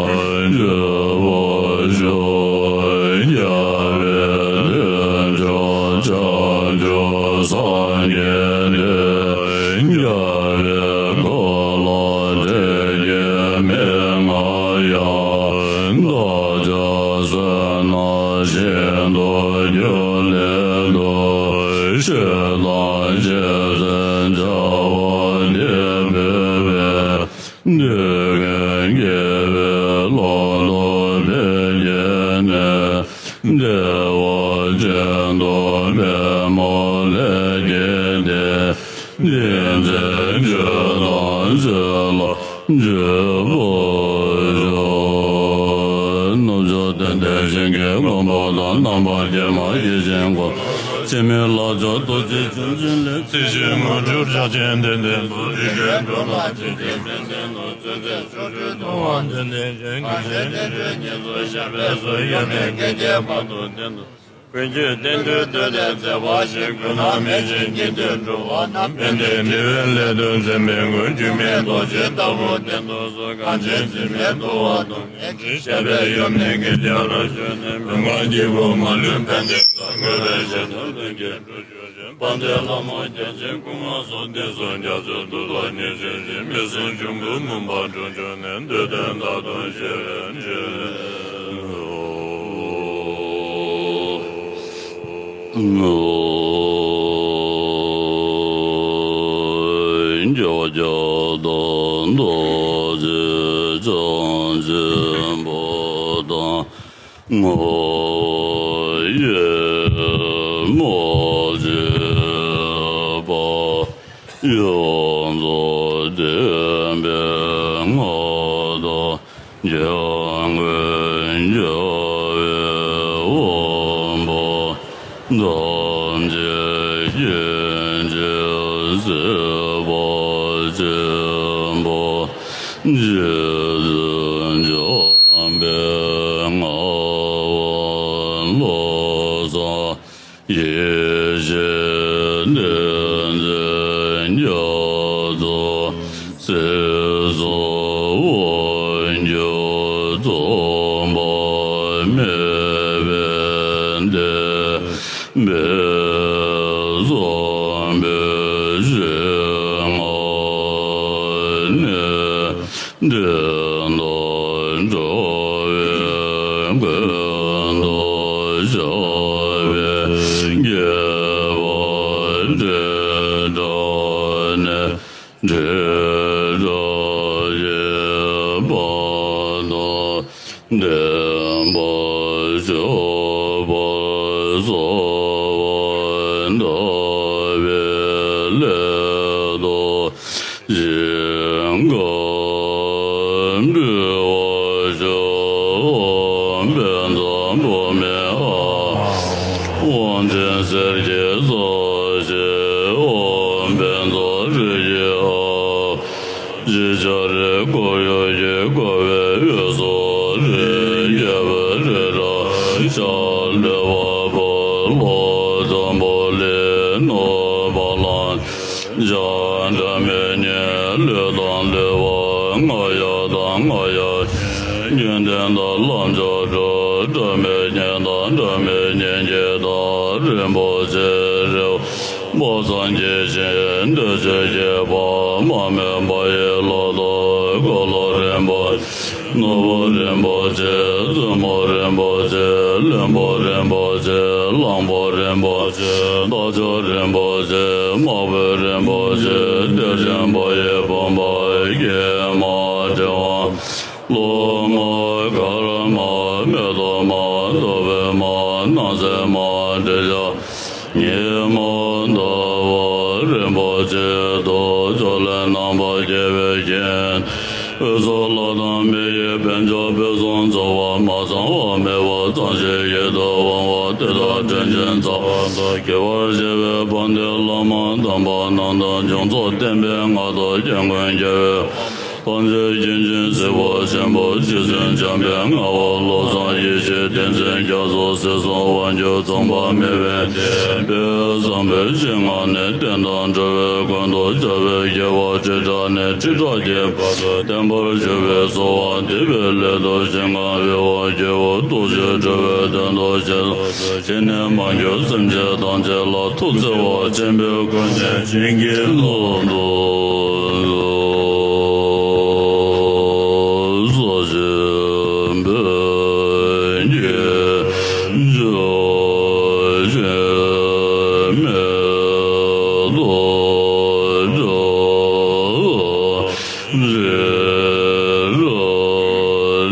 འཇུག་པར་ཤོག་རྒྱལ་བའི་ལྷུན་གྱིས་ཕྱག་འཚལ་སངས་རྒྱས་ཏེ། རྒྱལ་བའི་འཁོར་ལོ་འདི་ཉིད་མི་མངའ་ཡང་། བདག་ཅག་བསོད་ནམས་ཤིན་ཏུ་འགྱུར་ལས་འདོད། ཆོས་དང་ཆོས་སེམས་བྱ་བ་འདི་འབད་པས། དུས་ཀུན་དགེ་བའི་ལམ་དུ་ཕན་བསྐྱེད་ནས། བདེ་བ་ཅན་དུ་འཕེལ་མ་ལས་བསྐྱེད་དེ། ཏིང་འཛིན་ཆོས་དང་ཚུལ་ལ་འཇུག་པར་ཤོག་རྣམ་མཆོག་དད་ལྡན་ཞིང་གི་མགོན་པོ་དང་། རྣམ་པར་རྒྱལ་མ་ཡིད་བཞིན་འཁོར། འཆི་མེད་ལྷ་མཆོག་རྡོ་རྗེ་འཆང་ཆེན་ལས། ཚེ་ཕྱི་དངོས་གྲུབ་ཕྱག་ཆེན་བདེ་ལྡན་དུ། རིགས་ཀྱི་འགྲོ་ལ་ཐུགས་རྗེ་ཕན་མཛད་ལོ། བརྩོན་འགྲུས་ཕྱོགས་བཅུར་གཏོང་བ་འདི་ནི་ཁྱོད། གང་ཞིག་བསྟན་བཅོས་ཉེར་ཚོགས་ཤར་བའི་ཚུལ། དབྱེར་མེད་སྐད་ཅིག་དཔག་ཏུ་ལྡན་དུ། ཀུན་སྤྱོད་བསྟན་དུས་བསྟོད་དེ་མཛད་པ་ཞིག །ཀུན་ནས་མི་ཕྱེད་ཉིད་དུ་འགྲོ་བ་རྣམས། ཕན་བདེའི་འབྲེལ་བའི་སླད་དུ་འཛིན་པའི་མགོན། སྒྱུ་མའི་རྡོ་རྗེ་ལྟ་བུ་བསྟན་དུ་གསོལ། གངས་ཅན་འཛིན་མའི་འདུལ་བ་དང་། ལེགས་བཤད་པའི་ཡུམ་ནི་གི་རྒྱལ་ལ་བཞུགས་ནས། མུན་པ་སྐྱེ་བོ་མ་ལུས་ཕན་བདེའི་མགོན་པོའི་ཞལ་ཐང་ལྷུན་གྱིས་གྲུབ་ཤོག །ཕན་བདེའི་བླ་མ་རྒྱལ་ཆེན་སྐུ་མངའ་གསོལ། འདི་གསུང་རྒྱ་མཚོའི་མཐུ་དང་ནི་ཆོས་ཅན། མི་གསུམ་འབྱུང་པོའི་མུན་པ་དྲུངས་འཇོམས་ནས། འདོད་དོན་མཐའ་དག་ཞི་བར་མཛད། སྐྱབས་རྗེ་རྡོ་རྗེ་འཆང་ཆེན་པོ་དང་། ངག་དབང་ཡེ་མ་བྱེད་པ། ཡོངས་རྫོགས་བསྟན་པའི་མངའ་བདག །འཇམ་མགོན་རྒྱལ་བའི་དབང་པོ། ཐམས་ཅད་མཁྱེན་ཅིང་གཟིགས་པ་ཆེན་པོ། རྗེ་བཙུན་འཇམ་དཔལ་ངག་དབང་བློ་བཟང་། ཡེ་ཤེས་གདན་འཛིན་རྒྱ་མཚོ། སྲིད་གསུམ་དབང་སྒྱུར་རྩོམ་པ་མེད་པའི་བསྟན་པའི་བཟང་པོའི་ཞིང་ཁམས་ནས། བདེན་མཐའ་འབྲེལ་བའི་མགོན་དུ་ཤར་བའི་རྒྱལ་བ་དྲིལ་བསྒྲགས་ནས། དྲིལ་བསྒྲགས་ཞེས་པ་དང་། བདེན་པ་ཆོས་པར་གསལ་བར་བརྡལ་བའི་སླད་དུ། ཞིང་ཁམས་འདུལ་བར་ཤོག །དབང་ཕན་མཚམས་སྦོམ་མེ་ཨཱཿ །དབང་ཆེན་གསེར་གྱི་རྩ་ཞེས་ཨོཾ་ཕན་མཚམས་རི་ཡི་ཨཱཿ །བཞི་ཆ་རི་སྐོར་ཡུག་གི་བསྐོར་བའི་དབུས་སུ་རི་རྒྱལ་པོའི་རི་རབ་ཤར་ལུས་པ་པོ་ལྷོ་འཛམ་བུ་གླིང་ནུབ་བ་ལང་ཤར་སྒྲ་མི་སྙན་ལུས་དང་ལུས་པ་རྔ་ཡབ་དང་རྔ་ཡབ་ཡུན་བརྟན་དང་ལམ་མཆོག་གྲོལ། སྒྲ་མི་སྙན་དང་སྒྲ་མི་སྙན་གྱི་མཐའ། རིན་པོ་ཆེའི་རི་བོ་སངས་རྒྱས་ཞིང་། འདོད་ཆོས་ཀྱི་ཕ་མ་མོས་པ་ཡི་ལོ་ཏོག་འཁོར་ལོ་རིན་པོ་ཆེ། ནོར་བུ་རིན་པོ་ཆེ། བཙུན་མོ་རིན་པོ་ཆེ། བློན་པོ་རིན་པོ་ཆེ། གླང་པོ་རིན་པོ་ཆེ། རྟ་མཆོག་རིན་པོ་ཆེ། དམག་དཔོན་རིན་པོ་ཆེ། གཏེར་ཆེན་པོ་ཡི་བུམ་པ་ཀྱེ་མ་ཏྲེ་ཧཱུྃ། ལྷ་མ་ཀ་ར་མ། མེ་ཏོག་མ། ཐུབ་པའི་མ། སྣང་མཛད་མ། དྲི་ཞབས་ཉི་མ་ཟླ་བ་རིན་པོ་ཆེ་དང་། ཕྱོགས་ལས་རྣམ་པར་རྒྱལ་བའི་རྒྱན། འོད་ཚོགས་ལྷ་དང་མི་ཡི་དཔལ་འབྱོར་ཕུན་སུམ་ཚོགས་པ། མ་ཚང་བ་མེད་པ་ཚངས་ཞིང་ཡིད་དུ་འོང་བ། དེ་དག་དྲིན་ཅན་རྩ་བ་དང་། དགེ་བར་བྱེད་པའི་དཔལ་ལྡན་བླ་མ་དམ་པ་རྣམས་དང་། བྱང་ཆུབ་བསྟན་པའི་མངའ་བདག་སྐྱབས་མགོན་རྒྱལ་བའི་ཐམས་ཅད་མཁྱེན་ཅིང་གཟིགས་པ་ཆེན་པོ། རྗེ་བཙུན་འཇམ་དཔལ་ངག་དབང་བློ་བཟང་ཡེ་ཤེས་བསྟན་འཛིན་རྒྱ་མཚོ། སྲིད་གསུམ་དབང་སྒྱུར་རྩོམ་པ་མེད་པའི་བསྟན་པའི་བཟང་པོའི་ཞིང་ཁམས་ནས། བསྟན་དང་འགྲོ་བའི་མགོན་དུ་ཤར་བའི་རྒྱལ་བ་ཁྲི་ཕྲག་ནས། ཁྲི་ཕྲག་གི་བར་དུ་བརྟན་པར་གྱུར་པའི་གསོལ་བ་འདེབས་པའི་སླད་དུ། ཞིང་ཁམས་བེར་པོ་ཁྱེའུ་ཐུགས་རྗེས་འགྲོ་བའི་དོན་དུ་ཞལ་གྱིས་ནི་མ་གྱུར་སེམས་ཅན་ཐམས་ཅད་ལ། ཐུགས་བརྩེ་བ་ཆེན་པོས་བསྐུལ་ནས་བྱིན་གྱིས་བརླབ་ཏུ་གསོལ། ས་གཞི་བོད་ཀྱི་ཆུ་ཞིང་མེ་ཏོག་ཆུ་རི་རབ་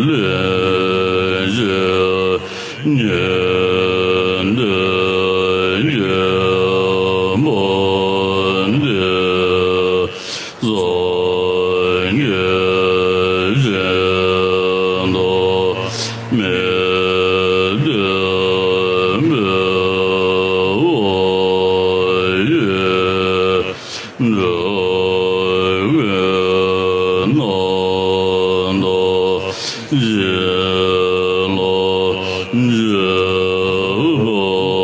གླིང་བཞི། ཉི་ཟླའི་རྒྱལ་པོ་འདི། སངས་རྒྱས་ཞིང་དུ་མི་སྟོན་པའི་དབང་ཡིས། འགྲོ་བའི་ནང་དུ་བྱིན་རླབས་ཆེན་པོ་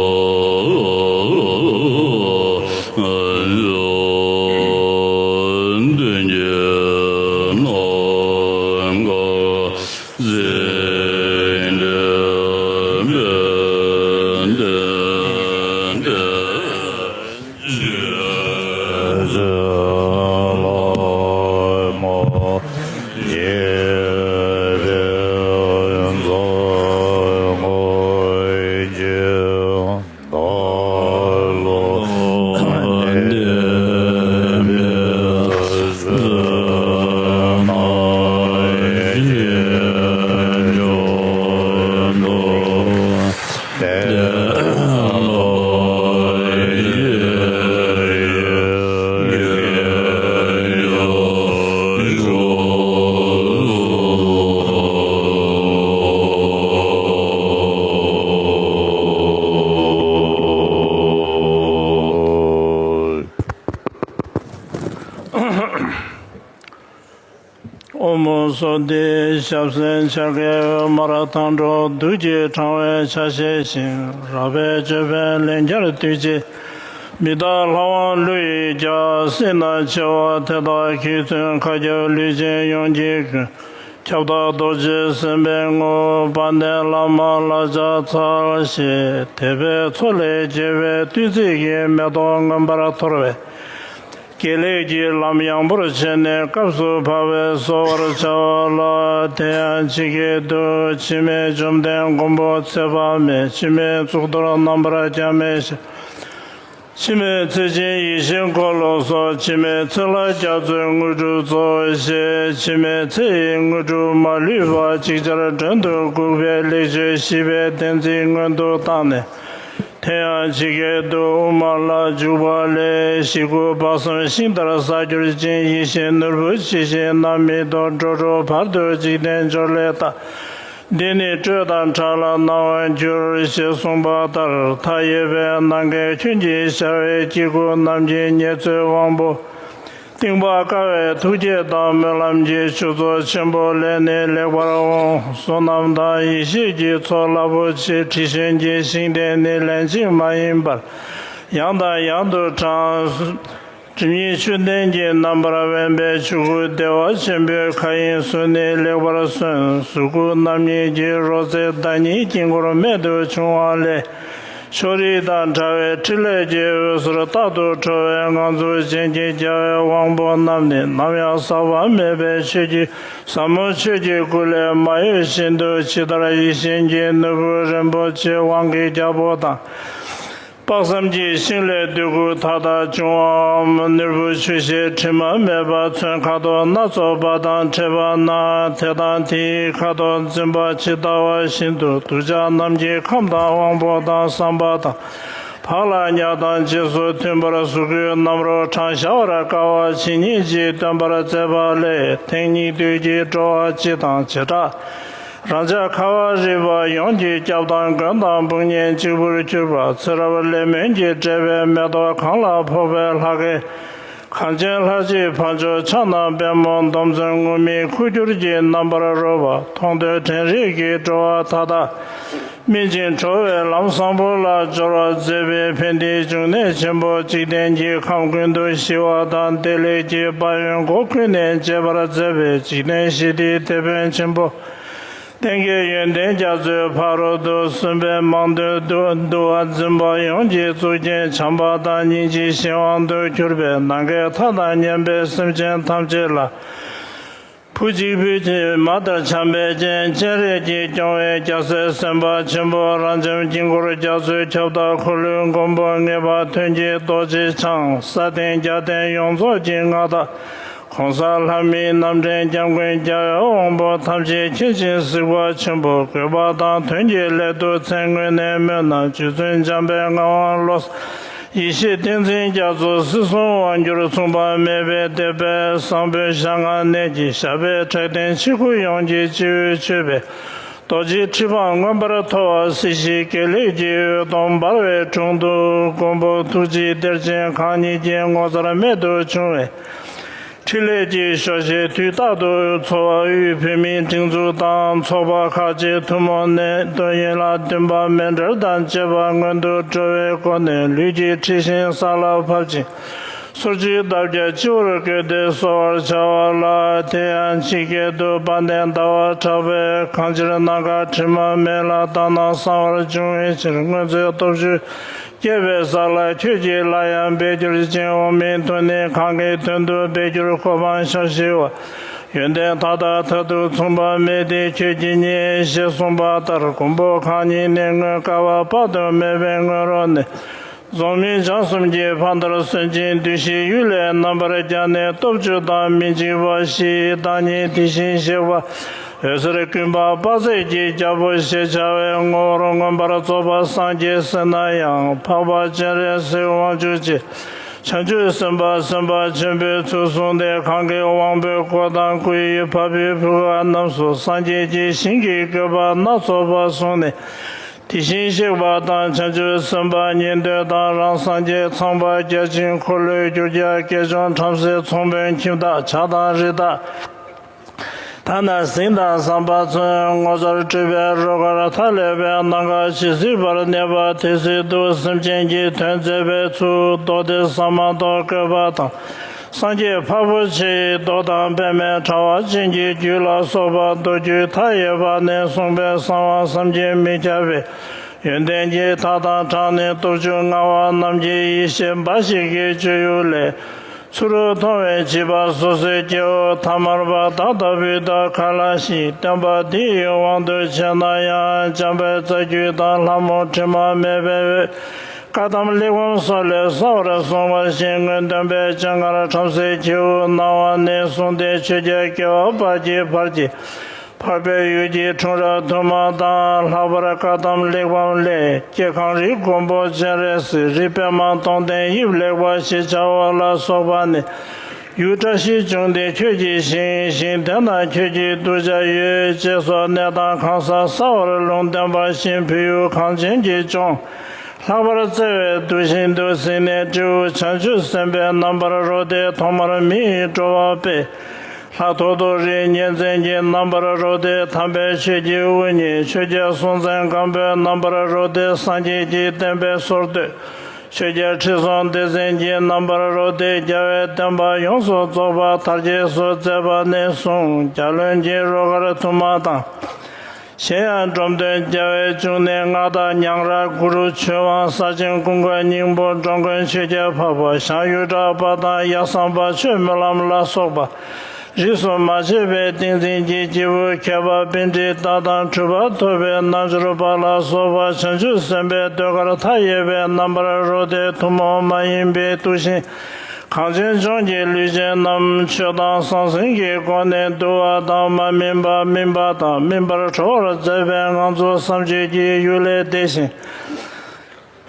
སོགས་ཏེ། ཞབས་སེན་ཕྱག་གི་འོད་དམར་མཐའ་འགྲོ་བདུད་ཀྱི་གྲང་བའི་ཆ་ཤས་ཤིང་། རལ་པའི་ཅོད་པན་ལན་བརྒྱར་བཏུད་ཅིང་། མི་རྟག་ལྷ་དབང་ཀླུ་ཡི་རྒྱལ། སྲིད་ན་འཆི་བ་དེ་དག་གིས་མཚོན། མཁའ་ཁྱབ་ལུས་ཅན་ཡོངས་ཀྱི་མགོན། ཁྱབ་བདག་རྡོ་རྗེ་སེམས་དཔའི་ངོ་བོ། དཔལ་ལྡན་བླ་མ་ལ་ཕྱག་འཚལ་ཞེས། དད་པའི་མཚོ་ལས་རྒྱས་པའི་བདུད་རྩི་གི་མེ་ཏོག་མངོན་པར་འཐོར་བས། དགེ་ལེགས་ཀྱི་ལམ་ཡངས་པོར་བྱས་ནས་སྐབས་སུ་བབ་པས་གསོལ་བར་བྱའོ་ལགས། དེ་ཡང་ཇི་སྐད་དུ། འཆི་མེད་བཅོམ་ལྡན་མགོན་པོ་ཚེ་དཔག་མེད། འཆི་མེད་གཙུག་ཏོར་རྣམ་པར་རྒྱ་མེད་ཞལ། འཆི་མེད་ཚེ་ཆེན་ཡེ་ཤེས་འཁོར་ལོ་སོགས། འཆི་མེད་ཚེ་ལྷ་རྒྱ་མཚོའི་དངོས་གྲུབ་སྩོལ་ཞེས། འཆི་མེད་ཚེ་ཡི་དངོས་གྲུབ་མ་ལུས་པ། ཅིག་ཅར་མགྲོན་དུ་བཀུག་པའི་ལེགས་བརྗོད་ཞི་བའི་བདེན་ཚིག་སྔོན་དུ་བཏང་ནས། དེ་ཡང་ཇི་སྐད་དུ། དབུ་མ་ལ་འཇུག་པ་ལས། ཞིག་དགུ་དཔག་བསམ་ཤིང་ལྟར་སྲ་གྱུར་ཅིང་། ཡེ་ཤེས་ནོར་བུ་ཇི་བཞིན་རྣམ་སྨིན་ཏོག། འགྲོ་དྲུག་བར་དུ་འཇིག་རྟེན་འབྱོར་ལས་ཐར། འདི་ནི་སྤྲོས་དང་བྲལ་ལ་སྣང་བར་འགྱུར། ཞེས་གསུངས་པ་ལྟར། མཐའ་ཡས་པའི་ནམ་མཁའི་ཁྱོན་གྱིས་ཤར་བའི་དཀྱིལ་འཁོར་རྣམས་ཀྱི་ཉེར་འཚོའི་དབང་པོ། གཏིང་དཔག་དཀའ་བའི་ཐུགས་བསྐྱེད་དང་སྨོན་ལམ་གྱི་ཆུ་ཚོད་ཆེན་པོ་ལས་ནི་ལེགས་པར་འོང་། བསོད་ནམས་དང་ཡེ་ཤེས་ཀྱི་ཚོགས་རླབས་པོ་ཆེ་དྲི་བཞོན་གྱི་ཤིང་རྟས་ནི་ལན་གཅིག་མ་ཡིན་པར་ཡང་དང་ཡང་དུ་དྲངས། སྒྲིབ་གཉིས་ཆུ་ལྡན་གྱི་རྣམ་པར་དབེན་པའི་ཆོས་སྐུ་བདེ་བ་ཆེན་པོའི་མཁའ་དབྱིངས་སུ་ནི་ལེགས་པར་སོན། གཟུགས་སྐུ་རྣམ་གཉིས་ཀྱི་རོལ་རྩེད་བདག་ཉིད་དཀྱིལ་འཁོར་རྨད་དུ་བྱུང་བ་ལས། ཕྱོགས་རིས་དང་བྲལ་བའི་ཕྲིན་ལས་ཀྱི་འོད་ཟེར་རྟག་ཏུ་འཕྲོ་བའི་ངང་ཚུལ་ཅན་གྱི་རྒྱལ་བའི་དབང་པོ་རྣམས་ནི་ནམ་ཡང་ཟག་པ་མེད་པའི་ཆོས་ཀྱི་ཟབ་མོ་ཆོས་ཀྱི་སྐུ་ལས་མ་གཡོས་བཞིན་དུ་ཇི་ལྟར་ཡིད་བཞིན་གྱི་ནོར་བུ་རིན་པོ་ཆེའི་དབང་གི་རྒྱལ་པོ་དང་། དཔག་བསམ་གྱི་ཤིང་ལས་འདོད་དགུ་མཐའ་དག་འབྱུང་བའམ། ནོར་བུ་ཆུ་ཤེལ་དྲི་མ་མེད་པ་ཚོན་ཁ་དོག་སྣ་ཚོགས་པ་དང་འཕྲད་པ་ན། དེ་དང་དེའི་ཁ་དོག་འཛིན་པ་ཇི་ལྟ་བ་བཞིན་དུ་གདུལ་བྱ་རྣམས་ཀྱི་ཁམས་དང་དབང་པོ་དང་བསམ་པ་དང་བག་ལ་ཉལ་དང་རྗེས་སུ་མཐུན་པར་གཟུགས་སྐུའི་རྣམ་རོལ་གྲངས་བཞག་པར་དཀའ་བ་ཇི་སྙེད་ཅིག་སྟོན་པར་མཛད་པ་ལས། དེང་སྙིགས་དུས་ཀྱི་འགྲོ་བ་སྤྱི་དང་བྱེ་བྲག་རང་ཅག་ཁ་བ་རི་པ་ཡོངས་ཀྱི་སྐྱབས་དང་མགོན་དང་དཔུང་གཉེན་གཅིག་པུར་གྱུར་པ། ཚེ་རབས་ལས་སྨོན་གྱི་འབྲེལ་བའི་མེ་ཏོག་གང་ལ་ཕོག་པའི་ལྷ་སྐལ། གངས་ཅན་ལྷ་གཅིག་ཕ་ཇོ་ཕྱག་ན་པདྨོ་སྡོམ་བརྩོན་ངུར་སྨྲིག་ཁུ་བྱུག་གི་རྣམ་པར་རོལ་པ། མཐོང་ཐོས་དྲན་རེག་གི་འགྲོ་བ་མཐའ་དག་སྨིན་ཅིང་གྲོལ་བའི་ལམ་བཟང་པོ་ལ་སྦྱོར་བར་མཛད་པའི་ཕན་བདེའི་འབྱུང་གནས་ཆེན་པོ། འཇིག་རྟེན་གྱི་ཁམས་ཀུན་ཏུ་ཞི་བ་དང་བདེ་ལེགས་ཀྱི་དཔལ་ཡོན་སྒོ་ཀུན་ནས་འབྱེད་པར་མཛད་པའི་འཇིག་རྟེན་ཞི་བདེའི་དེད་དཔོན་ཆེན་པོ། ལྷན་སྐྱེས་ཡོན་ཏན་རྒྱ་མཚོའི་ཕ་རོལ་ཏུ་སུན་པའི་མང་ཐོས་འདུལ་བ་འཛིན་པ་ཡོངས་ཀྱི་གཙུག་རྒྱན་བྱམས་པ་དང་སྙིང་རྗེའི་གཞན་དབང་དུ་གྱུར་པའི་ནམ་མཁའི་མཐའ་དང་མཉམ་པའི་སེམས་ཅན་ཐམས་ཅད་ལ། བུ་གཅིག་བུ་གཅིག་མ་ལྟར་བྱམས་པའི་སྤྱན། སྤྱན་རས་ཀྱིས་སྐྱོང་བའི་རྒྱལ་སྲས་སེམས་དཔའ་ཆེན་པོ། རབ་འབྱམས་དཀྱིལ་འཁོར་རྒྱ་མཚོའི་ཁྱབ་བདག་འཁོར་ལོའི་མགོན་པོ་ངེས་པར་དོན་གྱི་རྡོ་རྗེ་འཆང་། ས་སྟེང་རྒྱལ་བསྟན་ཡོངས་རྫོགས་ཀྱི་མངའ་བདག་གོང་ས་ལྷ་མིའི་རྣམ་འདྲེན་སྐྱབས་མགོན་རྒྱལ་བའི་དབང་པོ་ཐམས་ཅད་མཁྱེན་ཅིང་གཟིགས་པ་ཆེན་པོ། དགོས་པ་དང་དོན་གྱི་སླད་དུ་མཚན་དངོས་གནས་སྨོས་ན། རྗེ་བཙུན་འཇམ་དཔལ་ངག་དབང་བློ་བཟང་ཡེ་ཤེས་བསྟན་འཛིན་རྒྱ་མཚོ། སྲིད་གསུམ་དབང་སྒྱུར་མཚུངས་པ་མེད་པའི་དེད་དཔོན། བཟང་པོའི་ཞལ་སྔ་ནས་ཀྱི་ཞབས་པད་ཕྲག་སྟེང་ཆོས་སྐུ་ཡོངས་ཀྱི་སྤྱི་བོས་མཆོད་པའི་རྡོ་རྗེ་ཁྲི་འཕང་མངོན་པར་མཐོ་བ་སྲིད་ཞིའི་དགེ་ལེགས་ཀྱི་འོད་སྟོང་འབར་བའི་དྲུང་དུ། མགོན་པོ་ཐུགས་རྗེའི་གཏེར་ཆེན་གང་ཉིད་ཀྱི་ངོ་མཚར་རྨད་དུ་བྱུང་བའི་ཕྲིན་ལས་ཀྱི་ཞོ་ཤས་དུས་རྟག་ཏུ་འཚོ་བ་དབུས་བོད་མིའི་སྒྲིག་འཛུགས་དང་ཚོགས་པ་ཁག་ཅིག་ཐུན་མོང་ནས་དོན་ཡིན་ལ། འདུན་པ་མཎྜལ་དང་བཅས་པ་སྔོན་དུ་འགྲོ་བའི་སྒོ་ནས་ལུས་ཀྱི་འཁྲི་ཤིང་ས་ལ་ཕབ་ཅིང་། སོར་ཆུད་འདབ་བརྒྱ་སྤྱི་བོར་བཀོད་དེ་གསོལ་བར་བྱ་བ་ལ། དེ་ཡང་ཇི་སྐད་དུ། དཔལ་ལྡན་ཟླ་བ་གྲགས་པས། གང་ཕྱིར་ནམ་མཁའ་དྲི་མ་མེད་ལ། དག་སྣང་གསང་བར་འབྱུང་བའི་ཕྱིར། སྔོན་ཚེ་སྟོབས་བཅུ་བསྐྱེད་པའི་ས་ལ། ཁྱོད་ཀྱིས་སླར་ཡང་འབད་གྱུར་ཅིག་འོག་མིན་དུ་ནི་གང་གི་དོན་དུ་འབད་གྱུར། གོ་འཕང་ཞལ་བཞི་པ་ཡོན་ཏན་མཐའ་དག་མཐར་ཐུག་མཚུངས་པ་མེད་དེ། ཁྱོད་ཀྱིས་རྙེད། ཞེས་གསུངས་པ་ལྟར། མགོན་པོ་གང་ཉིད་ནི་སྔོན་བསྐལ་པ་དཔག་ཏུ་མེད་པའི་སྔོན་རོལ་ནས། རྫོགས་སྨིན་བྱང་གསུམ་གྱི་ཕ་མཐར་སོན་ཅིང་། བདུད་བཞིའི་གཡུལ་ལས་རྣམ་པར་རྒྱལ་ནས། སྟོབས་བཅུ་དང་མི་འཇིགས་པ་བཞིའི་བདག་ཉིད་དེ་བཞིན་གཤེགས་པ་འོད་ཟེར་ཀུན་འཕགས་དཔག་ཚད་ཀྱི་རྒྱལ་པོ་ཞེས་བྱ་བའི་ངོ་བོར་མངོན་པར་རྫོགས་པར་སངས་རྒྱས་ཟེར་ན་ཡང་། འཕགས་པ་སྤྱན་རས་གཟིགས་དབང་ཕྱུག་ཅེས་བྱང་ཆུབ་སེམས་དཔའ་སེམས་དཔའ་ཆེན་པོའི་ཚུལ་བཟུང་སྟེ། གང་གི་དབང་པོའི་སྒོ་དང་སྐུ་ཡི་བ་སྤུའི་བུ་ག་རྣམས་སུ་སངས་རྒྱས་ཀྱི་ཞིང་གི་བཀོད་པ་སྣ་ཚོགས་པ་བཟུང་ནས། དེ་བཞིན་གཤེགས་པ་དང་བྱང་ཆུབ་སེམས་དཔའ་ཉན་ཐོས་དང་། རང་སངས་རྒྱས་ཚངས་པ་བརྒྱ་བྱིན། འཁོར་ལོས་སྒྱུར་བྱ་བསྐལ་བཟང་བྲམ་ཟེ་ཚོང་དཔོན་ཁྱིམ་བདག་བྱ་དང་རི་དྭགས། ཐ་ན་གཟིངས་དང་ཟམ་པ་ཚུན་ངོ་མཚར་སྤྲུལ་པའི་རོལ་གར་མཐའ་ཀླས་པའི་ནམ་མཁའ་ཇི་སྲིད་བར་གནས་པ་དེ་སྲིད་དུ་སེམས་ཅན་གྱི་དོན་མཛད་པའི་ཚུལ་མདོ་སྡེ་ཟ་མ་ཏོག་བཀོད་པ་དང་། སངས་རྒྱས་འཕགས་པོ་ཆེ་ཡི་མདོ་དང་པདྨའི་དྲ་བ་ཅན་གྱི་རྒྱུད་ལ་སོགས་པ་མདོ་རྒྱུད་མཐའ་ཡས་པ་ནས་གསུངས་པའི་གསང་བ་བསམ་གྱིས་མི་ཁྱབ་པའི་ཡོན་ཏན་གྱི་མཐའ་དང་གྲངས་ནི་སྟོབས་བཅུ་མངའ་བ་རྣམས་ཀྱི་ཡེ་ཤེས་འབའ་ཞིག་གི་སྤྱོད་ཡུལ་ལས། ཚུ་རོལ་མཐོང་བས་བརྗིད་པ་སོ་སོའི་སྐྱེ་བོ་ཐ་མལ་པ་བདག་ལྟ་བུའི་བདག་ག་ལ་ཞིག་སྟོན་པ་འདི་ཡི་དབང་དུ་བྱས་ན་ཡང་། འཇམ་དཔལ་རྩ་རྒྱུད་དང་ལྷ་མོ་དྲི་མ་མེད་པའི་འོད། བཀའ་གདམས་གླེགས་བམ་སོགས་ལས་གསལ་བར་གསུངས་པ་བཞིན་སྔོན་སྟོན་པའི་སྤྱན་སྔར་བྲམ་ཟེའི་ཁྱེའུ་སྣང་བ་ནས་བཟུང་སྟེ་ཆོས་རྒྱལ་བསྐལ་པ་བར་གྱི་བར་གྱི། འཕགས་པའི་ཡུལ་གྱི་འཁྲུངས་རབས་དུ་མ་དང་། ལྷག་པར་བཀའ་གདམས་གླེགས་བམ་ལས། སྐྱེ་ཁམས་རི་མགོན་པོ་སྤྱན་རས་གཟིགས། རི་པདྨ་སྟོང་ལྡན་དབྱིབས་ལེགས་པ་ཞེས་བྱ་བ་ལ་སོགས་པ་ནས། ཡུལ་བཀྲ་ཤིས་འབྱུང་ལྡན་ཁྱོད་ཀྱི་ཞིང་། ཞིང་དེ་ན་ཁྱོད་ཀྱི་གདུལ་བྱ་ཡོད། ཅེས་སོགས་གནས་དང་གང་ཟག་གསར་བར་ལུང་བསྟན་པ་བཞིན་བོད་ཡུལ་གངས་ཅན་གྱི་ལྗོངས། ལྷག་པར་བརྩེ་བའི་གདུལ་ཞིང་དུ་གཟིགས་ནས་སྤྲེའུ་བྱང་ཆུབ་སེམས་དཔའི་རྣམ་པར་རོལ་ཏེ་ཐོག་མར་མི་ཡི་འགྲོ་བ་སྤེལ། ལྷ་ཐོ་ཐོ་རིའི་གཉན་བཙན་གྱི་རྣམ་པར་རོལ་ཏེ་དམ་པའི་ཆོས་ཀྱི་དབུ་བརྙེས། ཆོས་རྒྱལ་སྲོང་བཙན་སྒམ་པོའི་རྣམ་པར་རོལ་ཏེ་སངས་རྒྱས་ཀྱི་བསྟན་པའི་སྲོལ་གཏོད། ཆོས་རྒྱལ་ཁྲི་སྲོང་ལྡེ་བཙན་གྱི་རྣམ་པར་རོལ་ཏེ་རྒྱལ་བའི་བསྟན་པ་ཡོངས་སུ་རྫོགས་པ་དར་རྒྱས་སུ་མཛད་པ་ནས་བཟུང་རྒྱལ་བློན་གྱི་རོལ་གར་དུ་མ་དང་། གཞན་ཡང་འབྲོམ་སྟོན་རྒྱལ་བའི་འབྱུང་གནས་མངའ་བདག་ཉང་རལ་གུ་རུ་ཆོས་དབང་ས་ཆེན་ཀུན་དགའ་སྙིང་པོ་འགྲོ་མགོན་ཆོས་རྒྱལ་འཕགས་པ་ཞང་གཡུ་བྲག་པ་དང་ཡབ་བཟང་པ་ཆོས་སྨོན་ལམ་ལ་སོགས་པ། རིས་སུ་མ་ཆད་པའི་ཏིང་འཛིན་གྱི་སྐྱེས་བུ་མཁས་པ་པཎྜི་ཏ་དང་གྲུབ་པ་ཐོབ་པའི་རྣལ་འབྱོར་པ་ལ་སོགས་པ་བྱང་ཆུབ་སེམས་དཔའི་ཟློས་གར་མཐའ་ཡས་པའི་རྣམ་པར་རོལ་ཏེ་ཐུན་མོང་མ་ཡིན་པའི་གདུལ་ཞིང་གངས་ཅན་ལྗོངས་ཀྱི་ལུས་ཅན་རྣམས་ཆོས་དང་ཟང་ཟིང་གི་སྒོ་ནས་འདུལ་བ་དང་མ་སྨིན་པ་སྨིན་པ་དང་སྨིན་པར་གྲོལ་བར་མཛད་པའི་ངང་ཚུལ་བསམ་བརྗོད་ཀྱི་ཡུལ་ལས་འདས་ཤིང་།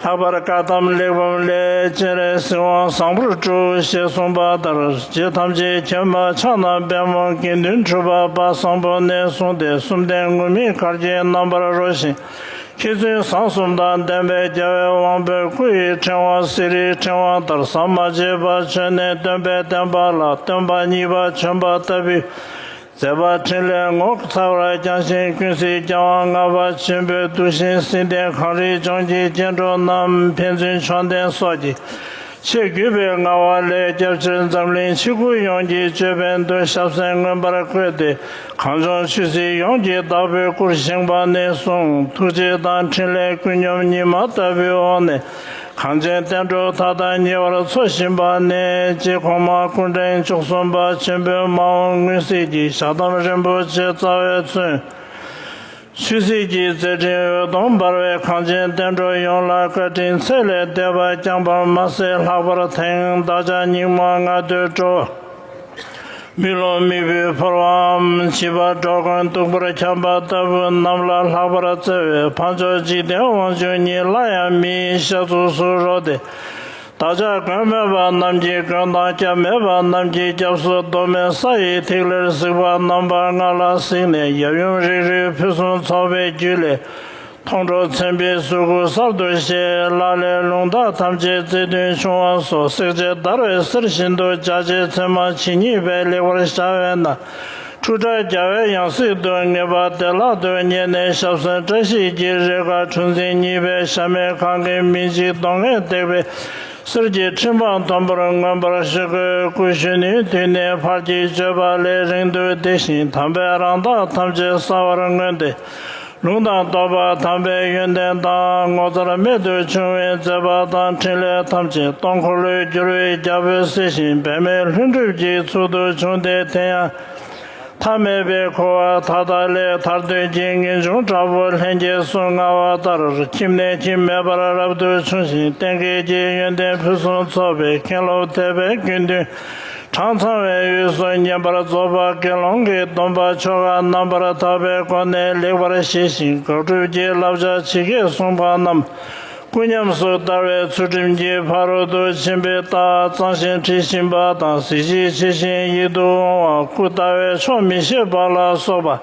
ལྷག་པར་བཀའ་གདམས་གླེགས་བམ་ལས་སྤྱན་རས་གཟིགས་དབང་བཟང་པོར་སྤྲུལ་ཞེས་གསུངས་པ་ལྟར་རྗེ་ཐམས་ཅད་མཁྱེན་པ་ཕྱག་ན་པདྨོ་དགེ་འདུན་གྲུབ་པ་དཔལ་བཟང་པོ་ནས་བཟུང་སྟེ་གསུམ་ལྡན་ངུར་སྨྲིག་གར་གྱི་རྣམ་པར་རོལ་ཞིང་། མཁས་བཙུན་བཟང་གསུམ་དང་ལྡན་པའི་རྒྱལ་བའི་དབང་པོས་སྐུ་ཡི་ཕྲེང་བ་གསེར་རིའི་ཕྲེང་བ་ལྟར་ཟམ་མ་ཆད་པར་བྱོན་ནས་སྟོན་པའི་བསྟན་པ་ལ་སྟོན་པ་གཉིས་པ་བྱོན་པ་ལྟ་བུའི་མཛད་པ་འཕྲིན་ལས་ངོ་མཚར་བར་བསྐྱངས་ཤིང་། ཀུན་གཟིགས་རྒྱལ་དབང་ལྔ་པ་ཆེན་པོའི་གདུལ་ཞིང་གཟི་ལྡན་གངས་རིའི་ལྗོངས་ཀྱི་སྐྱེ་འགྲོ་རྣམས་ཕན་ཚུན་མཆོག་ལྡན་སོགས་ཀྱི་ཆེས་གུས་པའི་ངལ་བ་ལས་སྐྱབས་ཕྱིར་འཛམ་གླིང་ཆེ་དགུ་ཡོངས་ཀྱི་ཅོད་པན་དུ་ཞབས་སེན་མངོན་པར་བཀོད་དེ། གངས་ལྗོངས་ཆོས་སྲིད་ཡོངས་ཀྱི་བདག་པོའི་སྐུར་བཞེངས་པ་ནས་བཟུང་། ཐུགས་རྗེ་དང་འཕྲིན་ལས་ཀུན་སྙོམས་ཉི་མ་ལྟ་བུའི་འོག་ནས། གངས་ཅན་བསྟན་འགྲོ་མཐའ་དག་ཉེ་བར་འཚོ་བཞིན་པ་ནས། རྗེ་གོང་མ་སྐུ་ཕྲེང་བཅུ་གསུམ་པ་ཆེན་པོའི་མ་འོངས་མངོན་གསལ་གྱི་ཞལ་གདམས་རིན་པོ་ཆེ་རྩ་བའི་མཚོན། ཆོས་སྲིད་ཀྱི་མཛད་འཕྲིན་འོད་སྟོང་འབར་བས་གངས་ཅན་བསྟན་འགྲོ་ཡོངས་ལ་བཀའ་དྲིན་ཚད་ལས་འདས་པ་བསྐྱངས་པར་མ་ཟད། ལྷག་པར་དེང་བདག་ཅག་སྙིགས་མ་ལྔ་བདོའི་འགྲོ་བ། མི་རློམ་མི་བུའི་ཕོ་བྲང་ངམ། བྱིས་པ་འགྲོ་མགོན་སྟུག་པོར་འཁྱམས་པ་ལྟ་བུ་རྣམས་ལ་ལྷག་པར་བརྩེ་བའི་འཕགས་མཆོག་འཇིག་རྟེན་དབང་ཕྱུག་ཉིད་སླར་ཡང་མི་ཡི་ཞལ་ཚུགས་སུ་རོལ་ཏེ། བདག་ཅག་མགོན་མེད་པ་རྣམས་ཀྱི་མགོན་དང་སྐྱབས་མེད་པ་རྣམས་ཀྱི་སྐྱབས་སུ། མདོ་སྨད་ས་ཡི་ཐིག་ལེར་གཟིགས་པ་རྣམ་པ་ལྔ་ལ་གཟིགས་ནས་ཡབ་ཡུམ་རིགས་རུས་ཕུན་སུམ་ཚོགས་པའི་རྒྱུད་ལས། མཐོང་གྲོལ་མཚན་དཔེའི་གཟུགས་སྐུ་གསར་དུ་བཞད། ལག་ལེན་ལུང་དག་ཐམས་ཅད་བརྩེ་གདུང་ཆུང་བ་སོགས་བསྲེག་བཅད་བརྡར་བའི་གསེར་བཞིན་དུ། འཇའ་ཆེ་ཚད་མ་ཇི་སྙེད་པའི་ལེགས་པར་ཤར་བའི་ནང་། འཁྲུལ་བྲལ་རྒྱལ་བའི་ཡང་སྲིད་དུ་ངེས་པ་བདེ་བླག་ཏུ་རྙེད་ནས་ཞབས་སེན་བཀྲ་ཤིས་ཀྱི་རེ་ཁཱ་གྲུ་འཛིན་གཉིས་པའི་ཞབས་མེད་གང་གི་མི་འཇིགས་གདོང་ལྔས་བཏེགས་པའི་གསེར་གྱི་ཁྲི་འཕང་མཐོན་པོར་མངོན་པར་བཞུགས། སྐུ་གཞོན་ནུའི་དུས་ནས་ཕར་གྱི་སྤྱོད་པ་ལས་རིང་དུ་འདས་ཤིང་དམ་པའི་རང་རྟགས་ཐམས་ཅད་གསལ་བར་མངོན་ཏེ། ལུང་དང་རྟོགས་པ་དམ་པའི་ཡོན་ཏན་དང་། ངོ་མཚར་རྨད་དུ་བྱུང་བའི་མཛད་པ་དང་། འཕྲིན་ལས་ཐམས་ཅད་སྟོང་འཁོར་ལོས་སྒྱུར་བའི་རྒྱལ་པོའི་སྲས་ཤིང་། འབད་མེད་ལྷུན་གྲུབ་ཀྱི་ཚུལ་དུ་བྱུང་སྟེ། དེ་ཡང་མཐའ་མེད་པའི་འཁོར་བ་མཐའ་དག་ལས་ཐར་འདོད་ཀྱི་ངེས་འབྱུང་དྲག་པོ་ལྷན་སྐྱེས་སུ་མངའ་བ་ལྟར། ཁྱིམ་ནས་ཁྱིམ་མེད་པར་རབ་ཏུ་བྱུང་ཞིང་། གཏན་འཁེལ་གྱི་ཡོན་ཏན་ཕུན་སུམ་ཚོགས་པའི་མཁན་སློབ་དད་པའི་དགེ་འདུན་གྲངས་ཚང་བའི་དབུས་སུ་བསྙེན་པར་རྫོགས་པ་དགེ་སློང་གི་སྡོམ་པ་ཆོ་ག་རྣམ་པར་དག་པའི་སྒོ་ནས་ལེགས་པར་བཞེས་ཤིང་། དགག་སྒྲུབ་ཀྱི་བསླབ་བྱ་ཇི་སྐད་གསུངས་པ་རྣམས་སྐུ་ཉམས་སུ་བསྟར་བའི་ཚུལ་ཁྲིམས་ཀྱི་ཕ་རོལ་ཏུ་ཕྱིན་པའི་རྟགས་གཙང་ཞིང་དྲི་ཞིམ་པ་དང་། གཟི་བརྗིད་ཆེ་ཞིང་ཡིད་དུ་འོང་བ། སྐུ་ལྟ་བས་ཆོག་མི་ཤེས་པ་ལ་སོགས་པ།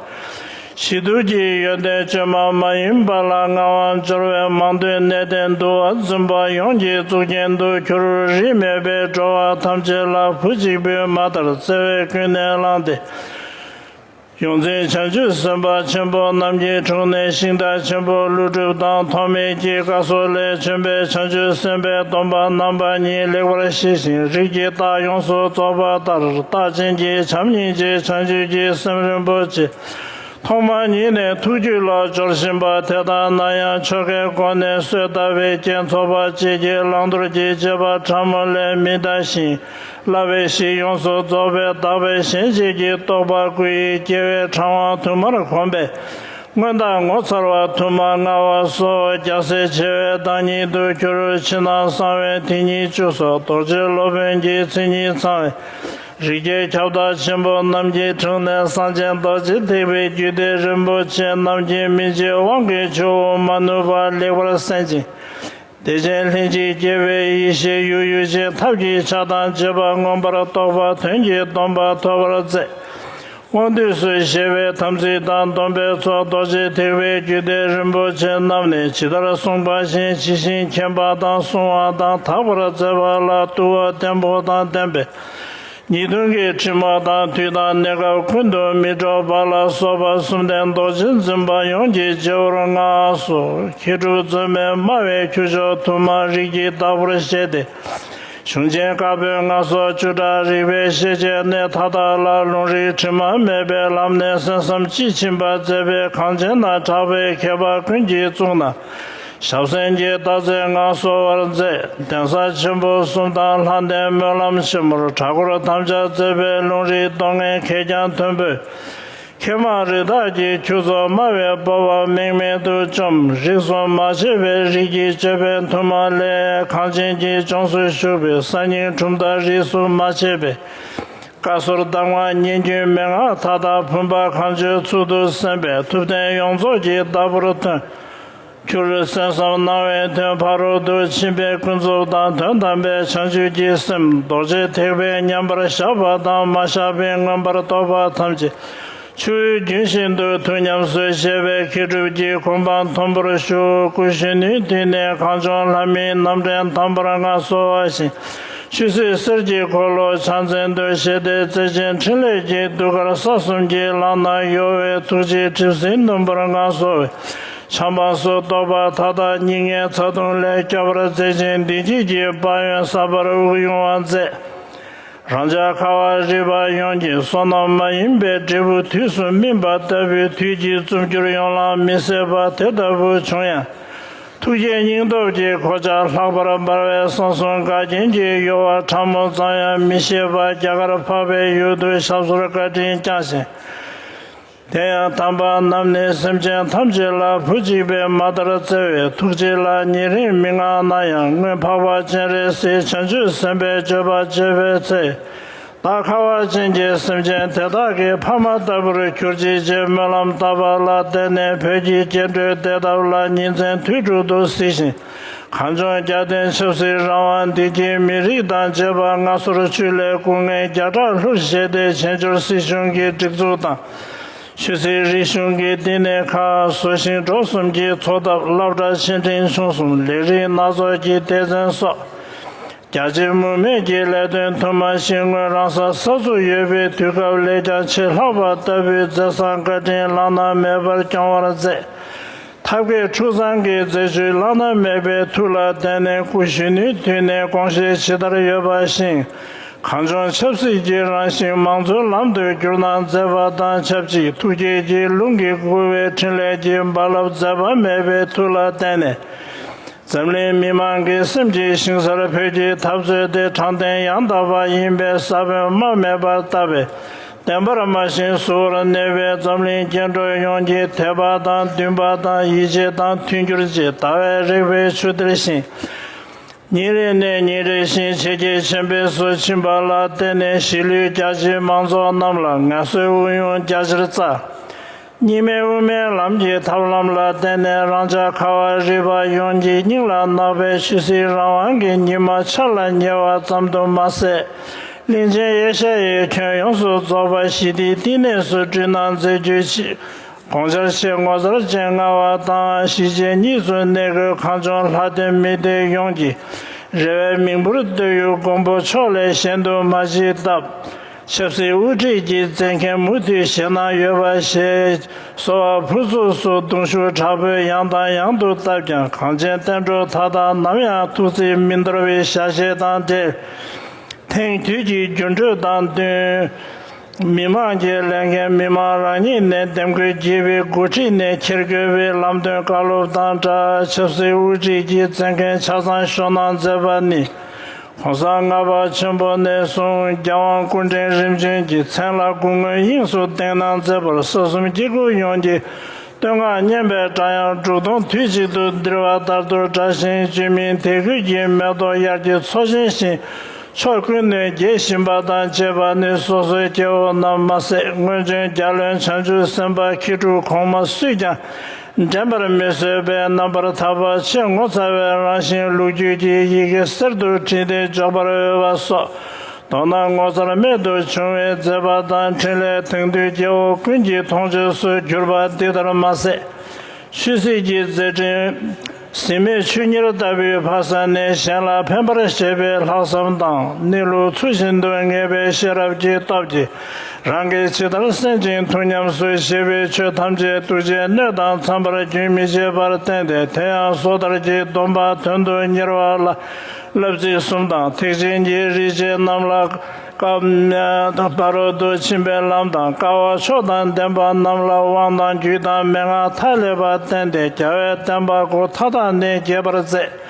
ཞི་དུལ་གྱི་ཡོན་ཏན་བཅོས་མ་མ་ཡིན་པ་ལ་མངའ་དབང་འབྱོར་བའི་མང་ཐོས་གནས་བརྟན་འདུལ་བ་འཛིན་པ་ཡོངས་ཀྱི་གཙུག་རྒྱན་དུ་གྱུར། རིས་མེད་པའི་འགྲོ་བ་ཐམས་ཅད་ལ་བུ་གཅིག་པུས་མ་ལྟར་བརྩེ་བས་ཀུན་ནས་བསླངས་ཏེ། ཡོངས་འཛིན་བྱང་ཆུབ་སེམས་དཔའ་ཆེན་པོ་རྣམས་ཀྱི་དྲུང་ནས་ཤིང་རྟ་ཆེན་པོ་ཀླུ་སྒྲུབ་དང་ཐོགས་མེད་ཀྱི་བཀའ་སྲོལ་ལས་བྱོན་པའི་བྱང་ཆུབ་སེམས་དཔའི་སྡོམ་པ་རྣམ་པ་གཉིས་ལེགས་པར་ཤེས་ཤིང་རིགས་ཀྱི་རྟགས་ཡོངས་སུ་རྫོགས་པ་ལྟར་རྟག་ཅན་གྱི་བྱམས་སྙིང་རྗེ་བྱང་ཆུབ་ཀྱི་སེམས་རིན་པོ་ཆེ་ཐོག་མ་ཉིད་ནས་ཐུགས་རྒྱུད་ལ་སྦྱོར་བཞིན་པ་དེ་ལྟར་ན་ཡང་ཆོ་གའི་སྒོ་ནས་གསོས་བཏབ་པའི་རྐྱེན་ཚོགས་པ་བཅས་ཀྱི་བླང་དོར་གྱི་བྱེད་པ་ཕྲ་མོ་ལས་མི་འདའ་ཞིང་། བསླབ་པའི་གཞི་ཡོངས་སུ་རྫོགས་པའི་དག་པའི་གཞན་གཅེས་ཀྱི་རྟོགས་པ་སྐུ་ཡི་སྐྱེ་བའི་ཕྲེང་བ་དུ་མར་གོམས་པས། མངོན་མཐའ་ངོ་མཚར་བ་དུ་མ་མངའ་བ་སོགས་རྒྱལ་སྲས་ཆེ་བའི་བདག་ཉིད་དུ་གྱུར། ཕྱི་ནང་གསང་བའི་དེ་ཉིད་བཅུ་སོགས་རྡོ་རྗེ་སློབ་དཔོན་གྱི་མཚན་ཉིད་ཚང་བའི་རིགས་ཀྱི་ཁྱབ་བདག་ཆེན་པོ་རྣམས་ཀྱི་དྲུང་ནས་གསང་ཆེན་རྡོ་རྗེ་ཐེག་པའི་རྒྱུད་སྡེ་རིན་པོ་ཆེ་རྣམས་ཀྱི་མི་ཕྱེད་དབང་གི་ཆུ་བོ་མ་ནུབ་པ་ལེགས་པར་གསན་ཅིང་། བདེ་ཆེན་ལྷན་ཅིག་སྐྱེས་པའི་ཡེ་ཤེས་ཡུལ་ཡུལ་ཅན་ཐབས་ཀྱི་ཆ་དང་བཅས་པ་མངོན་པར་རྟོགས་པ་དོན་གྱི་སྡོམ་པ་ཐོབ་པར་མཛད། དབང་དུས་སུ་བཞེས་པའི་དམ་ཚིག་དང་སྡོམ་པའི་ཚོགས་རྡོ་རྗེ་ཐེག་པའི་རྒྱུད་སྡེ་རིན་པོ་ཆེ་རྣམས་ནས་ཇི་ལྟར་གསུངས་པ་བཞིན་ཇི་བཞིན་མཁྱེན་པ་དང་བསྲུང་བ་དང་དག་པར་མཛད་པ་ལ་བཏུ་བ་བརྟན་པོ་དང་ལྡན་པས། ཉེས་ལྟུང་གི་དྲི་མ་དང་དུས་དང་གནས་སྐབས་ཀུན་ཏུ་མི་འགྲོགས་པ་ལ་སོགས་པ་གསུམ་ལྡན་རྡོ་རྗེ་འཛིན་པ་ཡོངས་ཀྱི་རྗེ་བོར་མངའ་སོགས་མཁས་གྲུབ་རྩོད་མེད་སྨྲ་བའི་ཁྱུ་མཆོག་དུ་མ་རིགས་ཀྱི་བདག་པོར་བཞེད་དེ། གཞུང་ཆེན་བཀའ་པོད་ལྔ་སོགས་བཅུ་ཕྲག་རིག་པའི་ཤེས་བྱའི་གནས་མཐའ་དག་ལ་ལུང་རིགས་དྲི་མ་མེད་པའི་ལམ་ནས་གསན་བསམ་དཔྱིས་ཕྱིན་པ་མཛད་པའི་གངས་ཅན་ན་གྲགས་པའི་མཁས་པ་ཀུན་གྱི་གཙུག་ན། ཞབས་སེན་གྱི་རྟགས་མཛད་ངག་གསོ་བར་མཛད། གདན་ས་ཆེན་པོ་གསུམ་དང་ལྷ་ལྡན་སྨོན་ལམ་ཆེན་མོར་གྲྭ་སྐོར་དམ་བཅའ་མཛད་པའི་ལུང་རིགས་མདོ་སྔགས་གད་རྒྱངས་མཐོན་པོས། མཁས་མང་རི་དྭགས་ཀྱི་ཁྱུ་ཚོགས་སྨྲ་བའི་སྤོབས་པ་རྨེག་མེད་དུ་བཅོམ། རིགས་གསུམ་མ་ཆད་པའི་རིགས་ཀྱི་ཅོད་པན་དུ་མ་ལས། གངས་ཅན་གྱི་ལྗོངས་སུ་བཞུགས་པའི་གསར་རྙིང་གྲུབ་མཐའ་རིས་སུ་མ་ཆད་པའི། བཀའ་ཟུར་གདམས་ངག་སྙན་བརྒྱུད་མན་ངག་མཐའ་དག་བུམ་པ་གང་བྱོའི་ཚུལ་དུ་གསན་པས་ཐུབ་བསྟན་ཡོངས་རྫོགས་ཀྱི་བདག་པོར་ཐོན། གྱུར། གསན་བསམ་གནང་བའི་དོན་ཕ་རོལ་ཏུ་ཕྱིན་པའི་ཀུན་རྫོབ་དང་དོན་དམ་པའི་བྱང་ཆུབ་ཀྱི་སེམས་རྡོ་རྗེ་ཐེག་པའི་མཉམ་པར་བཞག་པ་དང་མ་བཞག་པའི་མངོན་པར་རྟོགས་པ་ཐམས་ཅད་ཆུ་བོའི་རྒྱུན་བཞིན་དུ་ཐུགས་ཉམས་སུ་བཞེས་པའི་མཁས་གྲུབ་ཀྱི་གོ་འཕང་མཐོན་པོར་ཞུ། སྐུ་གཞོན་ནུའི་དུས་ནས་གངས་ལྗོངས་ལྷ་མིའི་རྣམ་འདྲེན་དམ་པར་མངའ་གསོལ་བ་བཞིན། ཆོས་སྲིད་གསེར་གྱི་འཁོར་ལོ་ཕྱག་མཚན་དུ་བཞེས་ཏེ་བརྩེ་ཆེན་ཕྲིན་ལས་ཀྱི་གདུགས་དཀར་ས་གསུམ་གྱི་ལག་ན་གཡོ་བའི་ཐུགས་རྗེའི་གྲིབ་བསིལ་ནུ་འབུར་མངའ་གསོལ་བའི་ཆབ་འབངས་སུ་གཏོགས་པ་མཐའ་དག་སྙིགས་ལྔའི་ཚ་གདུང་ལས་སྐྱོབ་པར་མཛད་ཅིང་བདེ་སྐྱིད་ཀྱི་དཔལ་ཡོན་གསར་པར་དབུགས་དབྱུང་བར་མཛད། རང་ཅག་ཁ་བ་རི་པ་ཡོངས་ཀྱི་བསོད་ནམས་མ་ཡིན་པའི་འབྲས་བུ་དུས་སུ་སྨིན་པ་ལྟ་བུའི་དུས་ཀྱི་རྩུབ་འགྱུར་ཡོངས་ལ་མི་སྲིད་པ་དེ་ལྟ་བུ་བྱུང་ཡང་། ཐུགས་བསྐྱེད་སྙིང་སྟོབས་ཀྱི་གོ་ཆ་ལྷག་པར་འབར་བའི་གསང་གསུམ་འགལ་རྐྱེན་གྱི་གཡོ་བ་ཕྲ་མོ་ཙམ་ཡང་མི་ཤེས་པར་རྒྱ་གར་འཕགས་པའི་ཡུལ་དུ་ཞབས་སོར་བཀའ་དྲིན་བསྐྱངས་ཤིང་། དེ་ཡང་དམ་པ་རྣམས་ནི་སེམས་ཅན་ཐམས་ཅད་ལ་བུ་གཅིག་པས་མ་ལྟར་བརྩེ་བས་ཐུགས་རྗེ་ལ་ཉེ་རིང་མི་མངའ་ན་ཡང་སྔོན་འཕགས་པ་སྤྱན་རས་གཟིགས་བྱང་ཆུབ་སེམས་དཔའི་སྤྱོད་པ་སྤྱོད་པའི་ཚེ། བདག་ཁ་བ་ཅན་གྱི་སེམས་ཅན་དེ་དག་གི་ཕ་མ་ལྟ་བུར་གྱུར་ཅིག་ཅེས་སྨོན་ལམ་བཏབ་པ་ལ་བརྟེན་ནས་བོད་ཀྱི་སྐྱེ་འགྲོའི་བདེ་ཐབས་ལ་ཉིན་མཚན་དུས་དྲུག་ཏུ་གཟིགས་ཤིང་། གངས་ལྗོངས་རྒྱལ་བསྟན་ཆབ་སྲིད་རང་དབང་བདེ་སྐྱིད་མི་རིགས་དང་བཅས་པ་མངའ་གསོལ་ཆོས་ལས་སྐུ་ངལ་བརྒྱ་ཕྲག་ལྷུར་བཞེས་ཏེ་བྱེས་འབྱོར་སྲིད་གཞུང་གི་སྒྲིག་འཛུགས་དང་། ཆོས་སྲིད་རིག་གཞུང་གི་བསྟི་གནས་ཁག་བཟོ་ཞིང་སྒྲོག་གསུམ་གྱི་ཚོགས་འཐབ་སློབ་གྲྭ་ཆེ་འབྲིང་ཆུང་གསུམ་ལས་རིགས་སྣ་ཚོགས་ཀྱི་སྡེ་ཚན་སོགས། རྒྱ་ཆེ་མུ་མེད་ཀྱི་ལས་དོན་དུ་མ་ཞིག་དངོས་རང་ས་གསར་འཛུགས་ཡོད་པའི་དུས་སྐབས་ལས་ཀྱང་ཆེས་ལྷག་པ་ལྟ་བུའི་མཛད་བཟང་བཀའ་དྲིན་བླ་ན་མེད་པར་སྐྱོང་བར་མཛད། ཐབས་མཁས་འཁྲུག་གཙང་གི་མཛད་བཅུས་བླ་ན་མེད་པའི་མཐུ་ལ་བརྟེན་ནས་སྐུ་གཞོན་ནུའི་དུས་ནས་དགོངས་བཞེས་ཇི་ལྟར་ཡོད་པ་བཞིན། གངས་ལྗོངས་ཆབ་སྲིད་ཀྱི་རང་བཞིན་མང་གཙོའི་ལམ་དུ་བསྒྱུར་གནང་མཛད་པ་དང་ཆབས་ཅིག་ཐུགས་བསྐྱེད་ཀྱི་རླུང་གིས་བསྐུལ་བའི་འཕྲིན་ལས་ཀྱི་རྦ་རླབས་འཛད་པ་མེད་པའི་མཐུ་ལ་བརྟེན་ནས། འཛམ་གླིང་མི་མང་གི་སེམས་ཀྱི་ཞིང་སར་བོད་ཀྱི་འཐབ་རྩོད་དེ་དྲང་བདེན་ཡང་དག་པ་ཡིན་པའི་ས་བོན་རྨ་མེད་པར་བཏབ་པས། བདེན་པར་སྨྲ་ཞིང་གཟུ་བོར་གནས་པའི་འཛམ་གླིང་སྐྱེ་འགྲོ་ཡོངས་ཀྱི་དད་པ་དང་འདུན་པ་དང་ཡིད་ཆེས་དང་མཐུན་འགྱུར་གྱིས་ཟླ་བས་རེག་པའི་ཆུ་གཏེར་བཞིན། ཉིན་རེ་ནས་ཉིན་རེ་བཞིན་ཇེ་རྒྱས་ཆེན་པོས་སུ་ཕྱིན་པ་ལ་བརྟེན་ནས་གཞིས་ལུས་རྒྱ་ཆེའི་མང་ཚོགས་རྣམས་ལ་ངལ་གསོའི་དབུལ་ཡོན་རྒྱ་ཆེར་བཙའ། གཉིས་སྨན་དབུ་མའི་ལམ་གྱི་ཐབས་ལམ་ལ་བརྟེན་ནས་རང་ཅག་ཁ་བ་རི་པ་ཡོངས་ཀྱི་སྙིང་ལ་བརྣག་པའི་ཆོས་སྲིད་རང་དབང་གི་ཉི་མ་འཆར་ལ་ཉེ་བ་ཙམ་དུ་མ་ཟད། གླིང་ཆེན་ཨེ་ཤ་ཡའི་ཁྱོན་ཡོངས་སུ་རྫོགས་པ་ཞི་བདེའི་བསྟི་གནས་སུ་བསྐྲུན་གནང་མཛད་རྒྱུའི་ཆེད། དགོངས་འཆར་ཆེས་ངོ་མཚར་ཅན་མངའ་བ་དང་གཞིས་བྱེས་གཉིས་སུ་གནས་འཁོད་གངས་ལྗོངས་ལྷ་སྡེ་མི་སྡེ་ཡོངས་ཀྱི་རེ་བའི་མིག་འབུར་གཏོད་ཡུལ་མགོན་པོ་མཆོག་ལས་གཞན་དུ་མ་མཆིས་སྟབས། ཆབ་སྲིད་དབུ་ཁྲིད་ཀྱི་བཙན་མཁན་མུ་མཐུད་ཞེད་སྣང་ཡོད་པ་ཞེས་སོ། བ་ཕུར་ཚུགས་སུ་གདུང་ཤུགས་དྲག་པོས་ཡང་དང་ཡང་དུ་བཏབ་ཀྱང་གངས་ཅན་བསྟན་འགྲོ་མཐའ་དག་ནམ་ཡང་ཐུགས་བརྩེ་མི་འདོར་བའི་ཞལ་བཞེས་དང་འབྲེལ། དེང་དུས་ཀྱི་འགྱུར་འགྲོས་དང་བསྟུན། མི་དམངས་ཀྱི་ལས་འགན་མི་དམངས་རང་ཉིད་ནས་འདེམས་བསྐོ་བགྱིས་པའི་འགོ་ཁྲིད་ནས་འཁྱེར་དགོས་པའི་ལམ་སྟོན་བཀའ་སློབ་དང་སྦྲགས་ཆབ་སྲིད་དབུ་ཁྲིད་ཀྱི་བཙན་མཁན་ཆ་ཚང་ཤོར་སྣང་མཛད་པ་ནི། གོང་ས་ལྔ་པ་ཆེན་པོ་ནས་བཟུང་རྒྱལ་དབང་སྐུ་ཕྲེང་རིམ་བྱོན་གྱི་མཚན་ལ་སྐུ་ངོ་དབྱིངས་སུ་བརྟན་གནང་མཛད་པར་ས་གསུམ་སྐྱེ་དགུ་ཡོངས་ཀྱིས་བསྟོད་བསྔགས་སྙན་པའི་སྒྲ་དབྱངས་འབྲུག་སྟོང་དུས་གཅིག་ཏུ་ལྡིར་བ་ལྟར་དུ་སྒྲ་ཞིང་བཅོས་མིན་དད་གུས་ཀྱི་མེ་ཏོག་དབྱར་གྱི་མཚོ་ཆེན་བཞིན་ཕྱོགས་ཀུན་ནས་རྒྱས་བཞིན་པ་དང་བཅས་པ་ནི་སོ་སོའི་སྐྱེ་བོ་རྣམས་མ་ཟད་སྔོན་བྱོན་རྒྱལ་བློན་བྱང་ཆུབ་སེམས་དཔའ་མཁས་གྲུབ་གོང་མ་སུས་ཀྱང་འགྲན་པར་མི་བཟོད་པའི་རྣམ་པར་ཐར་པ་ཆེས་ངོ་མཚར་བའི་རང་བཞིན་ལོ་རྒྱུས་ཀྱི་ཡི་གེ་གསེར་དུ་བྲིས་ཏེ་འཇོག་པར་འོས་པ་སོགས། མདོར་ན་ངོ་མཚར་རྨད་དུ་བྱུང་བའི་མཛད་པ་དང་འཕྲིན་ལས་དེང་དུས་སྐྱེ་བོ་ཀུན་གྱི་མཐོང་ཆོས་སུ་གྱུར་པ་འདི་ལྟར་མ་ཟད། ཆོས་སྲིད་ཀྱི་མཛད་འཕྲིན་ཟིན་མེད་ཆུ་གཉེར་ལྟ་བུའི་ཕ་ས་ནས་གཞན་ལ་ཕན་པར་བྱེད་པའི་ལྷག་བསམ་དང་གནས་ལུགས་ཚུལ་བཞིན་དུ་ངེས་པའི་ཤེས་རབ་ཀྱི་སྟོབས་ཀྱིས་རང་གིས་ཇི་ལྟར་གསན་ཅིང་ཐུགས་ཉམས་སུ་བཞེས་པའི་ཆོས་ཐམས་ཅད་ཐུགས་རྗེའི་སྣོད་དང་འཚམ་པར་རྒྱུན་མི་ཆད་པར་བསྟན་ཏེ་དེ་ཡང་སོ་ཐར་གྱི་སྡོམ་པ་དོན་དུ་གཉེར་བ་ལ། བསླབ་ཚིགས་གསུམ་དང་ཐེག་ཆེན་གྱི་རིག་བྱེད་རྣམས་ལ་སྐབས་ཕ་རོལ་ཏུ་ཕྱིན་པའི་ལམ་དང་དཀའ་བ་མཆོག་དང་ལྡན་པ་རྣམས་ལ་དབང་དང་རྒྱུད་དང་མན་ངག་མཐའ་ཀླས་པ་བསྟན་ཏེ་རྒྱལ་བའི་བསྟན་པ་སྒོ་མཐའ་དག་ནས་རྒྱས་པར་མཛད།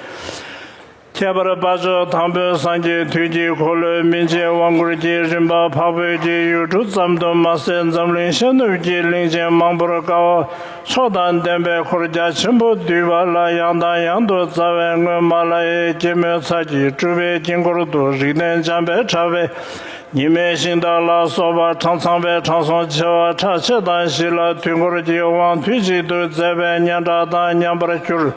ཁྱད་པར་དཔལ་མཆོག་དང་པོའི་སངས་རྒྱས་དུས་ཀྱི་འཁོར་ལོའི་མན་ཆད་དབང་བསྐུར་གྱི་རིམ་པ་འཕགས་བོད་ཀྱི་ཡུལ་གྲུ་ཙམ་དུ་མ་ཟད་འཛམ་གླིང་ཤར་ནུབ་ཀྱི་གླིང་ཆེན་མང་པོར་དཀའ་བ། མཆོག་དང་ལྡན་པའི་འཁོར་རྒྱ་ཆེན་པོ་འདུས་པ་ལ་ཡང་དང་ཡང་དུ་སྩལ་བའི་སྔོན་མ་ལ་ཡི་གེ་མོའི་ཚལ་གྱི་སྤྲུལ་པའི་དཀྱིལ་འཁོར་དུ་རིགས་ལྡན་འཇམ་དཔལ་གྲགས་པའི་ཉི་མའི་ཤིང་རྟ་ལ་སོགས་པ་གྲངས་ཚང་པའི་དྲང་སྲོང་བྱེ་བ་ཕྲག་ཕྱེད་དང་བཞི་ལ་དུས་འཁོར་གྱི་དབང་དུས་གཅིག་ཏུ་མཛད་པའི་སྙན་གྲགས་དང་མཉམ་པར་གྱུར།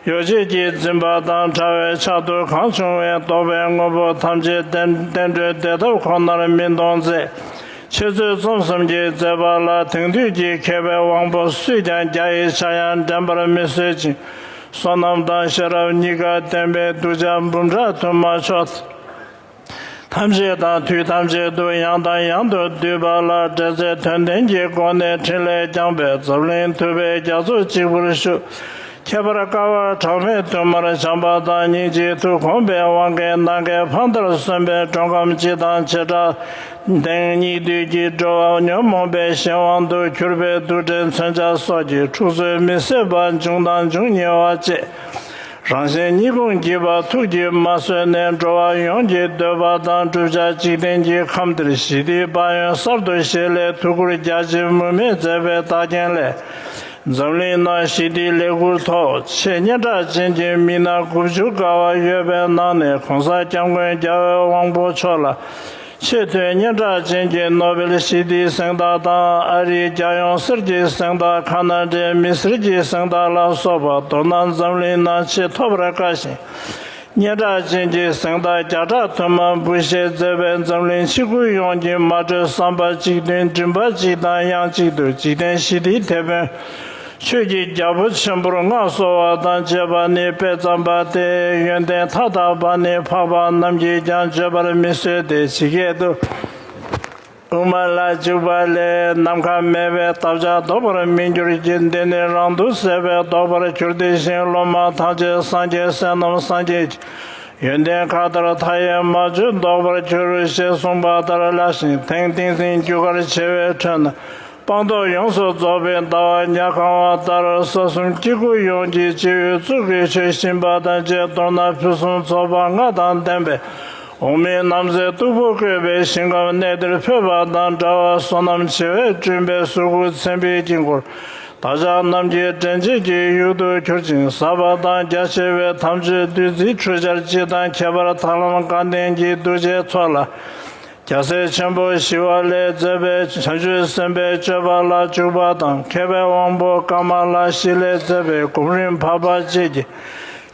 ཡོ་བྱད་ཀྱི་འཛིན་པ་དང་བྲལ་བའི་ཕྱག་ཏུ་གང་བྱུང་བའི་རྟོགས་པའི་དངོས་པོ་ཐམས་ཅད་བསྟན་བསྟན་འགྲོའི་བདེ་ཐབས་ཁོ་ནར་མི་གཏོང་མཛད། འཆད་རྩོད་རྩོམ་གསུམ་གྱི་མཛད་པ་ལ་དེང་དུས་ཀྱི་མཁས་པའི་དབང་པོ་སུས་ཀྱང་རྒྱ་ཡི་ཕྱྭ་གཡང་འགྲན་པར་མི་བཟོད་ཅིང་། བསོད་ནམས་དང་ཤེས་རབ་གཉིས་ཀ་ལྡན་པའི་གདུལ་བྱ་འབུམ་ཕྲག་དུ་མ་ཕྱོགས་ཐམས་ཅད་དང་དུས་ཐམས་ཅད་དུ་ཡང་དང་ཡང་དུ་འདུས་པ་ལ་འབྲེལ་ཚད་དོན་ལྡན་གྱི་སྒོ་ནས་འཕྲིན་ལས་བསྐྱངས་པས་འཛམ་གླིང་ཐུབ་པའི་རྒྱ་མཚོ་གཅིག་པུར་བཞུགས། ཁྱད་པར་དཀའ་བ་གྲངས་མེད་དུ་མར་བྱམས་པ་དང་སྙིང་རྗེའི་མཐུ་བསྒོམས་པའི་དབང་གིས་ནམ་མཁའི་ཕ་མཐར་སོན་པའི་འགྲོ་ཁམས་སྤྱི་དང་བྱེ་བྲག་དེང་སྙིགས་དུས་ཀྱི་འགྲོ་བ་ཉོན་མོངས་པའི་གཞན་དབང་དུ་གྱུར་པའི་དུག་ཕྲན་མཚོན་ཆ་སོགས་ཀྱི་འཁྲུག་རྩོད་མི་བཟད་པ་འབྱུང་དང་འབྱུང་ཉེ་བ་བཅས། རང་གཞན་གཉིས་ཕུང་བགྱིས་པ་ཐུགས་ཀྱིས་མ་བཟོད་ནས་འགྲོ་བ་ཡོངས་ཀྱི་འདོད་པ་དང་བསྒྲུབ་བྱ་འཇིག་རྟེན་གྱི་ཁམས་འདིར་ཞི་བདེའི་དཔལ་ཡོན་གསར་དུ་བཞད་ལས་ཐུགས་ཁུར་རྒྱ་ཆེ་མུ་མེད་མཛད་པའི་བདག་རྐྱེན་ལས། འཛམ་གླིང་ནང་ཞི་བདེའི་ལས་འགུལ་ཐོག་ཆེས་སྙན་གྲགས་ཅན་གྱི་མི་སྣ་དགུ་བཅུ་ཀ་བ་ཡོད་པའི་ནང་ནས་གོང་ས་སྐྱབས་མགོན་རྒྱལ་བའི་དབང་པོ་མཆོག་ལ་ཆེས་མཐོའི་སྙན་གྲགས་ཅན་གྱི་ནོ་བེལ་ཞི་བདེའི་གཟེངས་རྟགས་དང་ཨ་རིའི་རྒྱལ་ཡོངས་གསེར་གྱི་གཟེངས་རྟགས་ཁ་ན་ཌའི་མི་སེར་གྱི་གཟེངས་རྟགས་ལ་སོགས་པ་མདོར་ན་འཛམ་གླིང་ནང་ཆེས་མཐོ་བར་བཀའ་བཞིན། སྙན་གྲགས་ཅན་གྱི་གཟེངས་རྟགས་བརྒྱ་ཕྲག་དུ་མ་འབུལ་བཞེས་མཛད་པའི་འཛམ་གླིང་ཆེ་ཁུལ་ཡོངས་ཀྱི་མ་གྲོས་བསམ་པ་གཅིག་མཐུན་མགྲིན་པ་གཅིག་དང་དབྱངས་གཅིག་ཏུ་འཇིག་རྟེན་ཞི་བདེའི་དེད་དཔོན་ཆོས་ཀྱི་རྒྱལ་པོ་ཆེན་པོར་མངའ་གསོལ་བ་དང་བཅས་པ་ནི་དཔེ་ཙམ་པ་སྟེ་ཡོན་ཏན་མཐའ་དག་པ་ནི་འཕགས་པ་རྣམས་ཀྱིས་ཀྱང་བརྗོད་པར་མི་བཟོད་དེ་ཇི་སྐད་དུ། དབུ་མ་ལ་འཇུག་པ་ལས་ནམ་མཁའ་མེད་པའི་དག་ཆ་ལྡོག་པར་མི་འགྱུར་གྱི། འདི་ནི་རང་དུ་ཟད་པས་ལྡོག་པར་གྱུར། དེ་བཞིན་སློབ་མ་ཐམས་ཅད་སངས་རྒྱས་བསོད་ནམས་སངས་རྒྱས་ཀྱི་ཡོན་ཏན་མཁའ་ལྟར་མཐའ་ཡས་མ་བརྗོད་ལྡོག་པར་གྱུར་ཞེས་གསུངས་པ་ལྟར་ལགས་ཤིང་དེང་ཏིང་འཛིན་རྒྱུ་སྐར་བྱེ་བའི་ཁྲོད་ན་སྤངས་རྟོགས་ཡོངས་སུ་རྫོགས་པའི་ཟླ་བ་ཉ་གང་བ་ལྟར་ས་གསུམ་སྐྱེ་དགུ་ཡོངས་ཀྱི་སྤྱི་བོའི་གཙུག་གི་ཆོས་བཞིན་པ་དང་བཅས་མདོར་ན་ཕུན་སུམ་ཚོགས་པ་ལྔ་དང་ལྡན་པའི། འོག་མིན་ནམ་མཁའི་སྟུག་པོ་བཀོད་པའི་ཞིང་ཁམས་གནས་འདིར་འཕོས་པ་དང་འདྲ་བར་བསོད་ནམས་བྱེ་བས་བསྐྲུན་པའི་གཟུགས་སྐུ་མཚན་དཔེའི་དཀྱིལ་འཁོར་བདག་ཅག་རྣམས་ཀྱི་འདྲེན་བྱེད་ཀྱི་ཡུལ་དུ་གྱུར་ཅིང་ཟབ་པ་དང་རྒྱ་ཆེ་བའི་དམ་ཆོས་བདུད་རྩིའི་ཁྲུས་ཆར་སྤྱི་དང་ཁྱད་པར་ཐར་ལམ་དགའ་ལྡན་གྱི་གདུལ་བྱའི་ཚོགས་ལ་རྒྱལ་སྲས་ཆེན་པོ་ཞི་བ་ལྷས་མཛད་པའི་བྱང་ཆུབ་སེམས་དཔའི་སྤྱོད་པ་ལ་འཇུག་པ་དང་མཁས་པའི་དབང་པོ་ཀ་མ་ལ་ཤཱི་ལས་མཛད་པའི་སྒོམ་རིམ་འཕགས་པ་བཅས་ཀྱི།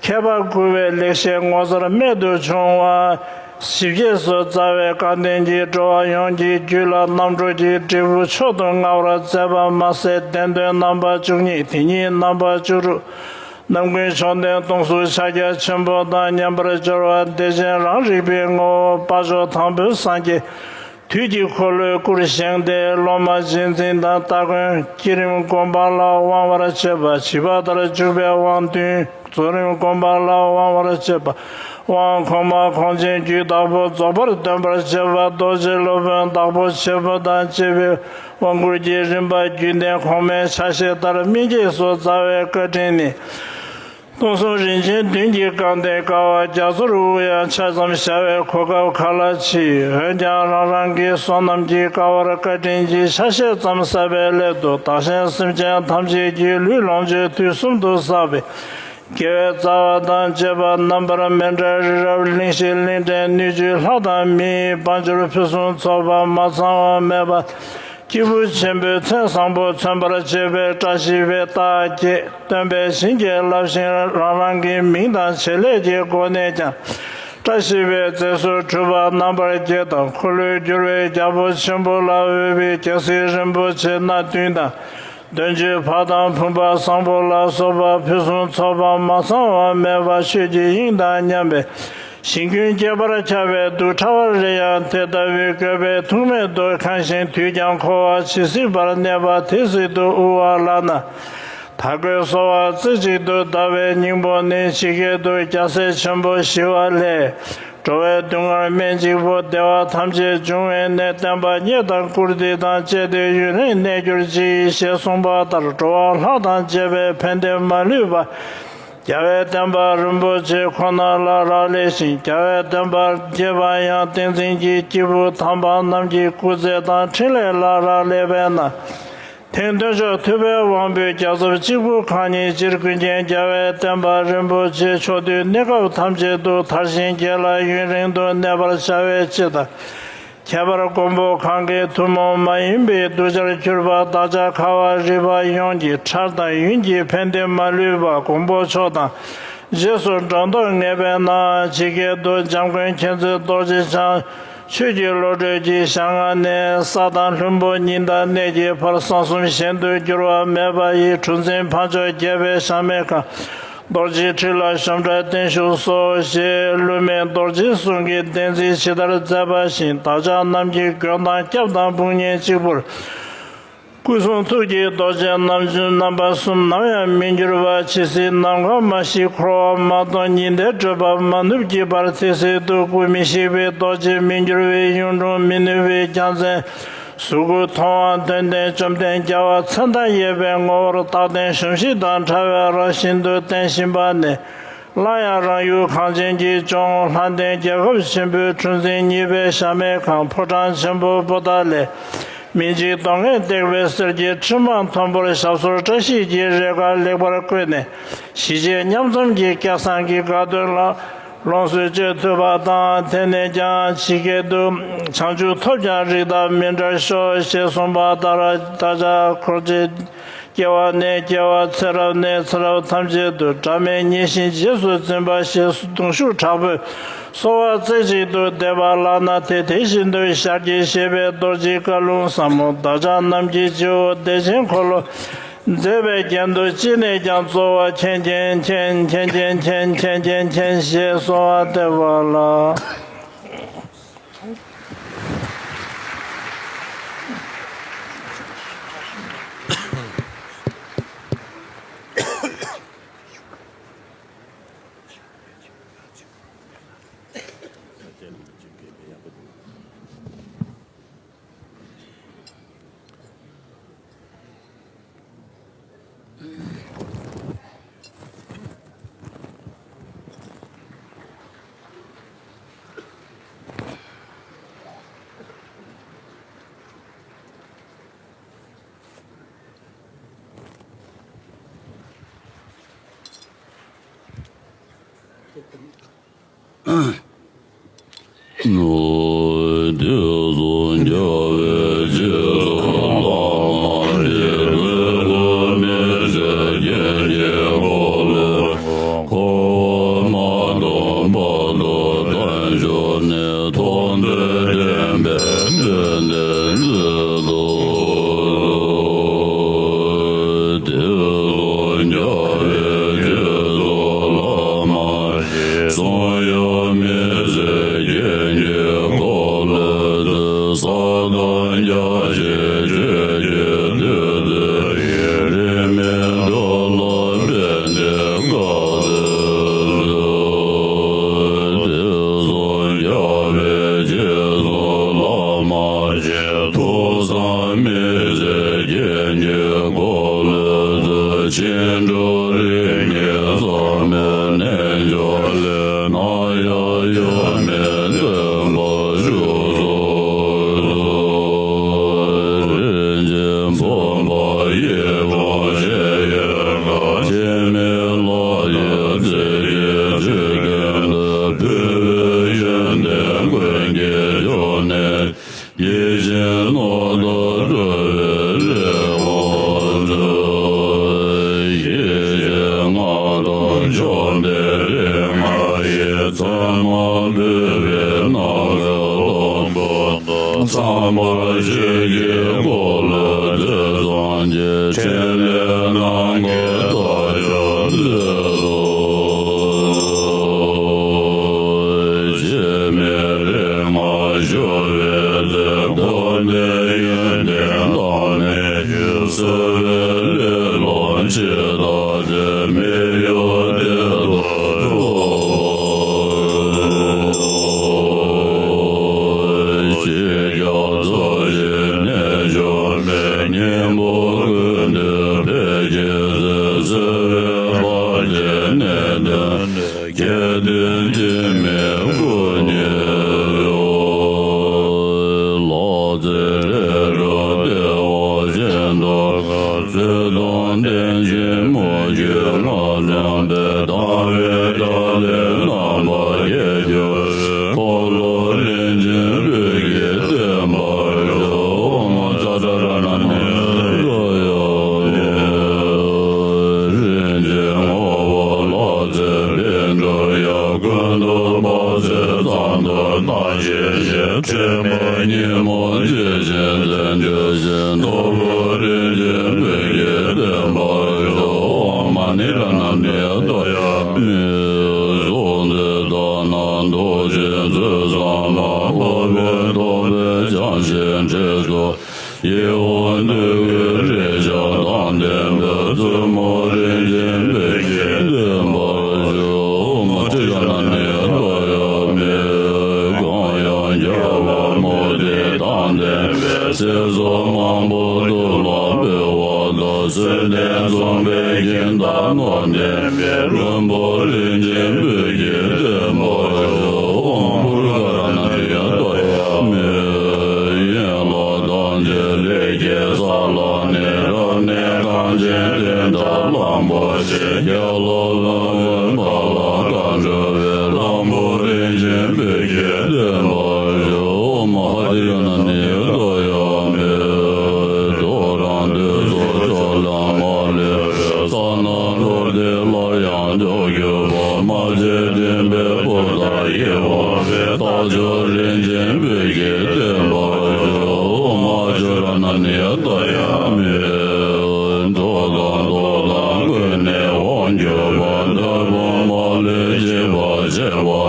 མཁས་པ་བསྐུལ་བའི་ལེགས་བཤད་ངོ་མཚར་རྨད་དུ་བྱུང་བ། ཞིབ་རྒྱས་སུ་སྩལ་བས་དགའ་ལྡན་གྱིས་འགྲོ་བ་ཡོངས་ཀྱི་རྒྱུད་ལ་རྣམ་གྲོལ་གྱི་འབྲས་བུ་མཆོག་ཏུ་མངའ་བར་མཛད་པ་མ་ཟད། བདེན་དོན་རྣམ་པ་བཅུ་གཉིས་དེ་ཉིད་རྣམ་པ་བཅུ་དྲུག་རྣམ་ཀུན་བཅོམ་ལྡན་སྟོང་གཟུགས་ཕྱག་རྒྱ་ཆེན་པོ་དང་མཉམ་པར་སྦྱོར་བ་བདེ་ཆེན་རང་རིག་པའི་ངོ་བོ་དཔལ་མཆོག་དང་པོའི་སངས་རྒྱས། དུས་ཀྱི་འཁོར་ལོའི་སྐུར་བཞེངས་ཏེ། སློབ་མ་རྗེས་འཛིན་དང་སྟ་གོན། བསྐྱེད་རིམ་སྒོམ་པ་ལ་དབང་བར་བྱེད་པ། བྱིས་པ་ལྟར་འཇུག་པའི་དབང་བདུན། རྫོགས་རིམ་སྒོམ་པ་ལ་དབང་བར་བྱེད་པ། དབང་གོང་མ་གོང་ཆེན་རྒྱུད་བདག་པོ་རྫོགས་པར་སྟོན་པར་བྱེད་པ། རྡོ་རྗེ་སློབ་དཔོན་བདག་པོ་ཆེན་པོ་དང་བཅས་པའི་དབང་བསྐུར་གྱི་རིམ་པ་རྒྱུད་ལྡན་གོང་མའི་ཆ་ཤས་ལྟར་སྨིན་བྱེད་སོགས་རྩ་བའི་བཀའ་དྲིན་ནི། སྟོང་གསུམ་རིན་ཆེན་བདུན་གྱིས་བཀང་སྟེ། དཀའ་བ་རྒྱ་མཚོར་དབུགས་ཡང་ཆ་ཙམ་ཤར་བའི་གོ་སྐབས་ག་ལ་མཆིས། འོན་ཀྱང་རང་རང་གི་བསོད་ནམས་ཀྱི་དཀའ་བར་བཀའ་དྲིན་གྱི་ཆ་ཤས་ཙམ་བསགས་པའི་སླད་དུ། བདག་གཞན་སེམས་ཅན་ཐམས་ཅད་ཀྱི་ལུས་ལོངས་སྤྱོད་དུས་གསུམ་དུ་བསགས་པའི་དགེ་བའི་རྩ་བ་དང་བཅས་པ་རྣམ་པར་མི་འབྲལ་རི་རབ་གླིང་བཞི་གླིང་ཕྲན་སྣོད་བཅུད་ལྷ་དང་མིའི་དཔལ་འབྱོར་ཕུན་སུམ་ཚོགས་པ་མ་ཚང་བ་མེད་པ། སྐྱེས་བུ་ཆེན་པོའི་མཚན་བཟང་པོ་མཚོན་པར་བྱེད་པའི་བཀྲ་ཤིས་པའི་རྟགས་བརྒྱད་སྟོན་པས་བྱིན་གྱིས་བརླབས་ཤིང་། རང་རང་གི་མིང་དང་བྱེད་ལས་ཀྱི་སྒོ་ནས་ཀྱང་བཀྲ་ཤིས་པའི་རྫས་སུ་གྲུབ་པ་རྣམ་པར་བརྒྱད་དང་། འཁོར་ལོས་སྒྱུར་བའི་རྒྱལ་པོ་ཆེན་པོ་ལ་འོས་པའི་རྒྱལ་སྲིད་རིན་པོ་ཆེ་སྣ་བདུན་དང་། འདོད་འཇོའི་བ་དང་བུམ་པ་བཟང་པོ་ལ་སོགས་པ་ཕུན་སུམ་ཚོགས་པ་མ་ཚང་བ་མེད་པ། ཆོས་ཀྱི་དབྱིངས་དང་མཉམ་པའི་ཞིང་ཀུན་སྐྱེད་པར་ཁྱབ་པའི་དུག་ཕྲ་བ་རེ་ཡང་དེ་ལྟ་བུའི་བཀོད་པས་ཐུག་མེད་དུ་གང་ཞིང་དུས་ཀྱང་འཁོར་བ་ཇི་སྲིད་པར་གནས་པ་དེ་སྲིད་དུ་དབུལ་བ་ལག་ན་དར་གོས་གསོལ་བ་རྩེ་གཅིག་ཏུ་བརྡབ་པའི་སྙིང་པོ་ནི། ཇི་སྐད་དུ། རྒྱལ་སྲས་ཆེན་པོ་ཞི་བ་ལྷས། འགྲོ་བའི་སྡུག་བསྔལ་སྨན་གཅིག་པུ། བདེ་བ་ཐམས་ཅད་འབྱུང་བའི་གནས། བསྟན་པ་རྙེད་དང་བཀུར་སྟི་དང་བཅས་ཏེ་ཡུན་རིང་གནས་གྱུར་ཅིག་ཞེས་གསུངས་པ་ལྟར། འགྲོ་བ་ལྷ་དང་བཅས་པའི་ཕན་བདེ་མ་ལུས་པ། རྒྱལ་བའི་བསྟན་པ་རིན་པོ་ཆེ་ཁོ་ན་ལ་རག་ལས་ཤིང་། རྒྱལ་བའི་བསྟན་པ་རྒྱས་པ་ཡང་བསྟན་འཛིན་གྱི་སྐྱེས་བུ་དམ་པ་རྣམས་ཀྱི་སྐུ་ཚེ་དང་འཕྲིན་ལས་ལ་རག་ལས་པས་ན། དེང་སྟོན་མཆོག་ཐུབ་པའི་དབང་པོས་རྒྱལ་ཚབ་གཅིག་པུ་གང་ཉིད་སྤྱིར་ཀུན་མཁྱེན་རྒྱལ་བའི་བསྟན་པ་རིན་པོ་ཆེ་ཕྱོགས་དུས་གནས་སྐབས་ཐམས་ཅད་དུ་དར་ཞིང་རྒྱས་ལ་ཡུན་རིང་དུ་གནས་པར་བྱ་བའི་ཆེད་དང་། ཁྱད་པར་མགོན་པོ་གང་གི་ཐུན་མོང་མ་ཡིན་པའི་གདུལ་བྱར་གྱུར་པ་བདག་ཅག་ཁ་བ་རི་པ་ཡོངས་ཀྱི་ཕྲལ་དང་ཡུན་གྱི་ཕན་བདེ་མ་ལུས་པ་མགོན་པོ་མཆོག་དང་རྗེས་སུ་འགྲོ་ལྡོག་ངེས་པས་ན། ཇི་སྐད་དུ། འཇམ་མགོན་མཁྱེན་བརྩེ་རྡོ་རྗེ་འཆང་། ཆོས་ཀྱི་བློ་གྲོས་ཀྱི་ཞལ་སྔ་ནས། ས་དང་ལྷུན་པོ་ཉིད་དང་གནས་ཀྱི་བར། གསང་གསུམ་གཞན་དུ་འགྱུར་བ་མེད་པ་ཡི། གྲུ་འཛིན་འཕགས་མཆོག་རྒྱལ་པོའི་ཞབས་མའི་ཁང་། རྡོ་རྗེའི་ཁྲི་ལ་ཞབས་འབྲལ་བརྟན་བཞུགས་སོ། ཞེས་བསླུ་མེད་རྡོ་རྗེའི་གསུང་གིས་བདེན་ཚིག་ཇི་ལྟར་མཛད་པ་བཞིན། བདག་ཅག་རྣམས་ཀྱི་མགོན་དང་སྐྱབས་དང་དཔུང་གཉེན་གཅིག་པུར། སྐུ་གསུང་ཐུགས་ཀྱི་རྡོ་རྗེ་རྣམ་འབྱོན་རྣམ་པ་གསུམ་ནམ་ཡང་མི་འགྱུར་བ། ཇི་སྲིད་ནམ་མཁའ་མ་ཞིག་འཁོར་བ་མ་སྟོངས། ཉི་ཟླའི་དྲོད་པ་མ་ནུབ་ཀྱི་བར། དེ་སྲིད་དུ་སྐུ་མི་ཤིགས་པའི་རྡོ་རྗེ། མི་འགྱུར་བའི་གཡུང་དྲུང་མི་ནུབ་པའི་རྒྱལ་མཚན། གཟུགས་སྐུ་མཐོང་བ་དོན་ལྡན་བཅོམ་ལྡན་རྒྱལ་བ་མཚན་དང་ཡས་པའི་ངོ་བོར་རྟག་བརྟན་གཞོམ་གཞིག་དང་བྲལ་བའི་རང་བཞིན་དུ་བསྟན་བཞིན་པ་ནི། སླར་ཡང་རང་ཡུལ་གངས་ཅན་གྱི་ལྗོངས། ལྷ་ལྡན་རྒྱལ་ཁབ་ཆེན་པོའི་གྲུ་འཛིན་གཉིས་པའི་ཞབས་མའི་ཁང་། ཕོ་བྲང་ཆེན་པོ་པོ་ཏཱ་ལའི་མི་འཇིགས་གདོང་ལྔས་བཏེགས་པའི་གསེར་གྱི་ཁྲི་མང་མཐོན་པོར་ཞབས་སོར་བཀྲ་ཤིས་ཀྱི་རེ་འགའ་ལེགས་པར་བཀོད་ནས། ཞི་བྱེད་མཉམ་འཛོམས་ཀྱི་སྐལ་བཟང་གི་དགའ་སྟོན་ལ་ལོངས་སུ་སྤྱོད་ཐུབ་པ་དང་། དེ་ནས་ཀྱང་ཇི་སྐད་དུ། བྱང་ཆུབ་ཐོབ་ཀྱང་རིགས་དང་མི་འབྲལ་ཤོག་ཞེས་གསུངས་པ་ལྟར། བདག་ཅག་འཁོར་བཅས་སྐྱེ་བ་ནས་སྐྱེ་བ། ཚེ་རབས་ནས་ཚེ་རབས་ཐམས་ཅད་དུ། བྲལ་མེད་མཉེས་གཤིན་རྗེས་སུ་འཛིན་པ་ཞེས་གདུང་ཤུགས་དྲག་པོས་གསོལ་བ་རྩེ་གཅིག་ཏུ་འདེབས་པ་ལགས་ན། དེ་དེ་བཞིན་དུ་ཤར་གྱིས་ཞེས་པའི་རྡོ་རྗེའི་བཀའ་ལུང་ཟབ་མོ་བདག་ཅག་རྣམས་ཀྱི་སྤྱི་བོ་བདེ་ཆེན་འཁོར་ལོ་མཛེས་པའི་རྒྱན་དུ་ཅི་ནས་ཀྱང་སྩོལ་བ། མཁྱེན་ཅིང་མཁྱེན། མཁྱེན་ཅིང་མཁྱེན། མཁྱེན་ཅིང་མཁྱེན་ཞེས་གསོལ་བ་འདེབས་པ་ལགས། བྱིན་འགྲོ་རིགས་ངེས་ཚོགས་མེད་རྣལ་འབྱོར་ལས། ནམ་ཡང་གཡོ་མེད་བརྟན་པར་བཞུགས་སུ་གསོལ། རིན་ཆེན་ཕུར་པ་ཡིད་འོང་ཞལ་གྱི་ཁ། འཆི་མེད་ལྷ་ཡི་ཚིལ་གྱིས་ཆོས་ཀུན་ལ། བོད་པའི་ཡོན་ཏན་ཀུན་གྱི་འབྱུང་གནས། ཡིད་བཞིན་ནོར་དང་འགྲོ་བའི་རེ་བ་འགྲུབ། ཡེ་ཤེས་ལྔ་དང་འབྱོར་ལྡན་རིགས་ལྔ་ཡི། མཚན་མ་འབུལ་བའི་ནམ་མཁའ་སྟོང་པ་དང་། ཚངས་པ་སྤྱོད་ཀྱི་འཁོར་ལོ་བསྡུས་ཙམ་གྱིས། ཕྲིན་ལས་རྣམ་རྒྱལ་རྩལ་སྦྱོར་མཛོད་དུ་གསོལ། འཆི་མེད་རིགས་ལྔ་ཞུ་བའི་ཚེ། འཁོར་འདས་ཡོན་ཏན་བདག་མེད་ཀྱི། གསོལ་བའི་གླེགས་བམ་ཇི་ལྟར་བྲིས། མི་གཡོ་དེ་ལྟར་རྫོགས་པར་ཤོག། ཞེས་སྐྱབས་སུ་མཆི། རྣལ་འབྱོར་མའི་སྙིང་པོ་ཀུན་ཏུ་འཕེལ་གྱུར་ཅིག། གསོལ་བའི་བར་ཆད་ནད་གདོན་ནད། སྐྱེ་གདོན་འཆི་མེད་སྐུ་མྱུར་ཡོང་། ལག་རྩེ་རེ་རུ་བདེ་བ་ཅན་དུ་སྐྱེ། ཚུལ་དང་ལྡན་ཞིང་མོས་གུས་ལ་སོགས་པའི། དམ་པའི་བཀྲ་ཤིས་རྣམ་པར་རྒྱལ་གྱུར་ཅིག། འཁོར་ལོ་རིན་ཆེན་སྤོས་ཀྱིས་བརྟན་པར་ཤོག། ཨོཾ་ཙཀྲ་ག་ཎ་ནི་ཏོ་ཡ་མེ། རིན་ཆེན་ངོ་བོ་ལག་རྩེ་པཎ་གྲུབ་ཡབ། ཀུན་ཏུ་དཔག་ཚད་ཙམ་དུ་བརྟགས་ཤིང་དཔྱད། ཕྲེང་བ་ཉིན་མོ་བཅུ་བཞིན་མཚན་བཅུ་བཞིན། ཐོབ་པ་རིན་ཆེན་སྤོས་ཀྱིས་བརྟན་པར་ཤོག། ཨོཾ་མ་ཎི་རཏྣ་ནི་ཏོ་ཡ་མེ། གཟུགས་འདི་ལྟ་ན་མདོག་ཅན་ཚུལ་བཟང་མ། འོད་དཔག་མེད་ཐོབ་པས་བརྐྱང་ཞིང་བསྐྲད་དོ། ཡིད་འོང་འདོད་དགུའི་རེག་བྱ་དང་ལྡན་པའི། བཙུན་མོ་རིན་ཆེན་སྤོས་ཀྱིས་བརྟན་པར་ཤོག། ཨོཾ་ཏྲི་ཡ་ན་ནི་ཏོ་ཡ་མེ། གང་ཡང་རྒྱལ་བ་མུ་སྟེགས་དང་ལྡན་པའི། ཚེ་སྲོག་མང་པོ་དུག་ལ་སྤོ་བ་དང་། བསོད་ནམས་བཟང་པོའི་སྦྱིན་བདག་ནོར་ལྡན་པའི། བློན་པོ་རིན་ཆེན་སྤོས་ཀྱིས་བརྟན་པར་ཤོག། ཨོཾ་པུ་རུ་ཀ་ར་ཎ་ནི་ཡ་ཏོ་ཡ་མེ། ཡན་ལག་ཐམས་ཅད་ལས་ཀྱི་ས་ལ་གནས། རབ་གནས་གངས་ཅན་བསྟན་དགྲ་གླང་པོ་ཆེ། རྒྱ་ལོ་ལོ་ཀུན་ཕ་ལ་བཀའ་སྒྲུབ་པའི། གླང་པོ་རིན་ཆེན་སྤོས་ཀྱིས་བརྟན་པར་ཤོག། ཨོཾ་མ་ཧ་དི་ཡ་ན་ནི་ཡ་ཏོ་ཡ་མེ། དུག་དང་དུག་གསུམ་ཕྱོགས་ལས་མ་ལུས་པའི། ས་རྣམས་རླུང་རྟའི་རླབས་དབྱངས་འཇོག་གྱུར་པ། རྨ་བྱའི་སྤྲིན་པའི་སྤོབས་དང་ཡིད་འོང་བའི། རྟ་མཆོག་རིན་ཆེན་སྤོས་ཀྱིས་བརྟན་པར་ཤོག། ཨོཾ་མ་ཧཱ་ཙཱ་ར་ཎ་ནི་ཡ་ཏོ་ཡ་མེ། འགྲོ་དང་ལྡོག་དང་ཀུན་ནས་འོང་གྱུར་པ། གདོན་དཔུང་མ་ལུས་འཇིགས་པར་བྱེད་པ།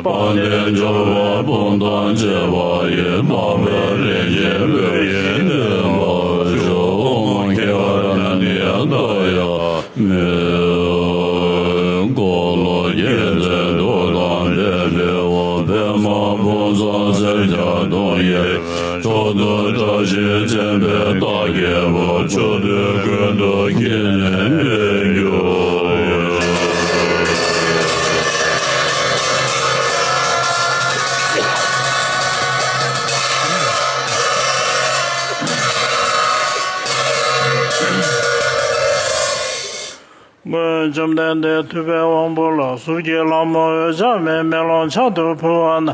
དཔལ་ལྡན་འབྱོར་པ་དཔུང་དང་བཅས་པ་ཡི། འཕགས་པའི་རིན་ཆེན་སྤོས་ཀྱིས་བརྟན་པར་ཤོག། ཨོཾ་ཁེ་ཝ་ར་ཎ་ནི་ཡ་ཏོ་ཡ་མེ། འཁོར་ལོ་བརྒྱད་ཚན་དུག་དང་བྲལ་བའི་འོག་པདྨ་དཔུང་གསུམ་སེར་སྐྱ་གདོང་བཞི། མཆོག་ཏུ་བཀྲ་ཤིས་མཚན་དཔལ་རྟགས་བརྒྱད་པོ། ཕྱོགས་དུས་ཀུན་ཏུ་ཁྱེད་ནི་འཕེལ་འགྱུར་ཡོད། སྔོན་བཅོམ་ལྡན་འདས་ཐུབ་པའི་དབང་པོ་ལ་ཟུར་གྱི་ལྷ་མོ་འོད་ཆགས་མའི་མེ་ལོང་ཕྱག་ཏུ་ཕུལ་བ་ན།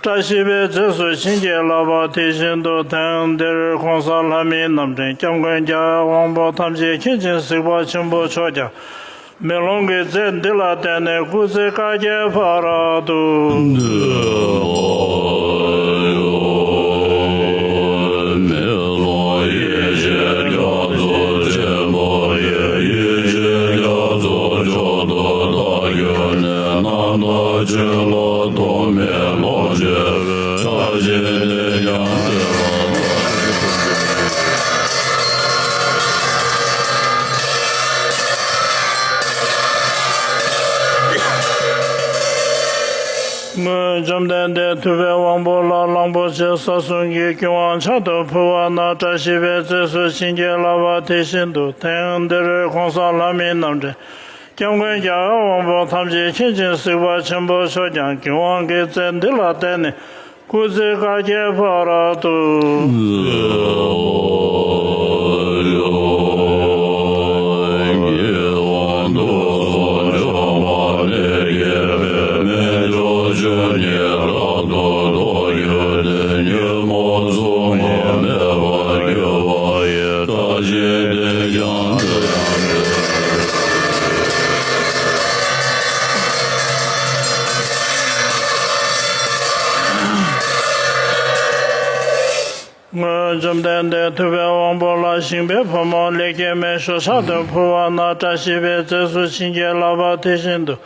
བཀྲ་ཤིས་པའི་རྗེས་སུ་བྱིན་གྱིས་བརླབས་པ། དེ་བཞིན་དུ་དེང་འདིར་གོང་ས་ལྷ་མིའི་རྣམ་འདྲེན་སྐྱབས་མགོན་རྒྱལ་བའི་དབང་པོ་ཐམས་ཅད་མཁྱེན་ཅིང་གཟིགས་པ་ཆེན་པོ་མཆོག་ཀྱང་། མེ་ལོང་གི་རྫས་འདི་ལ་བརྟེན་ནས་སྐུ་ཚེ་བསྐལ་བརྒྱའི་བར་དུ། མེ་ལོང་ཡེ་ཤེས་རྒྱ་མཚོ་ཆེན་པོ་ཡི། ཡེ་ཤེས་རྒྱ་མཚོ་མཆོག་ཏུ་བདག་གྱུར་ནས། རྣམ་དག་ཆོས་ལ་ཐོགས་མེད་ལོངས་སྤྱོད་པའི། ཕྱག་ཆེན་དེ་ཡང་བསྟོད་པ་དང་སྔོན་ བཅོམ་ལྡན་འདས་ཐུབ་པའི་དབང་པོ་ལ་གླང་པོ་ཆེ་ས་གསུམ་གྱི་ཀུན་དབང་ཕྱག་ཏུ་ཕུལ་བ་ན། བཀྲ་ཤིས་པའི་རྫས་སུ་བྱིན་གྱིས་བརླབས་པ་དེ་བཞིན་དུ། ཐེངས་འདིར་གོང་ས་ལྷ་མིའི་རྣམ་འདྲེན་སྐྱབས་མགོན་རྒྱལ་བའི་དབང་པོ་ཐམས་ཅད་མཁྱེན་ཅིང་གཟིགས་པ་ཆེན་པོ་མཆོག་ཀྱང་ཀུན་དབང་གི་རྫས་འདི་ལ་བརྟེན་ནས་སྐུ་ཚེ་བསྐལ་བརྒྱའི་བར་དུ། བཅོམ་ལྡན་འདས་ཐུབ་པའི་དབང་པོ་ལ་ཞིང་པའི་བུ་མོ་ལེགས་སྐྱེས་མའི་ཞོ་ཕྱག་ཏུ་ཕུལ་བ་ན། བཀྲ་ཤིས་པའི་རྫས་སུ་བྱིན་གྱིས་བརླབས་པ་དེ་བཞིན་དུ།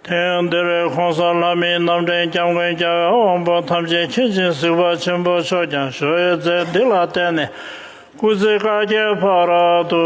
ཐེངས་འདིར་གོང་ས་ལྷ་མིའི་རྣམ་འདྲེན་སྐྱབས་མགོན་རྒྱལ་བའི་དབང་པོ་ཐམས་ཅད་མཁྱེན་ཅིང་གཟིགས་པ་ཆེན་པོ་མཆོག་ཀྱང་ཞོ་ཡི་རྫས་འདི་ལ་བརྟེན་ནས་སྐུ་ཚེ་བསྐལ་བརྒྱའི་བར་དུ།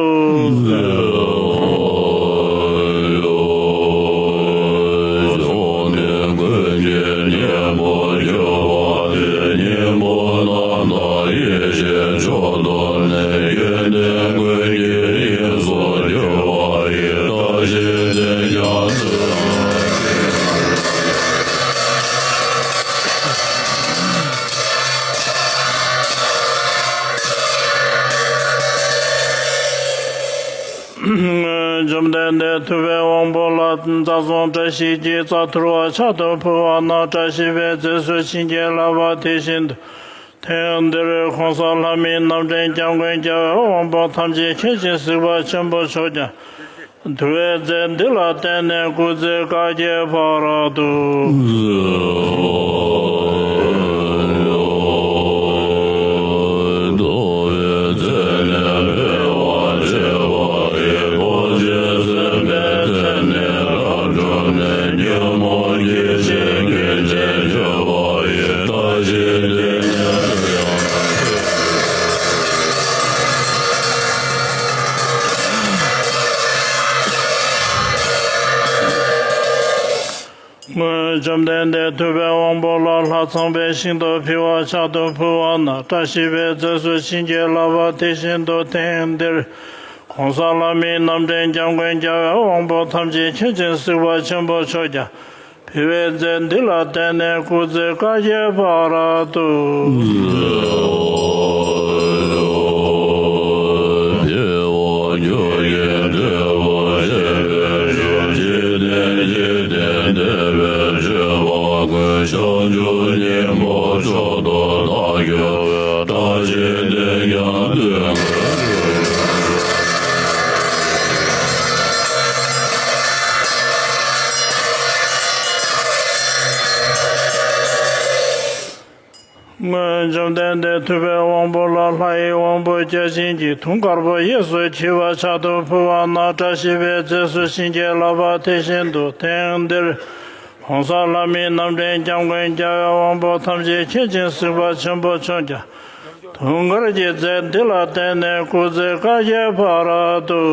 བཅོམ་ལྡན་འདས་ཐུབ་པའི་དབང་པོ་ལ་རྩྭ་ཟུང་བཀྲ་ཤིས་ཀྱི་རྩྭ་ཐུར་བ་ཕྱག་ཏུ་ཕུལ་བ་ན། བཀྲ་ཤིས་པའི་རྫས་སུ་བྱིན་གྱིས་བརླབས་པ་དེ་བཞིན་དུ། ཐེངས་འདིར་གོང་ས་ལྷ་མིའི་རྣམ་འདྲེན་སྐྱབས་མགོན་རྒྱལ་བའི་དབང་པོ་ཐམས་ཅད་མཁྱེན་ཅིང་གཟིགས་པ་ཆེན་པོ་མཆོག་ཀྱང་དུ་བའི་རྫས་འདི་ལ་བརྟེན་ནས་སྐུ་ཚེ་བསྐལ་བརྒྱའི་བར་དུ། བཅོམ་ལྡན་འདས་ཐུབ་པའི་དབང་པོ་ལ་ལྷ་ཚངས་པའི་ཞིང་དུ་ཕུལ་བ་ཕྱག་ཏུ་ཕུལ་བ་ན། བཀྲ་ཤིས་པའི་རྫས་སུ་བྱིན་གྱིས་བརླབས་པ་དེ་བཞིན་དུ། ཐེངས་འདིར་གོང་ས་ལྷ་མིའི་རྣམ་འདྲེན་སྐྱབས་མགོན་རྒྱལ་བའི་དབང་པོ་ཐམས་ཅད་མཁྱེན་ཅིང་གཟིགས་པ་ཆེན་པོ་མཆོག་ཀྱང་ཕུལ་བའི་རྫས་འདི་ལ་བརྟེན་ནས་སྐུ་ཚེ་བསྐལ་བརྒྱའི་བར་དུ། བཅོམ་ལྡན་འདས་ཐུབ་པའི་དབང་པོ་ལ་ལྷ་ཡི་དབང་པོ་བརྒྱ་བྱིན་གྱི་དུང་དཀར་པོ་གཡས་སུ་འཁྱིལ་བ་ཕྱག་ཏུ་ཕུལ་བ་ན། བཀྲ་ཤིས་པའི་རྫས་སུ་བྱིན་གྱིས་བརླབས་པ་དེ་བཞིན་དུ། ཐེངས་འདིར་གོང་ས་ལྷ་མིའི་རྣམ་འདྲེན་སྐྱབས་མགོན་རྒྱལ་བའི་དབང་པོ་ཐམས་ཅད་མཁྱེན་ཅིང་གཟིགས་པ་ཆེན་པོ་མཆོག་ཀྱང་དུང་དཀར་གྱི་རྫས་འདི་ལ་བརྟེན་ནས་སྐུ་ཚེ་བསྐལ་བརྒྱའི་བར་དུ།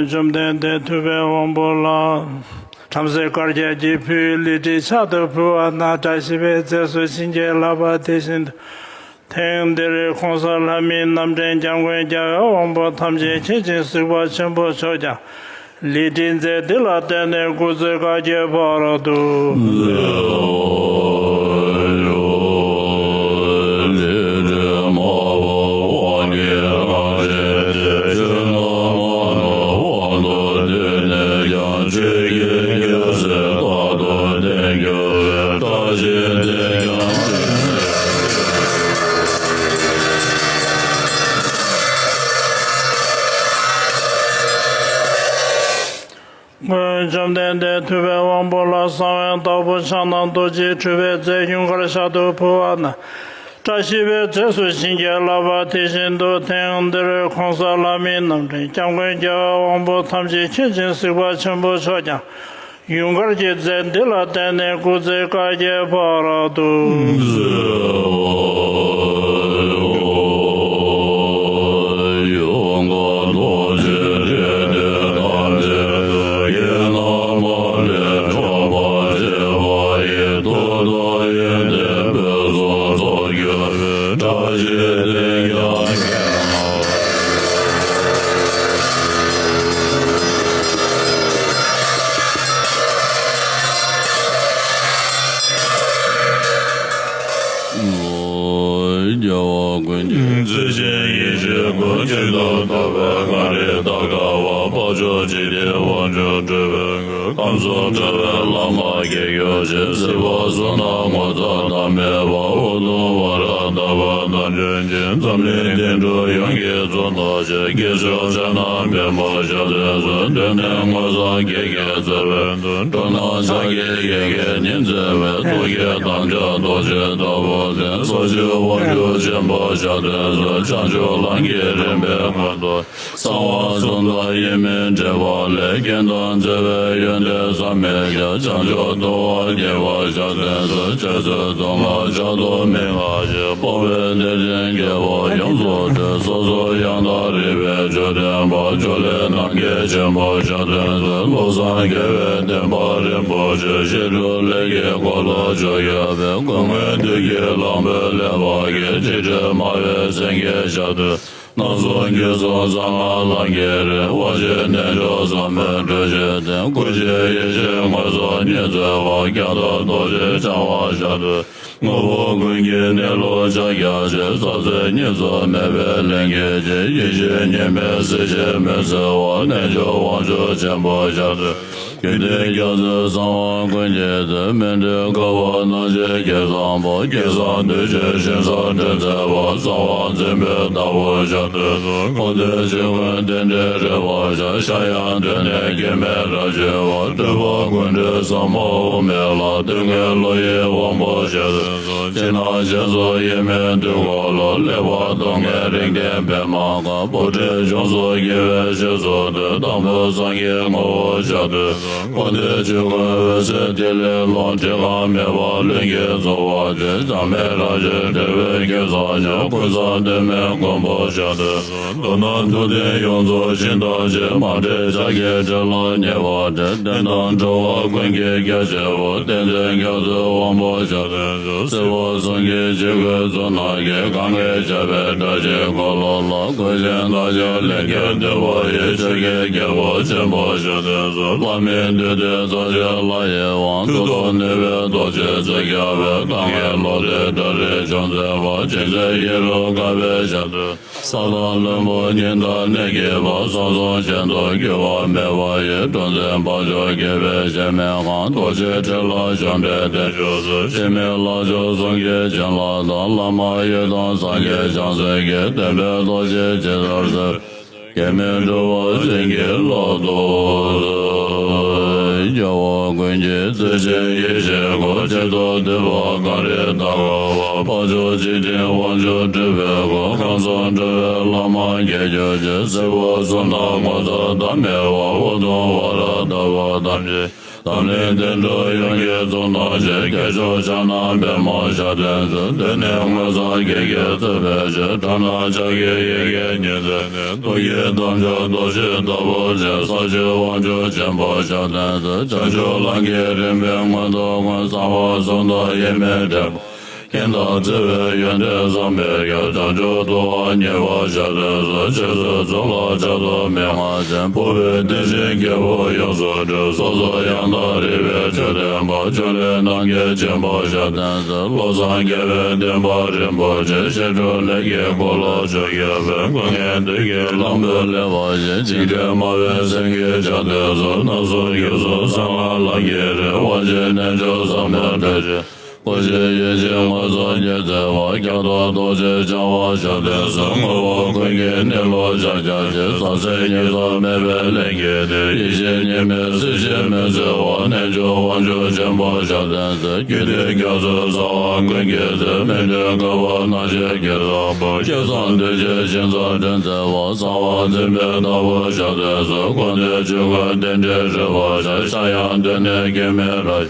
བཅོམ་ལྡན་འདས་ཐུབ་པའི་དབང་པོ་ལ། བྲམ་ཟེ་དཀར་རྒྱན་གྱིས་ཕུལ་བའི་ལི་ཁྲི་ཕྱག་ཏུ་ཕུལ་བ་ན། བཀྲ་ཤིས་པའི་རྫས་སུ་བྱིན་གྱིས་བརླབས་པ་དེ་བཞིན་དུ། ཐེངས་འདིར་གོང་ས་ལྷ་མིའི་རྣམ་འདྲེན་སྐྱབས་མགོན་རྒྱལ་བའི་དབང་པོ་ཐམས་ཅད་མཁྱེན་ཅིང་གཟིགས་པ་ཆེན་པོ་མཆོག་ཀྱང་། ལི་ཁྲིའི་རྫས་འདི་ལ་བརྟེན་ནས་སྐུ་ཚེ་བསྐལ་བརྒྱའི་བར་དུ། སྔོན་བཅོམ་ལྡན་འདས་ཐུབ་པའི་དབང་པོ་ལ་གསང་བའི་བདག་པོ་ཕྱག་ན་རྡོ་རྗེས་སྤྲུལ་པའི་རྫས་ཡུངས་ཀར་ཞལ་དུ་ཕུལ་བ་ན། བཀྲ་ཤིས་པའི་རྫས་སུ་བྱིན་གྱིས་བརླབས་པ་དེ་བཞིན་དུ་དེང་འདིར་གོང་ས་ལྷ་མིའི་རྣམ་འདྲེན་སྐྱབས་མགོན་རྒྱལ་བའི་དབང་པོ་ཐམས་ཅད་མཁྱེན་ཅིང་གཟིགས་པ་ཆེན་པོ་མཆོག་ཀྱང་། ཡུངས་ཀར་གྱི་རྫས་འདི་ལ་བརྟེན་ནས་སྐུ་ཚེ་བསྐལ་བརྒྱའི་བར་དུ། རྒྱལ་བ་ཀུན་གྱི་བརྩེ་ཆེན་ཡེ་ཤེས་སྐུ། ཇི་ལྟར་བསྟོད་པའི་གངས་རི་མཐའ་དགའ་བ། འཕགས་མཆོག་འཇིག་རྟེན་དབང་ཕྱུག་སྤྲུལ་པའི་སྐུ། ཁམས་གསུམ་འགྲོ་བའི་བླ་མ་དགེ་སྦྱོར་ཆེན། སྲིད་པ་གསུམ་ན་ངོ་མཚར་ལྡན་མེད་པ། ཨུ་དུམ་ཝཱ་ར་དག་པ་དམ་ཆོས་ཅན། འཛམ་གླིང་བསྟན་འགྲོ་ཡོངས་ཀྱི་གཙུག་ན་གཤེགས། སྐྱེས་མཆོག་ཕྱག་ན་པདྨོ་ཞབས་བརྟན་གསོལ། གདོད་ནས་མངོན་སངས་རྒྱས་ཀྱིས་མཛད་པའི་མདོ། འགྲོ་རྣམས་ཕྱག་གི་ཡི་གེ་ཉིད་མཛད་པའི། ཐུགས་བསྐྱེད་དམ་བཅའ་རྡོ་རྗེ་ལྟ་བུ་ལྡན། སོགས་ཀྱི་དབང་ཕྱུག་ཆེན་པོ་ཞབས་བརྟན་གསོལ། བྱང་ཆུབ་ལམ་གྱི་རིམ་པའི་མངོན་རྟོགས། གསང་བ་གསུམ་དང་དབྱེར་མེད་འབྲེལ་བ་ལས། རྐྱེན་དང་བརྩེ་བའི་ཡོན་ཏན་བསམ་མི་ཁྱབ། བྱང་ཆུབ་ཐུབ་པ་བརྙེས་པ་ཞབས་བརྟན་གསོལ། རྗེ་བཙུན་གཙུག་ལག་ཕྱག་རྡོར་མན་ངག་གི། སྤོབས་པའི་གཏེར་ཆེན་རྒྱལ་པོ་ཡོངས་སུ་གྲོལ། སོ་སོར་ཡང་དག་རིག་པའི་ཆོས་སྟོན་པ། ཇོ་ལེ་རྣམ་རྒྱལ་ཆེན་པོ་ཞབས་བརྟན་གསོལ། བློ་བཟང་རྒྱལ་བའི་བསྟན་པ་རིན་པོ་ཆེ། བཤད་སྒྲུབ་ལས་ཀྱི་འཁོར་ལོ་བཅོ་བརྒྱད་པའི། སྐུ་མངོན་དུས་ཀྱི་ལམ་བུ་ལེགས་པར་བསྐྱེད། འཇིགས་བྲལ་སྨྲ་བའི་སེང་གེ་ཞབས་བརྟན། སྣང་གསུམ་རྒྱུད་གསུམ་གསང་སྔགས་ལམ་གྱི་རིམ། དབང་ཆེན་རྣལ་འབྱོར་ཟབ་མོའི་གྲུ་ཆད་ལྡན། སྐུ་བཞིའི་ཡེ་ཤེས་མངོན་སུམ་ཉིད་མཛད་པ། རྒྱ་མཚོ་རྡོ་རྗེ་འཆང་བ་ཞབས་བརྟན། དངོས་པོ་ཀུན་གྱི་གནས་ལུགས་ཕྱག་རྒྱ་ཆེ། ས་བཅུ་གཉིས་སུ་མེད་པའི་ལྷན་སྐྱེས་ཀྱི། ཡེ་ཤེས་གཉིས་མེད་གཟི་བརྗིད་མུན་སེལ་བ། རྣལ་འབྱོར་དབང་ཕྱུག་ཆེན་པོ་ཞབས་བརྟན། རྒྱུད་སྡེ་རྒྱ་མཚོའི་གསང་བ་ཀུན་གྱི་མཛོད། མཎྜལ་དཀར་པོ་སྣང་བྱེད་ཀྱི་བཟང་པོ། སྐལ་བཟང་འདུས་བྱས་ཞིང་སར་འགྲེང་མཛད་པ། གསང་བ་འཛིན་པའི་བདག་པོ་ཞབས་བརྟན་གསོལ། འཁོར་འདས་ཕྱོགས་ཀུན་རྟེན་འབྲེལ་རིམ་པར་ཤར། ཤར་ཡང་གདོད་ནས་སྐྱེ་མེད་རབ་བརྗོད་པ། སྤྲུལ་པ་ཀུན་གྲོལ་ཟབ་མོ་དབུ་མའི་ལྷ། དུས་མངོན་བློ་ཡི་དབང་པོ་ཞབས་བརྟན་གསོལ། ཕྱི་ནང་ཞེས་སོགས་དབྱེར་མེད་དུས་འཁོར་ལོ། ལེགས་པར་མཐོང་བའི་རིགས་ལྡན་པདྨ་དཀར། བུ་ཁྲིད་འབྱུང་གསུམ་དགེ་བའི་བཤེས་སུ་གདུལ། དང་པོ་སངས་རྒྱས་ངོ་བོ་ཞབས་བརྟན། འཁོར་འདས་ཆོས་ཀུན་འོད་གསལ་ཐིག་ལེའི་ཀློང་། བྲི་གང་མེད་པ་ལྷུན་གྱིས་རྫོགས་པ་སྟེ། འཛད་མེད་རང་བཞིན་བྲལ་བའི་སྐུ་གསལ་ཞིང་། ཀུན་བཟང་གདོད་མའི་མགོན་པོ་ཞབས་བརྟན་གསོལ། མདོར་ན་མཐུ་ལྡན་ཡོངས་རྫོགས་ཤིང་རྟ་ཆེ། མ་འདྲེས་ཕྱག་རྒྱའི་ཕྲིན་ལས་ཉེ་བར་བྲལ། བསྟན་དང་གྲོལ་བ་ཀུན་གྱི་རྒྱལ་ཆེན་པོ། བསྟན་འཛིན་རྒྱ་མཚོའི་དབང་པོ་ཞབས་བརྟན། སྲིད་པ་གསུམ་གྱི་འཇིགས་པའི་གཙུག་ན་སྐྱེས། གང་གིས་བྱ་བའི་དགྲ་བཅོམ་འཁོར་ལོ་ལ། བཀོད་ཅིང་བརྡ་བྱས་ལས་ཀྱི་ཐོད་པ་ཡིས། ཆོས་ཀྱི་རྒྱལ་པོ་ཆེན་པོ་ཞབས་བརྟན་གསོལ། ལྷ་མིའི་འདུས་སྡེ་རྩ་བརྒྱུད་ལྷ་ཡི་དབང་། མཐུ་སྟོབས་ནུས་པའི་རྡོ་རྗེ་རྩེ་རྒྱལ་པའི། གང་གི་བློ་གཏད་དགྲ་རིགས་ཕྱོགས་འཛིན་པ། ཅིང་ཟེར་ཡེ་རུ་ཀ་བའི་ཞབས་བརྟན། ས་དང་བློན་པོ་ཉི་ཟླ་གནས་ཀྱི་བར། གསང་གསུམ་གཞན་དུ་འགྱུར་བ་མེད་པ་ཡི། གྲུ་འཛིན་འཕགས་མཆོག་དགྱེས་པའི་སྤྱན་མིག་དཀར། རྡོ་རྗེ་ཁྲི་ལ་བཞུགས་ཁྲི་བརྟན་བཞུགས་སུ། འཆི་མེད་ལྷ་མཆོག་གསུང་གི་བྱིན་རླབས་དང་། བླ་མ་ཡི་དམ་སངས་རྒྱས་བྱང་སེམས་ཀྱི། བདེན་པའི་རྡོ་རྗེ་ཇི་ལྟར་གསལ། སྐྱེ་མེད་སྤྲུལ་པ་བྱིན་གྱིས་བརླབ་ཏུ་གསོལ། རྒྱལ་བ་ཀུན་གྱི་བརྩེ་ཆེན་ཡེ་ཤེས་སྐུ། ཇི་ལྟར་འདུས་པ་གངས་རི་མཐའ་དགའ་བ། འཕགས་མཆོག་འཇིག་རྟེན་དབང་ཕྱུག་སྤྲུལ་པའི་སྐུ། ཁམས་གསུམ་འགྲོ་བའི་བླ་མ་དགེ་སྦྱོར་ཆེན། སྲིད་པ་གསུམ་ན་ངོ་མཚར་ཟླ་མེད་པ། ཨུ་དུམ་ཝཱ་ར་དག་པ་དམ་ཆོས། འཛམ་གླིང་བསྟན་འགྲོ་ཡོངས་ཀྱི་གཙུག་ན་གཤེགས། སྐྱེས་མཆོག་ཕྱག་ན་པདྨོ་ཞབས་བརྟན་གསོལ། གདོད་ནས་མངོན་སངས་རྒྱས་ཀྱིས་མཛད་པའི་ཆོས། དགྲ་རྣམས་ཕྱག་གི་ཡི་གེ་ཉིད་མཛད་ནས། ཐུགས་ཀྱི་དམ་བཅའ་རྡོ་རྗེ་ལྟ་བུར་བཅས། ས་བཅུའི་དབང་ཕྱུག་ཆེན་པོ་ཞབས་བརྟན་གསོལ། བྱང་ཆུབ་ལམ་གྱི་རིམ་པའི་མངོན་རྟོགས་ཀུན། གསང་བ་གསུམ་དང་དབྱེར་མེད་འབྲེལ་མ། རྐྱེན་དང་བརྩེ་བའི་ཡོན་ཏན་བསམ་མི་ཁྱབ། བྱང་ཆུབ་ཐོབ་པ་ཉེ་བར་ཞབས་བརྟན་གསོལ། རྗེ་བཙུན་གཙུག་ལག་ཕྱག་རྡོར་མན་ངག་ཅན། ཕུར་པའི་གཏེར་ཆེན་རྒྱལ་པོ་ཡོངས་སུ་གྲོལ། སོ་སོར་ཡང་དག་རིག་པའི་ཆོས་སྟོན་པ། ཇོ་ལེ་རྣམ་རྒྱལ་ཆེན་པོ་ཞབས་བརྟན་གསོལ། བློ་བཟང་རྒྱལ་བའི་བསྟན་པ་རིན་པོ་ཆེ། བཤད་སྒྲུབ་ལས་ཀྱི་འཁོར་ལོ་བཅོ་བརྒྱད་པའི། སྐུ་མངོན་དུས་ཀྱི་ལམ་བུ་ལེགས་པར་བཞེངས། འཇིགས་བྲལ་སྨྲ་བའི་སེང་གེ་ཞབས་བརྟན་གསོལ། སྣང་གསུམ་རྒྱུད་གསུམ་གསང་སྔགས་ལམ་གྱི་རིམ། དབང་ཆེན་རྣལ་འབྱོར་ཟབ་མོའི་གྲུ་ཆད། ཀུན་གཞི་ཡེ་ཤེས་མངོན་སུམ་ཉིད་མཛད་པ། རྒྱ་མཐོང་རྡོ་རྗེ་འཆང་བ་ཞབས་བརྟན་སོགས། དངོས་པོ་ཀུན་གྱི་གནས་ལུགས་ཕྱག་རྒྱ་ཆེ། ཟང་ཟིང་ཉེས་བྱས་མེད་པའི་ལྷན་སྐྱེས་དེར། ཡེ་ཤེས་གཉིས་མེད་སྲིད་ཞི་མི་འཚོལ་བ། རྣལ་འབྱོར་དབང་ཕྱུག་ཆེན་པོ་ཞབས་བརྟན་ཟེར། རྒྱུད་སྡེ་རྒྱ་མཚོའི་རྩ་བ་ཀུན་གྱི་རྩེ། སྨིན་གྲོལ་དགའ་བ་རྣམ་བཞི་གྱུར་ལ་ཕོག། སྐལ་བཟང་གདུལ་བྱའི་ཞིང་རྩ་འདྲེན་མཛད་པ། གསང་བ་འཛིན་པའི་བདག་པོ་ཞབས་བརྟན་སོགས། ཀུན་འདུས་ཆོས་སྐུ་རྟེན་འབྲེལ་རོལ་པར་ཤར། ཕྱྭ་གཡང་སྟེང་ནས་སྐྱེ་མེད་རབ།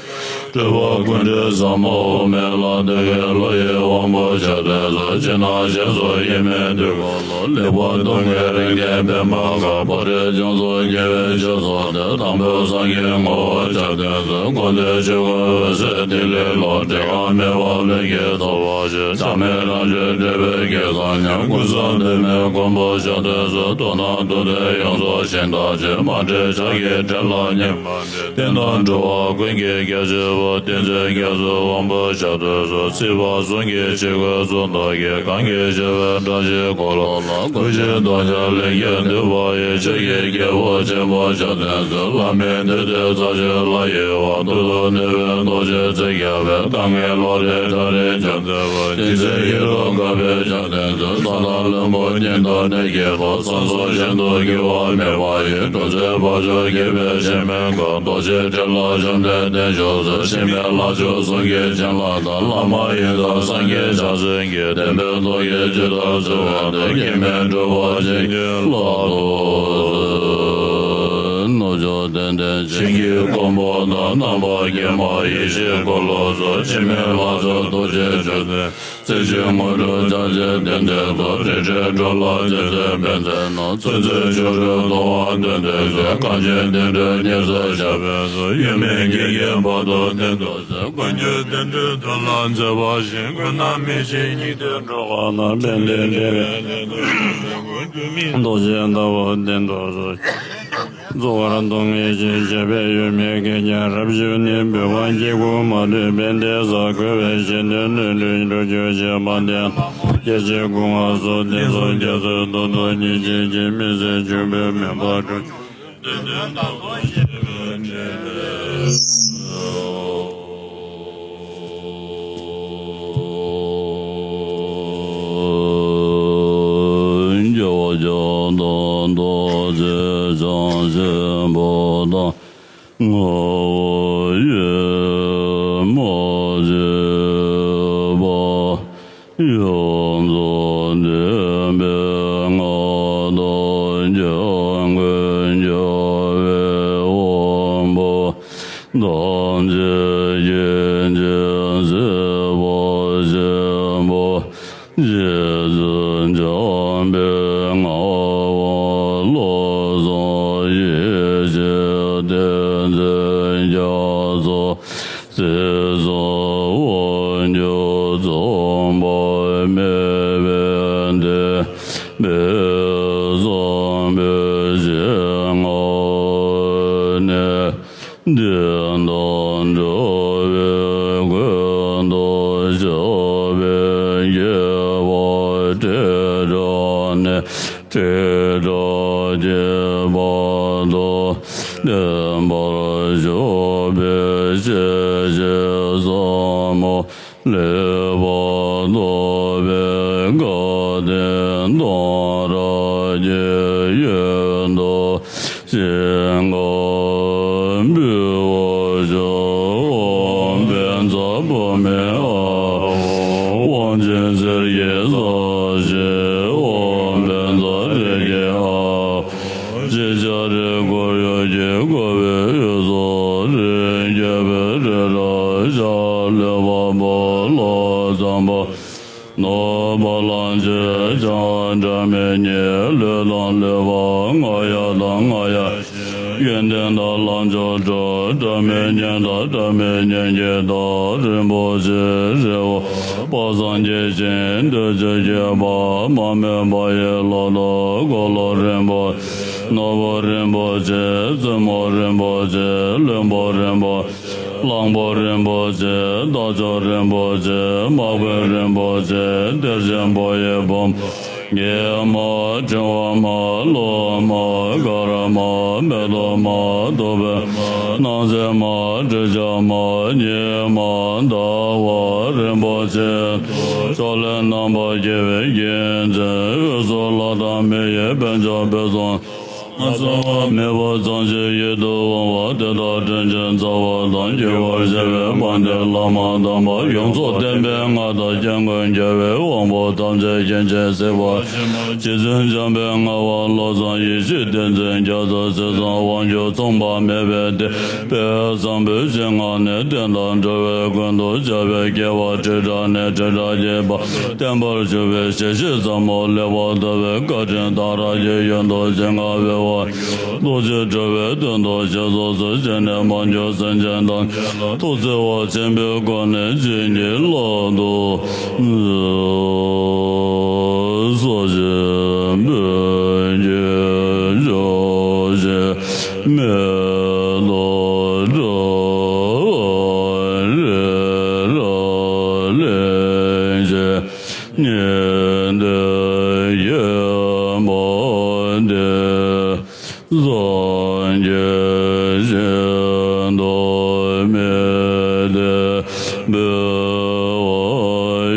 སྤྲུལ་པ་ཀུན་གྲོལ་ཟབ་མོ་དབུ་མའི་ལམ། གདུལ་དཀའི་བློ་ཡི་དབང་པོ་ཞབས་བརྟན་སོགས། ཕྱི་ནང་ཞིང་གསུམ་དབྱེར་མེད་དུས་འཁོར་ལོ། ལེགས་པར་གཏོང་མཁན་རིགས་ལྡན་པདྨ་དཀར། ཕོ་རབ་བྱུང་སོགས་དགེ་བའི་ཆོས་ཚོགས་སྟེ། དང་པོ་སངས་རྒྱས་ངོ་བོ་ཞབས་བརྟན་སོགས། ཀུན་འདུས་ཆོས་སྐུ་འོད་ཟེར་ཐིག་ལེ་ལོ། འབྲལ་བ་མེད་པ་ལྷུན་གྱིས་རྫོགས་པར་ཤོག། ཆགས་མེད་རང་བྱུང་འབྲེལ་པའི་དགེ་རྩ་ཉམས། ཀུན་བཟང་འདུས་མའི་མགོན་པོ་ཞབས་བརྟན་སོགས། མདོར་ན་མདོ་སྡེ་ཡོངས་རྫོགས་ཞིང་བདག་ཆེན། མ་འདྲེས་ཕྱག་གི་ཕྲིན་ལས་ཉི་མ་བདེན། བསྟན་དང་འགྲོ་བ་ཀུན་གྱི་རྒྱལ་གཅེས་པ། བསྟན་འཛིན་རྒྱ་མཚོའི་དབང་པོ་ཞབས་བརྟན་སོགས། སྲིད་པ་གསུམ་གྱི་ཆོས་སྐུ་གཙུག་ཏོར་གྱི། གང་གི་ཞབས་པད་བཀྲ་ཤིས་འཁོར་ལོ་ལ། ཀུན་གཞི་རྡོ་རྗེ་ལས་སྐྱེས་འདུས་པ་ཡི། ཆོས་ཀྱི་རྒྱལ་པོ་ཆེན་པོ་ཞབས་བརྟན་སོགས། ལྷ་མིའི་འདུས་སྡེ་རྩ་བརྒྱུད་ལ་ཡི་བ། ཐུགས་སུ་ནུས་པའི་རྡོ་རྗེ་རྩེ་བརྒྱ་པས། དཀའ་ངལ་བློ་ལས་ཐར་རིན་ཆེན་མཛད་པ། ཇི་སྲིད་ཡིད་དུ་དགའ་བའི་ཞབས་བརྟན་སོགས། ས་དང་བློན་པོ་གཉེན་དང་གནོད་སྐྱེལ་བ། ས་སོགས་གཞན་དུ་འགྱུར་བ་མེད་པ་ཡི། འགྲོ་ཚུལ་བག་ཆགས་སྐྱེད་པའི་ཕྱིར་མི་དགའ། རྡོ་རྗེ་ཕྲིན་ལས་བཅོམ་ལྡན་འདས་མཆོག་སྩོལ། འཆི་མེད་ལྷ་མཆོག་གསུང་གི་བྱིན་རླབས་དང་། བླ་མ་ཡི་དམ་སངས་རྒྱས་བྱང་སེམས་ཀྱི། བདེན་པའི་ཐུགས་ཀྱི་བཅུད་དང་བརྩེ་བ་དང་། སྐྱེ་མེད་གྲུབ་པ་བྱིན་གྱིས་བརླབ་ཏུ་གསོལ། རྣལ་འབྱོར་སྟོབས་ལྡན་བྱིན་གྱིས་བསྐོར་པ་དང་། རྣམ་པར་སྐྱེས་མ་ཡེ་ཤེས་འཁོར་ལོ་སོགས། འཆི་མེད་ལྷ་མཆོག་རྡོ་རྗེ་འཇིག་རྟེན། རྩེ་གཅིག་དངོས་གྲུབ་ཕྱག་རྒྱའི་རྟེན་འབྲེལ་ཚོགས། རིག་འབྲས་འགྲོ་ལ་རྗེས་བརྩོན་ཕན་མཛད་རྣམས། ཚུལ་འཛིན་སྤྱོད་རིགས་མཐོང་བ་དོན་ལྡན་ཚོགས། གངས་ཅན་བསྟན་འགྲོའི་ཉེར་ཟུང་ཞབས་པད་སོགས། ཡོད་མེད་དགེ་རྒན་བར་དུ་བསྟན་དུ་གསོལ། ཀུན་ཁྱབ་བསྟན་འགྲོའི་དོན་ལ་མཛད་པ་བཞིན། ཀུན་ནས་མི་ཕྱེད་སྙིགས་དུས་འགྲོ་བ་ན། ཕན་བདེའི་འབྲས་བུ་ཐོབ་པའི་སྨོན་ལམ་བསྐྱེད། རྡོ་རྗེ་ཟླ་བ་བསྟན་དུ་གསོལ། རྫོགས་པར་སྟོན་མཁན་ཆོས་ཀྱི་དཔལ། ཡོད་མེད་དགེ་རྒན་རབ་བྱུང་ནས། འབུལ་བ་དཀྱིལ་འཁོར་མ་ལུས་པའི། གདན་ས་བཀོད་པའི་གཞན་དོན་ལྷུན་གྲུབ་གྱུར་ཅིག། དཔལ་ལྡན་ལྷ་མོ་བརྒྱད་ཅུའི་སྐུ་མངའ་གསོལ། བསྟན་སྲུང་རྒྱ་མཚོའི་གཏོར་ཟོར་ཉིད་བཞིན་གྱི། མི་ཟད་འབྱུང་པོའི་མེ་འབར་འཁྲུགས། བདུད་འདུལ་དམ་དུ་གཤེགས་པའི་གྲལ་དུ། རྒྱལ་བ་རྒྱལ་དང་རྡོ་རྗེ་འཆང་ཆེན་པོ་དང་། ངག་དབང་ཡེ་མ་བྱེད་པ། ཡོངས་རྫོགས་བདེན་པའི་མངའ་བདག་ཀྱང་ཀུན་ཁྱབ་པའི་དབང་པོ། ཐམས་ཅད་མཁྱེན་ཅིང་གཟིགས་པ་ཆེན་པོ། རྗེ་བཙུན་འཇམ་དཔལ་ངག་དབང་བློ་བཟང་ཡེ་ཤེས་བསྟན་འཛིན་རྒྱ་མཚོ། སྲིད་གསུམ་དབང་ཕྱུག་རྩོམ་པ་མེད་པའི་བདེན་པའི་བསམ་པའི་ཞིང་ཁམས་ནས། བདེན་དང་འགྲོ་བའི་ཀུན་ཏུ་ཁྱབ་པའི་ཁྱད་པར་བྲལ་དྲགས་ནས། བྲལ་དྲགས་ཀྱི་བར་དུ་བརྟན་པར་བཞུགས་པའི་ཞལ་བཞེས་ཟབ་མོ། ལེགས་པར་རྟོགས་པའི་སྐལ་ལྡན་གཏང་རག་གི་ཡོན་དུ་ཞིང་ཁམས་འབུལ་བར་ཤོག། ཨོཾ་བཛྲ་བྷཱུ་མི་ཨཱཿཧཱུྃ། དབང་ཆེན་གསེར་གྱི་ས་གཞི། ཨོཾ་བཛྲ་རེ་ཏི་ཨཱཿཧཱུྃ། ཅིག་ཅར་རེ་འཁོར་ཡུག་གིས་བསྐོར་བའི་དབུས་སུ། རིགས་བརྒྱ་པའི་རི་རབ་ཤར། ལུས་འཕགས་པོ་ལ་འཛམ་བུ་གླིང་། ནོར་བུ་ལ་ལྕེ་སྦྱར། སྒྲ་མི་སྙན། ལུས་དང་ལུས་འཕགས། རྔ་ཡབ་དང་རྔ་ཡབ་ཀྱི། ཡོན་ཏན་དང་ལམ་མཆོག་སྒྲུབ། སྒྲ་མི་སྙན་དང་སྒྲ་མི་སྙན་གྱི་བདག། རིན་པོ་ཆེ་རི་བོ་དཔག་བསམ་གྱི་ཞིང་། བདུད་ཀྱི་བྱེད་པ་མ་རྨོས་པ་ཡི། ལོ་ཏོག་འཁོར་ལོ་རིན་པོ་ཆེ། ནོར་བུ་རིན་པོ་ཆེ། བཙུན་མོ་རིན་པོ་ཆེ། བློན་པོ་རིན་པོ་ཆེ། གླང་པོ་རིན་པོ་ཆེ། རྟ་མཆོག་རིན་པོ་ཆེ། དམག་དཔོན་རིན་པོ་ཆེ། གཏེར་ཆེན་པོ་ཡི་བུམ། ཉི་མ་ཕྲེང་བ་མ་ལོ་མ་དཀར་མ་མེ་ཏོག་མ་ཐུབ་པའི་མ་སྣང་མཛད་མ་ཁྲི་ཆ་མ་ཉི་མ་ཟླ་བ་རིན་པོ་ཆེ་ཕྱོགས་ལས་རྣམ་པར་རྒྱལ་བའི་རྒྱལ་མཚན་འོད་སྲུང་ལྷ་དང་མི་ཡི་དཔལ་འབྱོར་དཔལ་བཟང་ང་ཚང་མ་མེད་པར་ཚང་ཞིང་ཡིད་དུ་འོང་བ་དེ་དག་དྲིན་ཅན་རྩ་བ་དང་སྐྱེ་བར་བྱེད་པའི་དཔལ་ལྡན་བླ་མ་དམ་པ་ཡོངས་རྫོགས་བསྟན་པའི་མངའ་བདག་སྐྱབས་མགོན་རྒྱལ་བའི་དབང་པོ་ཐམས་ཅད་མཁྱེན་ཅིང་གཟིགས་པ་ཆེན་པོ་རྗེ་བཙུན་འཇམ་དཔལ་ངག་དབང་བློ་བཟང་ཡེ་ཤེས་བསྟན་འཛིན་རྒྱ་མཚོ་ཚེ་བཟང་དབང་ཕྱུག་མཚུངས་པ་མེད་པའི་བསྟན་པའི་བཟང་པོའི་སྤྱན་སྔ་ནས་བསྟན་དང་འགྲོ་བའི་ཀུན་ཏུ་ཁྱབ་པའི་རྒྱལ་བ་ཁྲི་ཕྲག་ནས་ཁྲི་ཕྲག་བརྒྱའི་བར་བརྟན་པར་གྱུར་པའི་ཞལ་བཞེས་ཟབ་མོ་ལེགས་པར་མཐོ་བའི་བཀའ་དྲིན་དང་རབ་ཀྱི་ཡོན་དུ་བྱིན་གནང་བའི་དབང་རྡོ་རྗེ་གྲགས་པའི་དོན་དུ་ཞལ་གསུང་ཚུལ་བྱས་ནས་མ་གྱུར་སེམས་ཅན་ཐམས་ཅད་ལ་ཐུགས་བརྩེ་བ་ཆེན་པོའི་སྒོ་ནས་བྱིན་གྱིས་བརླབ་ཏུ་གསོལ་ཞིང་འབུལ་གྱིས་བརྗོད་བྱེད་མེ་ཏོག་དྲ་བ་རེ་རེ་ལེན་ཞིང་། ཉན་ཏེ་ཡོན་པོ་འདི་སངས་རྒྱས་བཞིན་དུ་མི་བདེ་འབུལ་བ་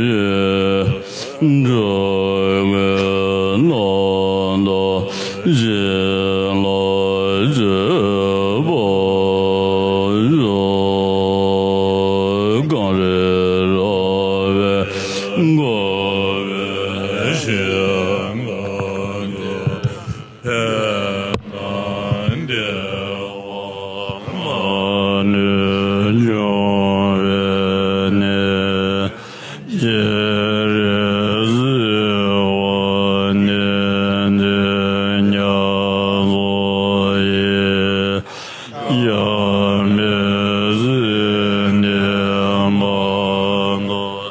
ཡི། འགྲོ་ཀུན་རྣམ་དག་བྱིན་རླབས་ཆེན་པོ་ཡོད། གངས་རི་ར་བས་བསྐོར་བའི་ཞིང་ཁམས་འདིར། ཕན་དང་བདེ་བ་མ་ལུས་འབྱུང་བའི་གནས། སྤྱན་རས་གཟིགས་དབང་ནས་འདི་ཉག་ཚོ་ཡི། ཡབ་མེས་སྲིན་གནས་མ་ནོར་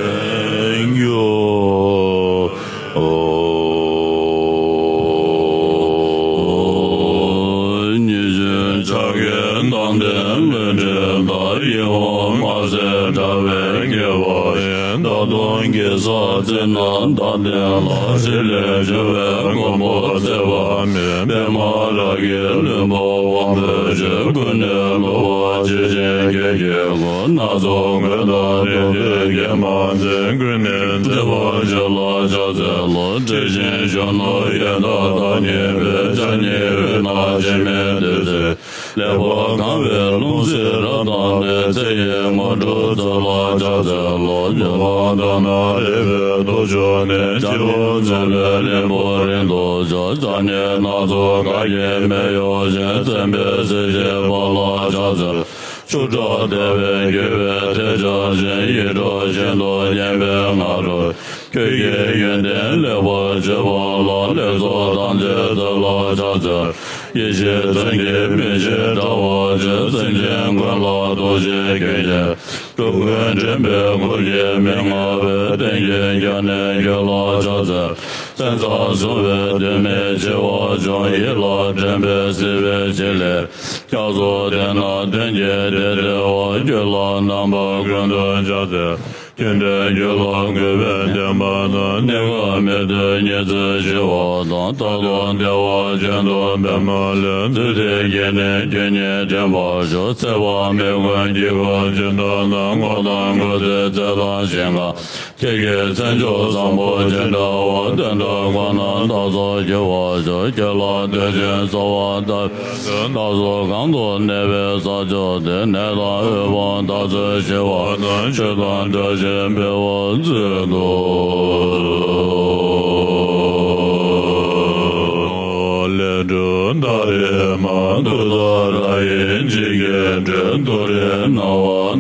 ལྡན་གྱུར། ཉི་ཤུ་ཕྱག་གི་མདངས་ལྡན་ལུས་འདྲེན་ལྟར། ཡིད་འོང་དམར་སེར་འདྲ་བའི་སྐྱེ་བ་ཡི། མདའ་མདུང་གི་ས་རྩེ་ན་མདའ་རྟེན་ལ། ཞི་ལས་གྱུར་པའི་མགོན་པོ་བརྩེ་བ་མེད། པདྨ་རཱ་གའི་ལྷུན་པོ་དབང་པོའི་ཆོས། ཀུན་ནས་བསླུ་བ་ཇི་བཞིན་སྐད་ཀྱིས་གོ། སྣ་ཚོགས་མགོན་དང་ལྡན་གྱི་སྐྱེས་མ་མཛད། ཀུན་ནས་བརྩེ་བར་བྱོན་ལ་ཕྱག་འཚལ་ལོ། དྲི་ཞིམ་གཞོན་ནུ་ཡལ་འདབ་དང་མཉེས་པའི། ལྕགས་སྙིང་དབུས་ན་འཆི་མེད་བདུད་རྩི། ལེགས་པར་གང་བའི་ལྷུང་བཟེད་རབ་བཏང་ནས། ཚེ་ཡི་དངོས་གྲུབ་སྩོལ་ལ་ཕྱག་འཚལ་ལོ། འབྱུང་བ་དག་ན་རེ་བའི་ཐུགས་མཆོག་ནས། སྤྱི་བོར་མཛད་པའི་རིམ་པ་རིང་དུ་ཕྱོགས། བྱ་ཉེས་སྣ་ཚོགས་ག་གེ་མི་གཡོ་ཞིང་། མཚན་དཔེའི་གཟི་བརྗིད་འབར་ལ་ཕྱག་འཚལ། ཆུ་སྐྲག་དད་པས་གོས་པའི་ཐལ་སྦྱར་ཞིང་། ཡིད་འཕྲོག་བཞིན་དུ་སྙན་པའི་ང་རོས། ཁྱོད་ཀྱི་ཡོན་ཏན་ལེགས་པར་བརྗོད་པ་ལ། ལེགས་ཚོགས་ཐམས་ཅད་སྩོལ་ལ་ཕྱག་འཚལ། ཡེ་ཤེས་མཚོན་གྱི་མིག་ཕྱེ་དྲ་བ་ཅན། སེམས་ཅན་ཀུན་ལ་ཐུགས་རྗེས་མཁྱེན་ཅིང་། འགྲོ་ཀུན་འདྲེན་པའི་གུར་གྱིས་མི་མངའ་བའི། བསྟན་བཅོས་རྒྱ་ནས་བརྗོད་ལ་ཕྱག་འཚལ། སེམས་ཙམ་བཟུང་བས་དོན་མི་ཆེ་བ་བྱུང་། ཡིད་ལ་དྲན་པས་གཟིགས་པའི་བྱེད་ལས། སྐྱབས་སུ་དེ་ན་དོན་གྱི་དེ་བདེ་བ། ཁྱོད་ལ་རྣམ་པ་ཀུན་ཏུ་ཕྱག་འཚལ། ཁྱོད་འདྲའི་རྒྱུད་ལ་གུས་པས་བསྟེན་པ་དང་། གནས་སྐབས་མི་སྡོད་ཉེར་འཚོའི་ཞི་བ་དང་། རྟག་ཏུ་བདེ་བ་ཅན་དུ་འབད་མ་ལུས། རྫུས་ཏེ་སྐྱེས་ནས་ཁྱོད་ཉིད་དྲན་པར་ཤོག། ཚེ་དཔག་མེད་ཀུན་གྱི་གོ་ཆེན་ཐོབ་ན། དངོས་དང་དངོས་མཐོའི་ཚེ་དང་ཞིང་ཁམས། ཁྱེད་ཀྱི་མཚན་མཆོག་བཟང་པོ་ཅི་འདྲ་བ། དེ་འདྲ་ཁོ་ན་བདག་སོགས་སྐྱེ་བར་ཤོག། ཁྱེད་ལ་བསྟོད་ཅིང་གསོལ་བ་བཏབ། བདག་སོགས་གང་དུ་གནས་པའི་ས་ཕྱོགས་དེར། ནད་དང་འོད་དཔག་མཐའ་རྩོད་ཞི་བ་དང་། ཆོས་དང་བཀྲ་ཤིས་འཕེལ་བར་མཛོད་དོ། ལས་སྒྲུབ་ད་རེས་མ། ཏུཏྟཱ་ར་ཡིས་འཇིགས་བྱེད་ཁྲོས། ཏུ་རེ་ན་བ་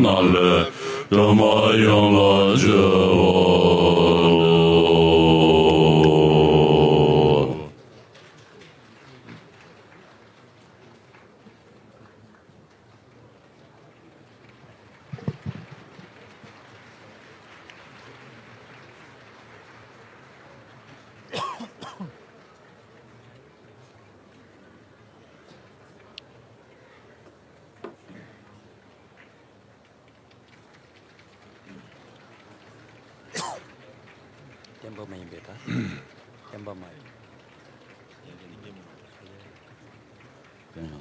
ན་ལས་སྒྲོན་མ་ཡོངས་ལ་སྤྱོད་པ། བརྟན་པོ་མ་ཡིན་པའི་ད། བསྟན་པ་མ་ཡིན།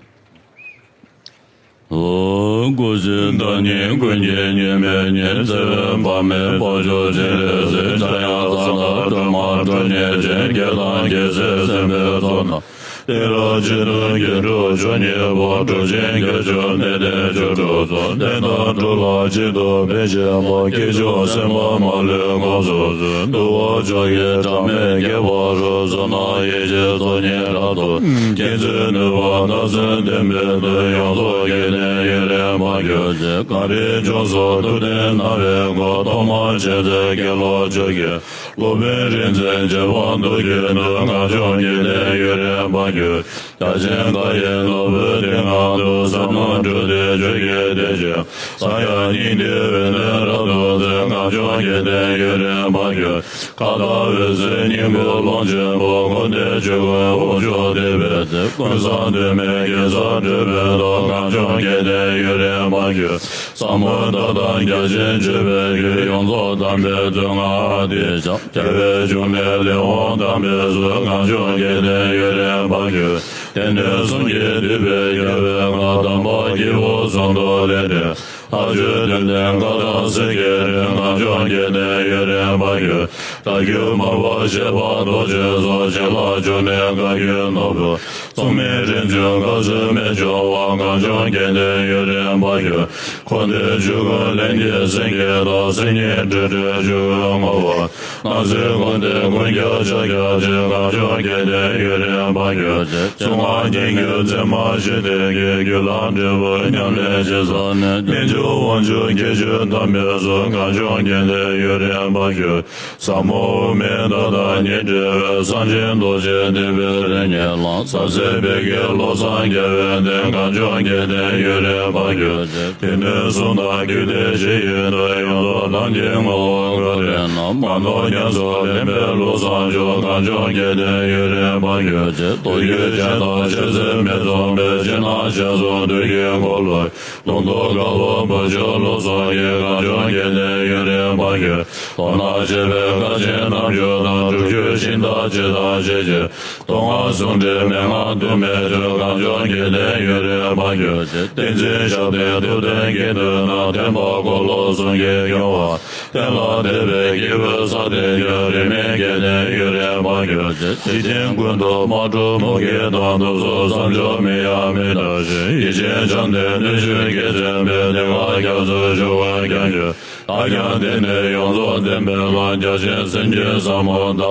སྐུ་གཅིག་བདག་ཉིད་ཀུན་གྱི་གཉེར་མའི་གཉེན། བརྩེ་བའི་བག་མེད་བག་ཆུ་འཕྱུར་ལས་ཟིན། འཆར་ཡང་གསང་བདག་སྒྲོལ་མ་སྒྲོལ་མཉེས་སྦྱིན། སྐྱེ་དང་སྐྱེ་ཚེ་སེམས་དཔའི་ཚོགས་རྣམས། དེ་རུ་གཅིག་ཏུ་དགྱེས་གྲུབ་ཆོས་ཉིད་འཕོ། གྲུབ་ཆེན་བརྒྱད་ཅུ་གནས་བརྟན་བཅུ་དྲུག་སོགས། བསྟན་དང་འགྲོ་ལ་གཅིག་ཏུ་ཕན་བྱེད་པ། སྐྱེས་མཆོག་སེམས་དཔའ་མ་ལུས་དངོས་སུ་གསོལ། འདུལ་བ་ཕྱོགས་ཀྱི་གྲངས་མེད་རྒྱས་པ་རུ། བསོད་ནམས་ཡེ་ཤེས་ཚོགས་གཉིས་རབ་ཏུ། མཁྱེན་བརྩེ་ནུས་པ་རྣམ་གསུམ་ལྡན་པའི་མཐུས། ཡོངས་སུ་རྒྱས་ནས་ཡུན་རིང་བར་གྱུར་ཅིག་གངས་རིའི་ལྗོངས་སུ་ཐུབ་བསྟན་སྣང་བའི་སྒོ། ཐོག་མར་མཁྱེན་བརྩེ་དགེ་སློང་ཆོས་ཀྱི། སློབ་དཔོན་རིག་འཛིན་རྗེ་འབངས་མཐུ་རྒྱུད་དུ། ངག་བྱུང་རྒྱས་ནས་ཡུན་རིང་བར་གྱུར། རྒྱ་ཆེན་ཀ་ཡེ་ནོར་བུའི་དེ་སྔ་དུ། ཟབ་མོ་འབྲུག་སྡེ་ཆོས་ཀྱི་སྡེ་བཞི། ས་ཡ་གཉིས་ཏེ་འོད་ལྡན་རབ་ཏུ་མཛེས། ངག་བྱུང་རྒྱས་ནས་ཡུན་རིང་བར་གྱུར། ཁ་དར་འོད་ཟེར་སྙིང་པོའི་ཀློང་ཆེན་པོ། ཀུན་དའི་ཆོས་ཀུན་དབང་ཕྱུག་བསྟོད་པའི་ཚེ། ཀུན་བཟང་དུ་མའི་གེ་སར་སྤྲུལ་པའི་ཐོག་ངག་བྱུང་རྒྱས་ནས་ཡུན་རིང་བར་གྱུར། ཟབ་མོ་ལྟ་སྟངས་རྒྱ་ཆེན་སྤྱོད་པའི་རྒྱུད། ཡོངས་རྫོགས་དམ་པའི་མཛོད་ལྔ་ཨ་ཏི་ཤ། རྒྱལ་བའི་འབྱུང་གནས་ལས་དབང་དམ་པའི་ཚུལ། ངག་བྱུང་རྒྱས་ནས་ཡུན་རིང་བར་གྱུར། སྡེ་སྣོད་གསུམ་གྱིས་བསྡུས་པའི་རྒྱལ་བའི་བཀའ། དམ་པ་སྐྱེས་བུ་གསུམ་དུ་ལེགས་བསྟན། ལྷ་ཆོས་བདུན་ལྡན་བཀའ་དང་སེང་གེའི་རིང་། ངག་བྱུང་རྒྱས་ནས་ཡུན་རིང་བར་གྱུར། སྒྲ་བསྒྱུར་མར་པ་ཞེས་པ་རྡོ་རྗེ་སོགས། བྱིན་རླབས་འབྱུང་གནས་བཀའ་བརྒྱུད་ནོར་བུ། མཚུངས་མེད་རིམ་བྱོན་བཀའ་སྲུང་རྨད་བྱུང་བ། ངག་བྱུང་རྒྱས་ནས་ཡུན་རིང་བར་གྱུར། འཁོར་འདས་ཆོས་ཀུན་ལྷན་སྐྱེས་སེང་གེ་དང་། སེམས་ཉིད་སྤྲོས་བྲལ་ཆོས་ཀུན་ངོ་བོ། སྣང་སྲིད་ཀུན་ལྡན་ཀུན་ཁྱབ་ཕྱག་རྒྱ་ཆེ། ངག་བྱུང་རྒྱས་ནས་ཡུན་རིང་བར་གྱུར། ཕྱོགས་སྔ་གཉིས་འགྱུར་མཛད་མ་ཞིག་སྟེང་གི། རྒྱུད་ལ་འབྲས་བུ་ཉམས་ལེན་ཇི་ཙམ་ནས། རྣལ་འབྱོར་དབང་ཕྱུག་ཁྱད་ཆོས་དམ་པའི་ཚུལ། ངག་བྱུང་རྒྱས་ནས་ཡུན་རིང་བར་གྱུར། ཟབ་མོ་དབུ་མའི་བརྡ་དང་ཉི་ཁྲི་འོད། གསང་ཆེན་རྡོ་རྗེ་གདན་པའི་རིམ་གཉིས་ལ། ཟབ་གསལ་དཔལ་གྱི་བློ་བཟང་རྒྱལ་བའི་གདན། ངག་བྱུང་རྒྱས་ནས་ཡུན་རིང་བར་གྱུར་ཅིག་སྡེ་སྣོད་གསུམ་དང་རྒྱུད་སྡེ་བཞི་ཡི་མཐུས། ཡོངས་རྫོགས་ལམ་གྱི་ངོ་བོ་ངོས་ལེན་ན། མ་ནོར་ཉམས་སུ་ལེན་པའི་བློ་བཟང་མཆོག་ངག་བྱུང་རྒྱས་ནས་ཡུན་རིང་བར་གྱུར་ཅིག་མདོ་རྒྱུད་ཆེན་དང་ཆོས་ཚན་མི་མཚུངས་པའི། ཕྱི་ནང་ཞལ་གསུམ་དུས་ཀྱི་འཁོར་ལོ། ལུང་རྟོགས་དཀར་པོ་བུ་ཆུང་བློ་བཟང་གི། ངག་བྱུང་རྒྱས་ནས་ཡུན་རིང་བར་གྱུར། མདོར་ན་བྱས་པའི་བཀའ་ཆེན་རྣམ་བཅུ་དང་། སྒྲུབ་བརྒྱུད་ཤིང་རྟ་ཇི་ལྟར་བཞེད་ཅིང་། མདོ་སྔགས་ཟུང་འབྲེལ་མན་ངག་དུ་མའི་ཆོས། ངག་བྱུང་རྒྱས་ནས་ཡུན་རིང་བར་གྱུར་ཅིག་བསྟན་འཛིན་ཞབས་བརྟན་ཐུབ་བསྟན་གྱི་མཐུ་ན། བསྟན་པ་འཁོར་ལོ་གསུམ་གྱི་སྐྱོང་བ། གཏན་ལ་དད་པའི་སྐྱེས་བུ་ས་སྟེང་གི། རིས་མེད་རྒྱས་ནས་ཡུན་རིང་བར་གྱུར་ཅིག་འཇིག་རྟེན་ཀུན་ཏུ་མ་གྲུབ་མུ་གེ་དང་། ཐོབ་ཚུལ་བསམ་བརྗོད་མི་གཡོ་མི་འདའ་ཞིང་། ཡེ་ཤེས་བྱམས་ལྡན་སྣོད་བཅུད་ཀྱིས་མཚོན་པའི། དེ་སྔ་སྐྱབས་སུ་མཆིའོ་སྐྱབས་མཆི། བདག་ཀྱང་དེང་ནས་ཡོངས་རྫོགས་བསྟན་པའི་བླ། རྒྱ་ཆེན་སེམས་ཅན་ཟབ་མོ་ལྟ་བ།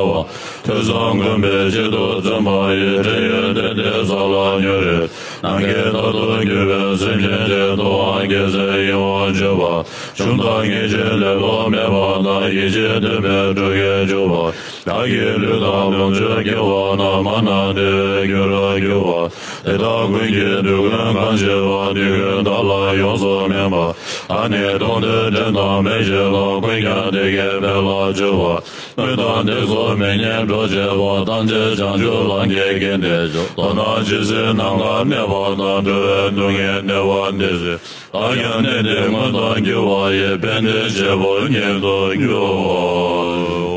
ཐོས་བསམ་སྒོམ་པའི་ཆེད་དུ་བརྩོན་པ་ཡིས། འབྲེལ་ཡོད་དེ་འདྲའི་ས་ལ་ཉུལ་རེ། ནམ་མཁའི་མཐར་ཐུག་གྱུར་པའི་སེམས་ཅན་ཆེ། ཐོབ་དབང་རྒྱལ་སྲས་ཡིད་འོང་སྤྱོད་པ། བྱུང་དང་ངེས་ཤེས་ལེ་ལོ་མེད་པ་དང་། ཡིད་ཆེས་ལྡན་པས་སྒྲུབ་བརྒྱུད་འཇུག་པ། བདག་གི་ལུས་དང་ལོངས་སྤྱོད་དགེ་བ་རྣམས། མ་ན་དེ་བས་རྒྱུ་རུ་འགྱུར་བ། དེ་དག་ཀུན་གྱི་དུས་ཀུན་གང་ཞིག་པ། དུས་ཀུན་བདག་ལ་ཡོངས་སུ་སྨིན་པ། ཨ་ནི་མཐོང་ཐོས་དྲན་དང་མེད་བཞིན་ལ། ཀུན་ཀྱང་དེ་སྐད་ཕལ་པར་བྱེད་པ། དངོས་དང་བདེན་འཚོལ་མི་སྙན་སྒྲོག་བྱེད་པ། ཐམས་ཅད་བྱང་ཆུབ་ལམ་གྱི་རྒྱན་དུ་འཇོག་མདོར་ན་ཇི་སྲིད་ནམ་མཁའ་གནས་པ་དང་། འགྲོ་བའི་སྡུག་བསྔལ་གནས་པ་འདི་སྲིད། བདག་ཀྱང་གནས་འདིར་མངོན་དུ་གྱུར་པ་ཡི། ཕན་བདེའི་བྱེད་པོ་ཉིད་དུ་འགྱུར།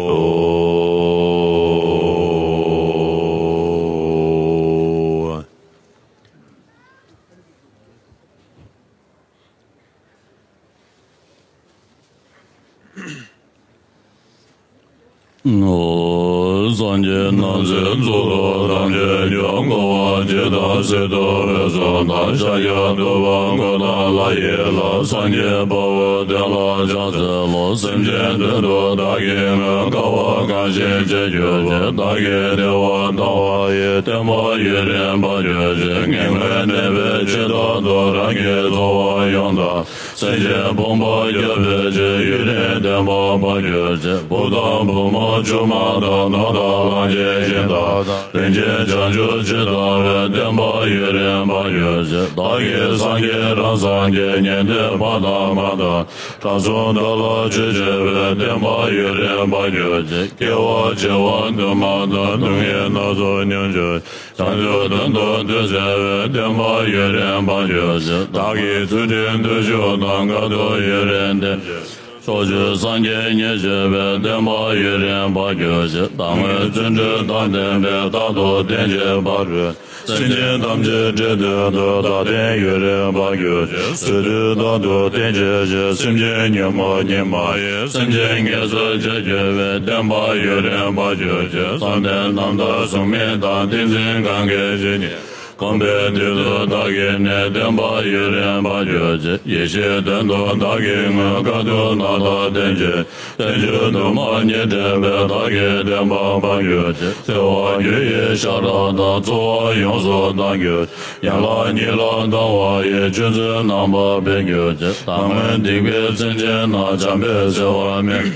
སངས་རྒྱས་རྣམ་གསུམ་གཙུག་ཏོར་ཐམས་ཅད་མྱུར། འཁོར་བ་འཇིག་དང་སྲིད་དུ་འོད་སྲུང་དང་། ཤཱཀྱ་ཐུབ་པ་མགོན་དང་ལྷ་ཡི་ལྷ། སངས་རྒྱས་དཔའ་བོས་བསྟན་ལ་ཕྱག་འཚལ་ལོ། སེམས་ཅན་དོན་དུ་བདག་གིས་མངོན། དཀའ་བ་གང་ཞིག་སྤྱད་གྱུར་ཅིག་བདག་གིས་བདེ་བ་དང་བ་ཡི། བསྟན་པ་ཡུན་རིང་འབར་གྱུར་ཅིག་ངན་སྔོན་གནས་པའི་ཕྱི་དོན་དུ། རང་གི་འཚོ་བ་ཡོངས་དང་། སེམས་ཅན་ཕོངས་པ་སྐྱོབ་པའི་ཕྱིར། ཡུན་རིང་བསྟན་པ་འབར་གྱུར་ཅིག་བུ་དང་བུ་མོ་ཆུང་མ་དང་། ནོར་དང་ལོངས་སྤྱོད་གཞན་དག་དང་། རིན་ཆེན་བྱང་ཆུབ་ཇི་ལྟ་བའི། བསྟན་པ་ཡུན་རིང་འབར་གྱུར་ཅིག་བདག་གིས་སངས་རྒྱས་རང་སངས་རྒྱས། ཉན་ཐོས་ཕ་དང་མ་དང་། དགྲ་བཅོམ་བདག་ལ་ཆོས་སྤྱོད་པའི། བསྟན་པ་ཡུན་རིང་འབར་གྱུར་ཅིག་སྐྱེ་བ་བྱེ་བ་དུ་མ་དང་། སྡུག་བསྔལ་སྣ་ཚོགས་མྱོང་གྱུར། བྱང་ཆུབ་དོན་དུ་འདུས་བྱས་པའི། བསྟན་པ་ཡུན་རིང་འབར་གྱུར་ཅིག་བདག་གིས་ཚུལ་ཁྲིམས་བརྟུལ་ཞུགས་དང་། དཀའ་ཐུབ་ཡུན་རིང་བསྟེན་ཕྱིར། ཕྱོགས་བཅུའི་སངས་རྒྱས་ཉེར་བཞི་པའི། བསྟན་པ་ཡུན་རིང་འབར་གྱུར་ཅིག། བདག་སྔོན་བརྩོན་འགྲུས་དང་ལྡན་པས། རྟག་ཏུ་བསྟན་བཅོས་པར་འགྲོ། སེམས་ཅན་ཐམས་ཅད་འདྲེན་དོན་དུ། བདག་བསྟན་ཡུན་རིང་འབར་གྱུར་ཅིག། ཚེ་སྟོད་རྟག་ཏུ་བསྟན་བཅོས་ཅིག། སེམས་ཅན་ཉོན་མོངས་གཉིས་མ་ཡིན། སེམས་ཅན་ངལ་གསོ་བྱ་གྱུར་པའི། བསྟན་པ་ཡུན་རིང་འབར་གྱུར་ཅིག། བསམ་གཏན་རྣམ་དག་གཟུགས་མེད་དང་། ཏིང་འཛིན་གང་གི་ཞིང་ཉིད། གོམས་པའི་དུས་སུ་བདག་གིས་ནི། བསྟན་པ་ཡུན་རིང་འབར་གྱུར་ཅིག། ཡེ་ཤེས་དོན་དུ་བདག་གིས་ངོ་། དཀའ་ཐུབ་རྣམ་དག་བསྟན་བཅོས། བསྟན་བཅོས་དུ་མ་ཉིད་འདྲེན་པའི། བདག་གིས་བསྟན་པ་འབར་གྱུར་ཅིག། བརྩེ་བ་རྒྱུ་ཡི་ཤ་ཁྲག་དང་། རྩོལ་བ་ཡོངས་སུ་དག་གྱུར། ཡན་ལག་གཉིས་ལ་སྡང་བ་ཡི། ཆོས་མཚོན་རྣམ་པར་འཕེལ་གྱུར་ཅིག། བདག་སྔོན་སྡིག་པའི་མཚོན་ཆ་ནི། བྱམས་པའི་བརྩེ་བ་མེད།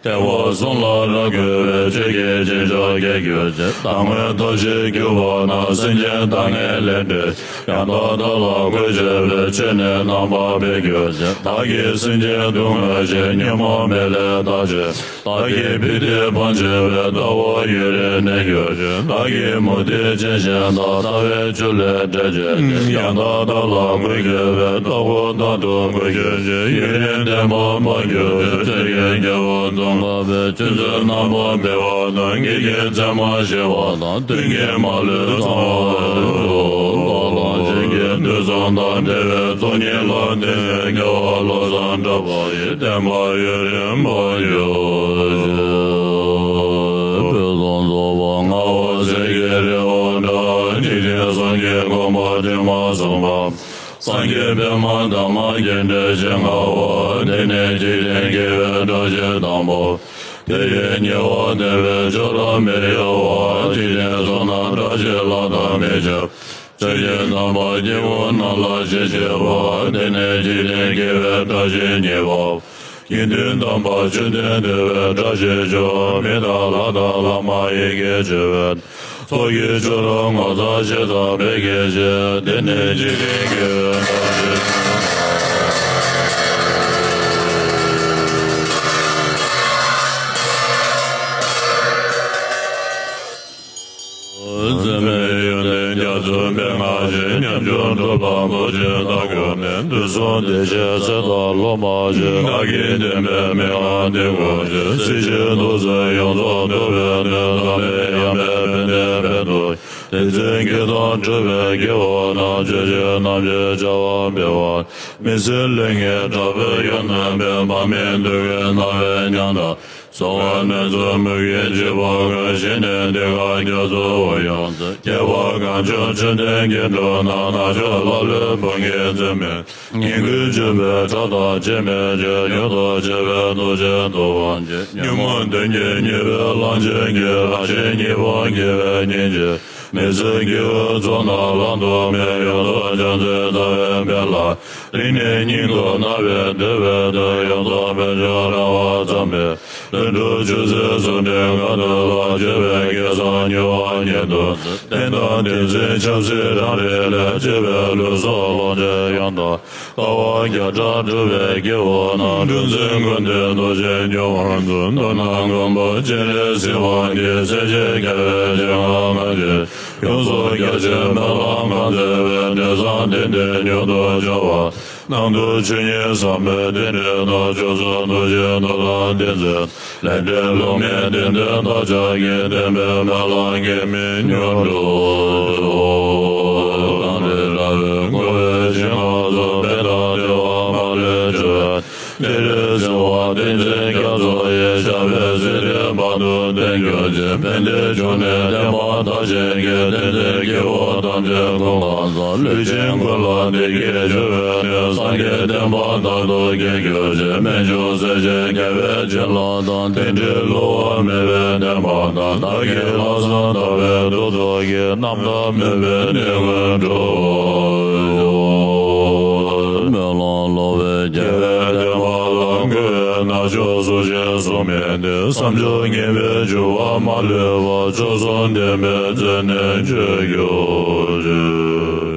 ཐེག་པ་གསུམ་ལ་རབ་གུས་པའི། ཆོས་ཀྱི་རྗེས་ཕྱོགས་རྒྱས་གྱུར་ཅིག། བདག་སྔོན་ཐབས་ཤེས་གྱུར་པ་ན། སེམས་ཅན་དག་ངན་ལས་འདྲེན། ཡང་དག་བདག་ལ་གུས་ཕྱག་འཚལ། ཆོས་ནི་རྣམ་པར་འཕེལ་གྱུར་ཅིག། བདག་གིས་སེམས་ཅན་སྡུག་བསྔལ་ཞི། ཉོན་མོངས་མེ་ལས་བདག་སྐྱོབ། བདག་གིས་བུ་འདི་བང་མཛོད་པའི། རྟ་བབས་ཡུན་རིང་གནས་གྱུར་ཅིག། བདག་གིས་མུ་སྟེགས་ཅན་གཞན་དག། ལྟ་བའི་ཆུ་ལས་བསྒྲལ་བྱས་ཏེ། ཡང་དག་བདག་ལ་གུས་ཕྱག་འཚལ། རྟག་ཏུ་བདག་ཏུ་གུས་ཕྱག་འཚལ། ཡུན་རིང་བསྟན་པ་འབར་གྱུར་ཅིག། ཆོས་ཀྱི་རྒྱལ་པོ་ཙོང་ཁ་པས། ཆོས་མཚོན་རྣམ་པར་འཕེལ་བ་དང་། ཉིད་ཀྱི་མཚན་མ་ཞི་བ་དང་། དུས་ཀྱི་མ་ལུས་ཚང་བ་ལ། བླ་ན་མེད་པའི་དུས་གསུམ་དང་བྲལ་བའི་ཚོགས་གཉིས་ལ་བརྟེན་ནས། རྒྱལ་བ་བློ་བཟང་གྲགས་པ་ཡི། བསྟན་པ་ཡུན་རིང་འབར་གྱུར་ཅིག། ཕུན་སུམ་ཚོགས་པ་ལྔ་པོ་ཟིལ་གྱིས་རལ་པ་འདྲ། འཇིག་རྟེན་གསུམ་གྱི་གོ་འཕང་དྲི་མ་ཟུམ་པ། སངས་རྒྱས་པདྨ་འདབ་མ་རྒྱས་འདྲའི་ཞིང་མངའ་བ། དེ་ནི་འཇིག་རྟེན་དགེ་བའི་བཀྲ་ཤིས་དང་པོ། དེ་ཡི་ཉེ་བར་བསྟན་པའི་ཆོས་རབ་མི་གཡོ་བ། འཇིག་རྟེན་གསུམ་ན་བཀྲ་ཤིས་ལྷ་དང་མི་འབྱུང་། ཆོས་ཀྱི་དམ་པ་སྐྱེ་བོ་རྣམས་ལ་ཞི་བྱེད་པ། དེ་ནི་འཇིག་རྟེན་དགེ་བའི་བཀྲ་ཤིས་གཉིས་པ། དགེ་འདུན་དམ་པ་མཆོད་རྟེན་བསྡུས་པའི་བཀྲ་ཤིས་ཤོག། མི་དང་ལྷ་དང་ལྷ་མ་ཡིན་གྱིས་བྱེད་པའི། ཚོགས་ཀྱི་མཆོག་རབ་ངོ་མཚར་ཞེས་བྱ་བའི་དགེ་བཤེས། དེ་ནི་འཇིག་རྟེན་དགེ་བའི་བཀྲ་ཤིས། འཛད་མེད་ཡོན་ཏན་རྒྱ་མཚོའི་མན་ངག་བཞིན། ཉམ་ཆུང་སྒྲུབ་པ་མུ་སྟེགས་དང་ཁོ་ནའི། དུས་གསུམ་བདེ་གཤེགས་ཚེ་དང་སློབ་མ་བཞིན། བདག་གིས་བསྟན་པའི་མན་ངག་འདི་གོ་ཞིང་། སྲིད་ཞིའི་དུག་རྫས་ཡོངས་རྫོགས་འདུལ་བའི་དོན། དམ་པའི་ཡང་དཔལ་ཕན་བདེའི་དཔལ་དུ། དེ་ཚེ་དགེ་དང་སྒྲུབ་པའི་དགེ་བ་རྣམས། ཆོས་བྱེད་རྣམས་ཀྱི་བྱ་བ་འཕེལ་བ། མི་ཚེ་ལེགས་ཉེས་དྲག་པོའི་ཡུལ་རྣམས་པའི། དཔག་མེད་འདུལ་བའི་སྣང་བས་མཉམ་དུ། གསོ་བ་རྣམས་ཀྱི་མུ་གེའི་འཇིགས་པ་ཀུན། ཞི་ནས་འདི་ཀ་རྒྱ་མཚོའི་དབུས་ཡོངས་སུ། རྒྱལ་བ་གང་བྱུང་མཆོད་རྟེན་སྐྱེ་འགྲོ་ན། ནག་ཕྱོགས་ལྷ་ཀླུ་འབུམ་གྱིས་འཛད་མེད། ཉིང་ཁུའི་སྤྱོད་པས་ཕྲག་དོག་བྱེད་མི་བྱེད། ཡོངས་སུ་ཆད་པའི་ཐུགས་རྗེས་ཐུབ་པར་བྱེད། ཉོན་མོངས་གདོན་གྱིས་མྱོས་པའི་གླང་ཆེན་གྱི། རང་གཞན་གཉིས་པོ་དགེ་བའི་སྙིང་རྗེ། མི་ཚེ་དགེ་བའི་ཚོགས་རྣམས་བླང་དོར་མེད། ཡོངས་སུ་བྱང་སེམས་རྩ་བའི་དཔལ་ལ། རིང་ནས་སྙིང་དུ་བརྣག་པའི་འདོད་པའི་དོན། ཡོངས་སུ་འཕེལ་འགྱུར་རེ་བ་ཙམ་མེད། ལྷུན་གྲུབ་ཆོས་ཟད་ཟུང་འབྲེལ་གང་ཐུབ་པ། སྤྱོད་པའི་དགེ་སོགས་མྱུར་བ་ཉིད་དུ། རྟེན་དང་བསྟན་འཛིན་ཆབ་སྲིད་རང་རིག་ལས། སྤྱོད་པའི་ལུས་སྲོག་ལོངས་སྤྱོད་ཡོངས་དག། ལྟ་བ་བརྒྱ་ཕྲག་སྒྲུབ་པའི་དགེ་བ་རྣམས། གྲུ་འཛིན་ཀུན་འདུས་རྡོ་རྗེ་སྙོམས་པར་འཛུགས། མདོར་ན་མགོན་པོ་སྤྱན་རས་གཟིགས་དབང་གིས། སྲས་བཅས་རྒྱལ་བའི་སྤྱན་སྔར་བསྔགས་ཀྱི། ཡོངས་སུ་རྒྱ་ཆེའི་སྨོན་ལམ་གང་མཛད་པའི། དེང་སང་དེང་འདིར་མྱུར་དུ་འབྱོངས་པ། གནང་དུ་ཆོས་ཉིད་ཟབ་མོའི་རྟེན་འབྲེལ་དང་། མཆོག་གསུམ་ཐུགས་རྗེའི་མཐུ་དང་ལྡན་མཛད། ལས་འབྲས་ལུང་མའི་བདེན་དོན་བདག་ཅག་གི། བསྟན་པའི་སྨོན་ལམ་འགལ་མེད་མྱུར་འགྲུབ་ཤོག། གངས་རི་ར་བས་བསྐོར་བའི་ཞིང་ཁམས་སུ། བོད་དང་འདུལ་བ་མ་ལུས་སྒྲུབ་པའི། གཏེར་གསལ་བ་ཏིང་འཛིན་རྒྱ་མཚོ་ཡི། ཞབས་པད་སྲིད་མཐའི་བར་དུ་བརྟན་གྱུར་ཅིག། ཕན་བདེའི་འབྱུང་གནས་བསྟན་པ་དར་ཞིང་རྒྱས། བསྟན་འཛིན་སྐྱེ་བོ་ཐམས་ཅད་སྐུ་ཁམས་བཟང་། ལུས་ཅན་ཀུན་ལ་བདེ་སྐྱིད་འབྱུང་བའི་གནས། སངས་རྒྱས་བསྟན་པ་དར་ཐུབ་རྒྱས་གྱུར་ཅིག། རྨད་བྱུང་སྲས་བཅས་རྒྱལ་བའི་བྱིན་རླབས་དང་། རྟེན་འབྲེལ་བསླུ་བ་མེད་པའི་བསྟན་པ་དང་། བདག་གི་ལྷག་བསམ་དག་པའི་ཐུགས་ཐོག་གི། རྣམ་དག་མོས་པའི་གནས་ཀུན་འགྲུབ་ཤོག། སྨོན་ལམ་ལོག་པའི་རྒྱལ་བའི་བསྟན་པ་ལ། འགོས་ནད་མཆོག་སུ་ཞིག་གསུངས་མིན་ཏེ། བསམ་བརྗོད་ངེས་པའི་འགྱུར་བ་མ་ལུས་པ། མཆོག་གསུམ་བདེན་པའི་མཛད་གནས་ཆོས་གྱུར་ཅིག།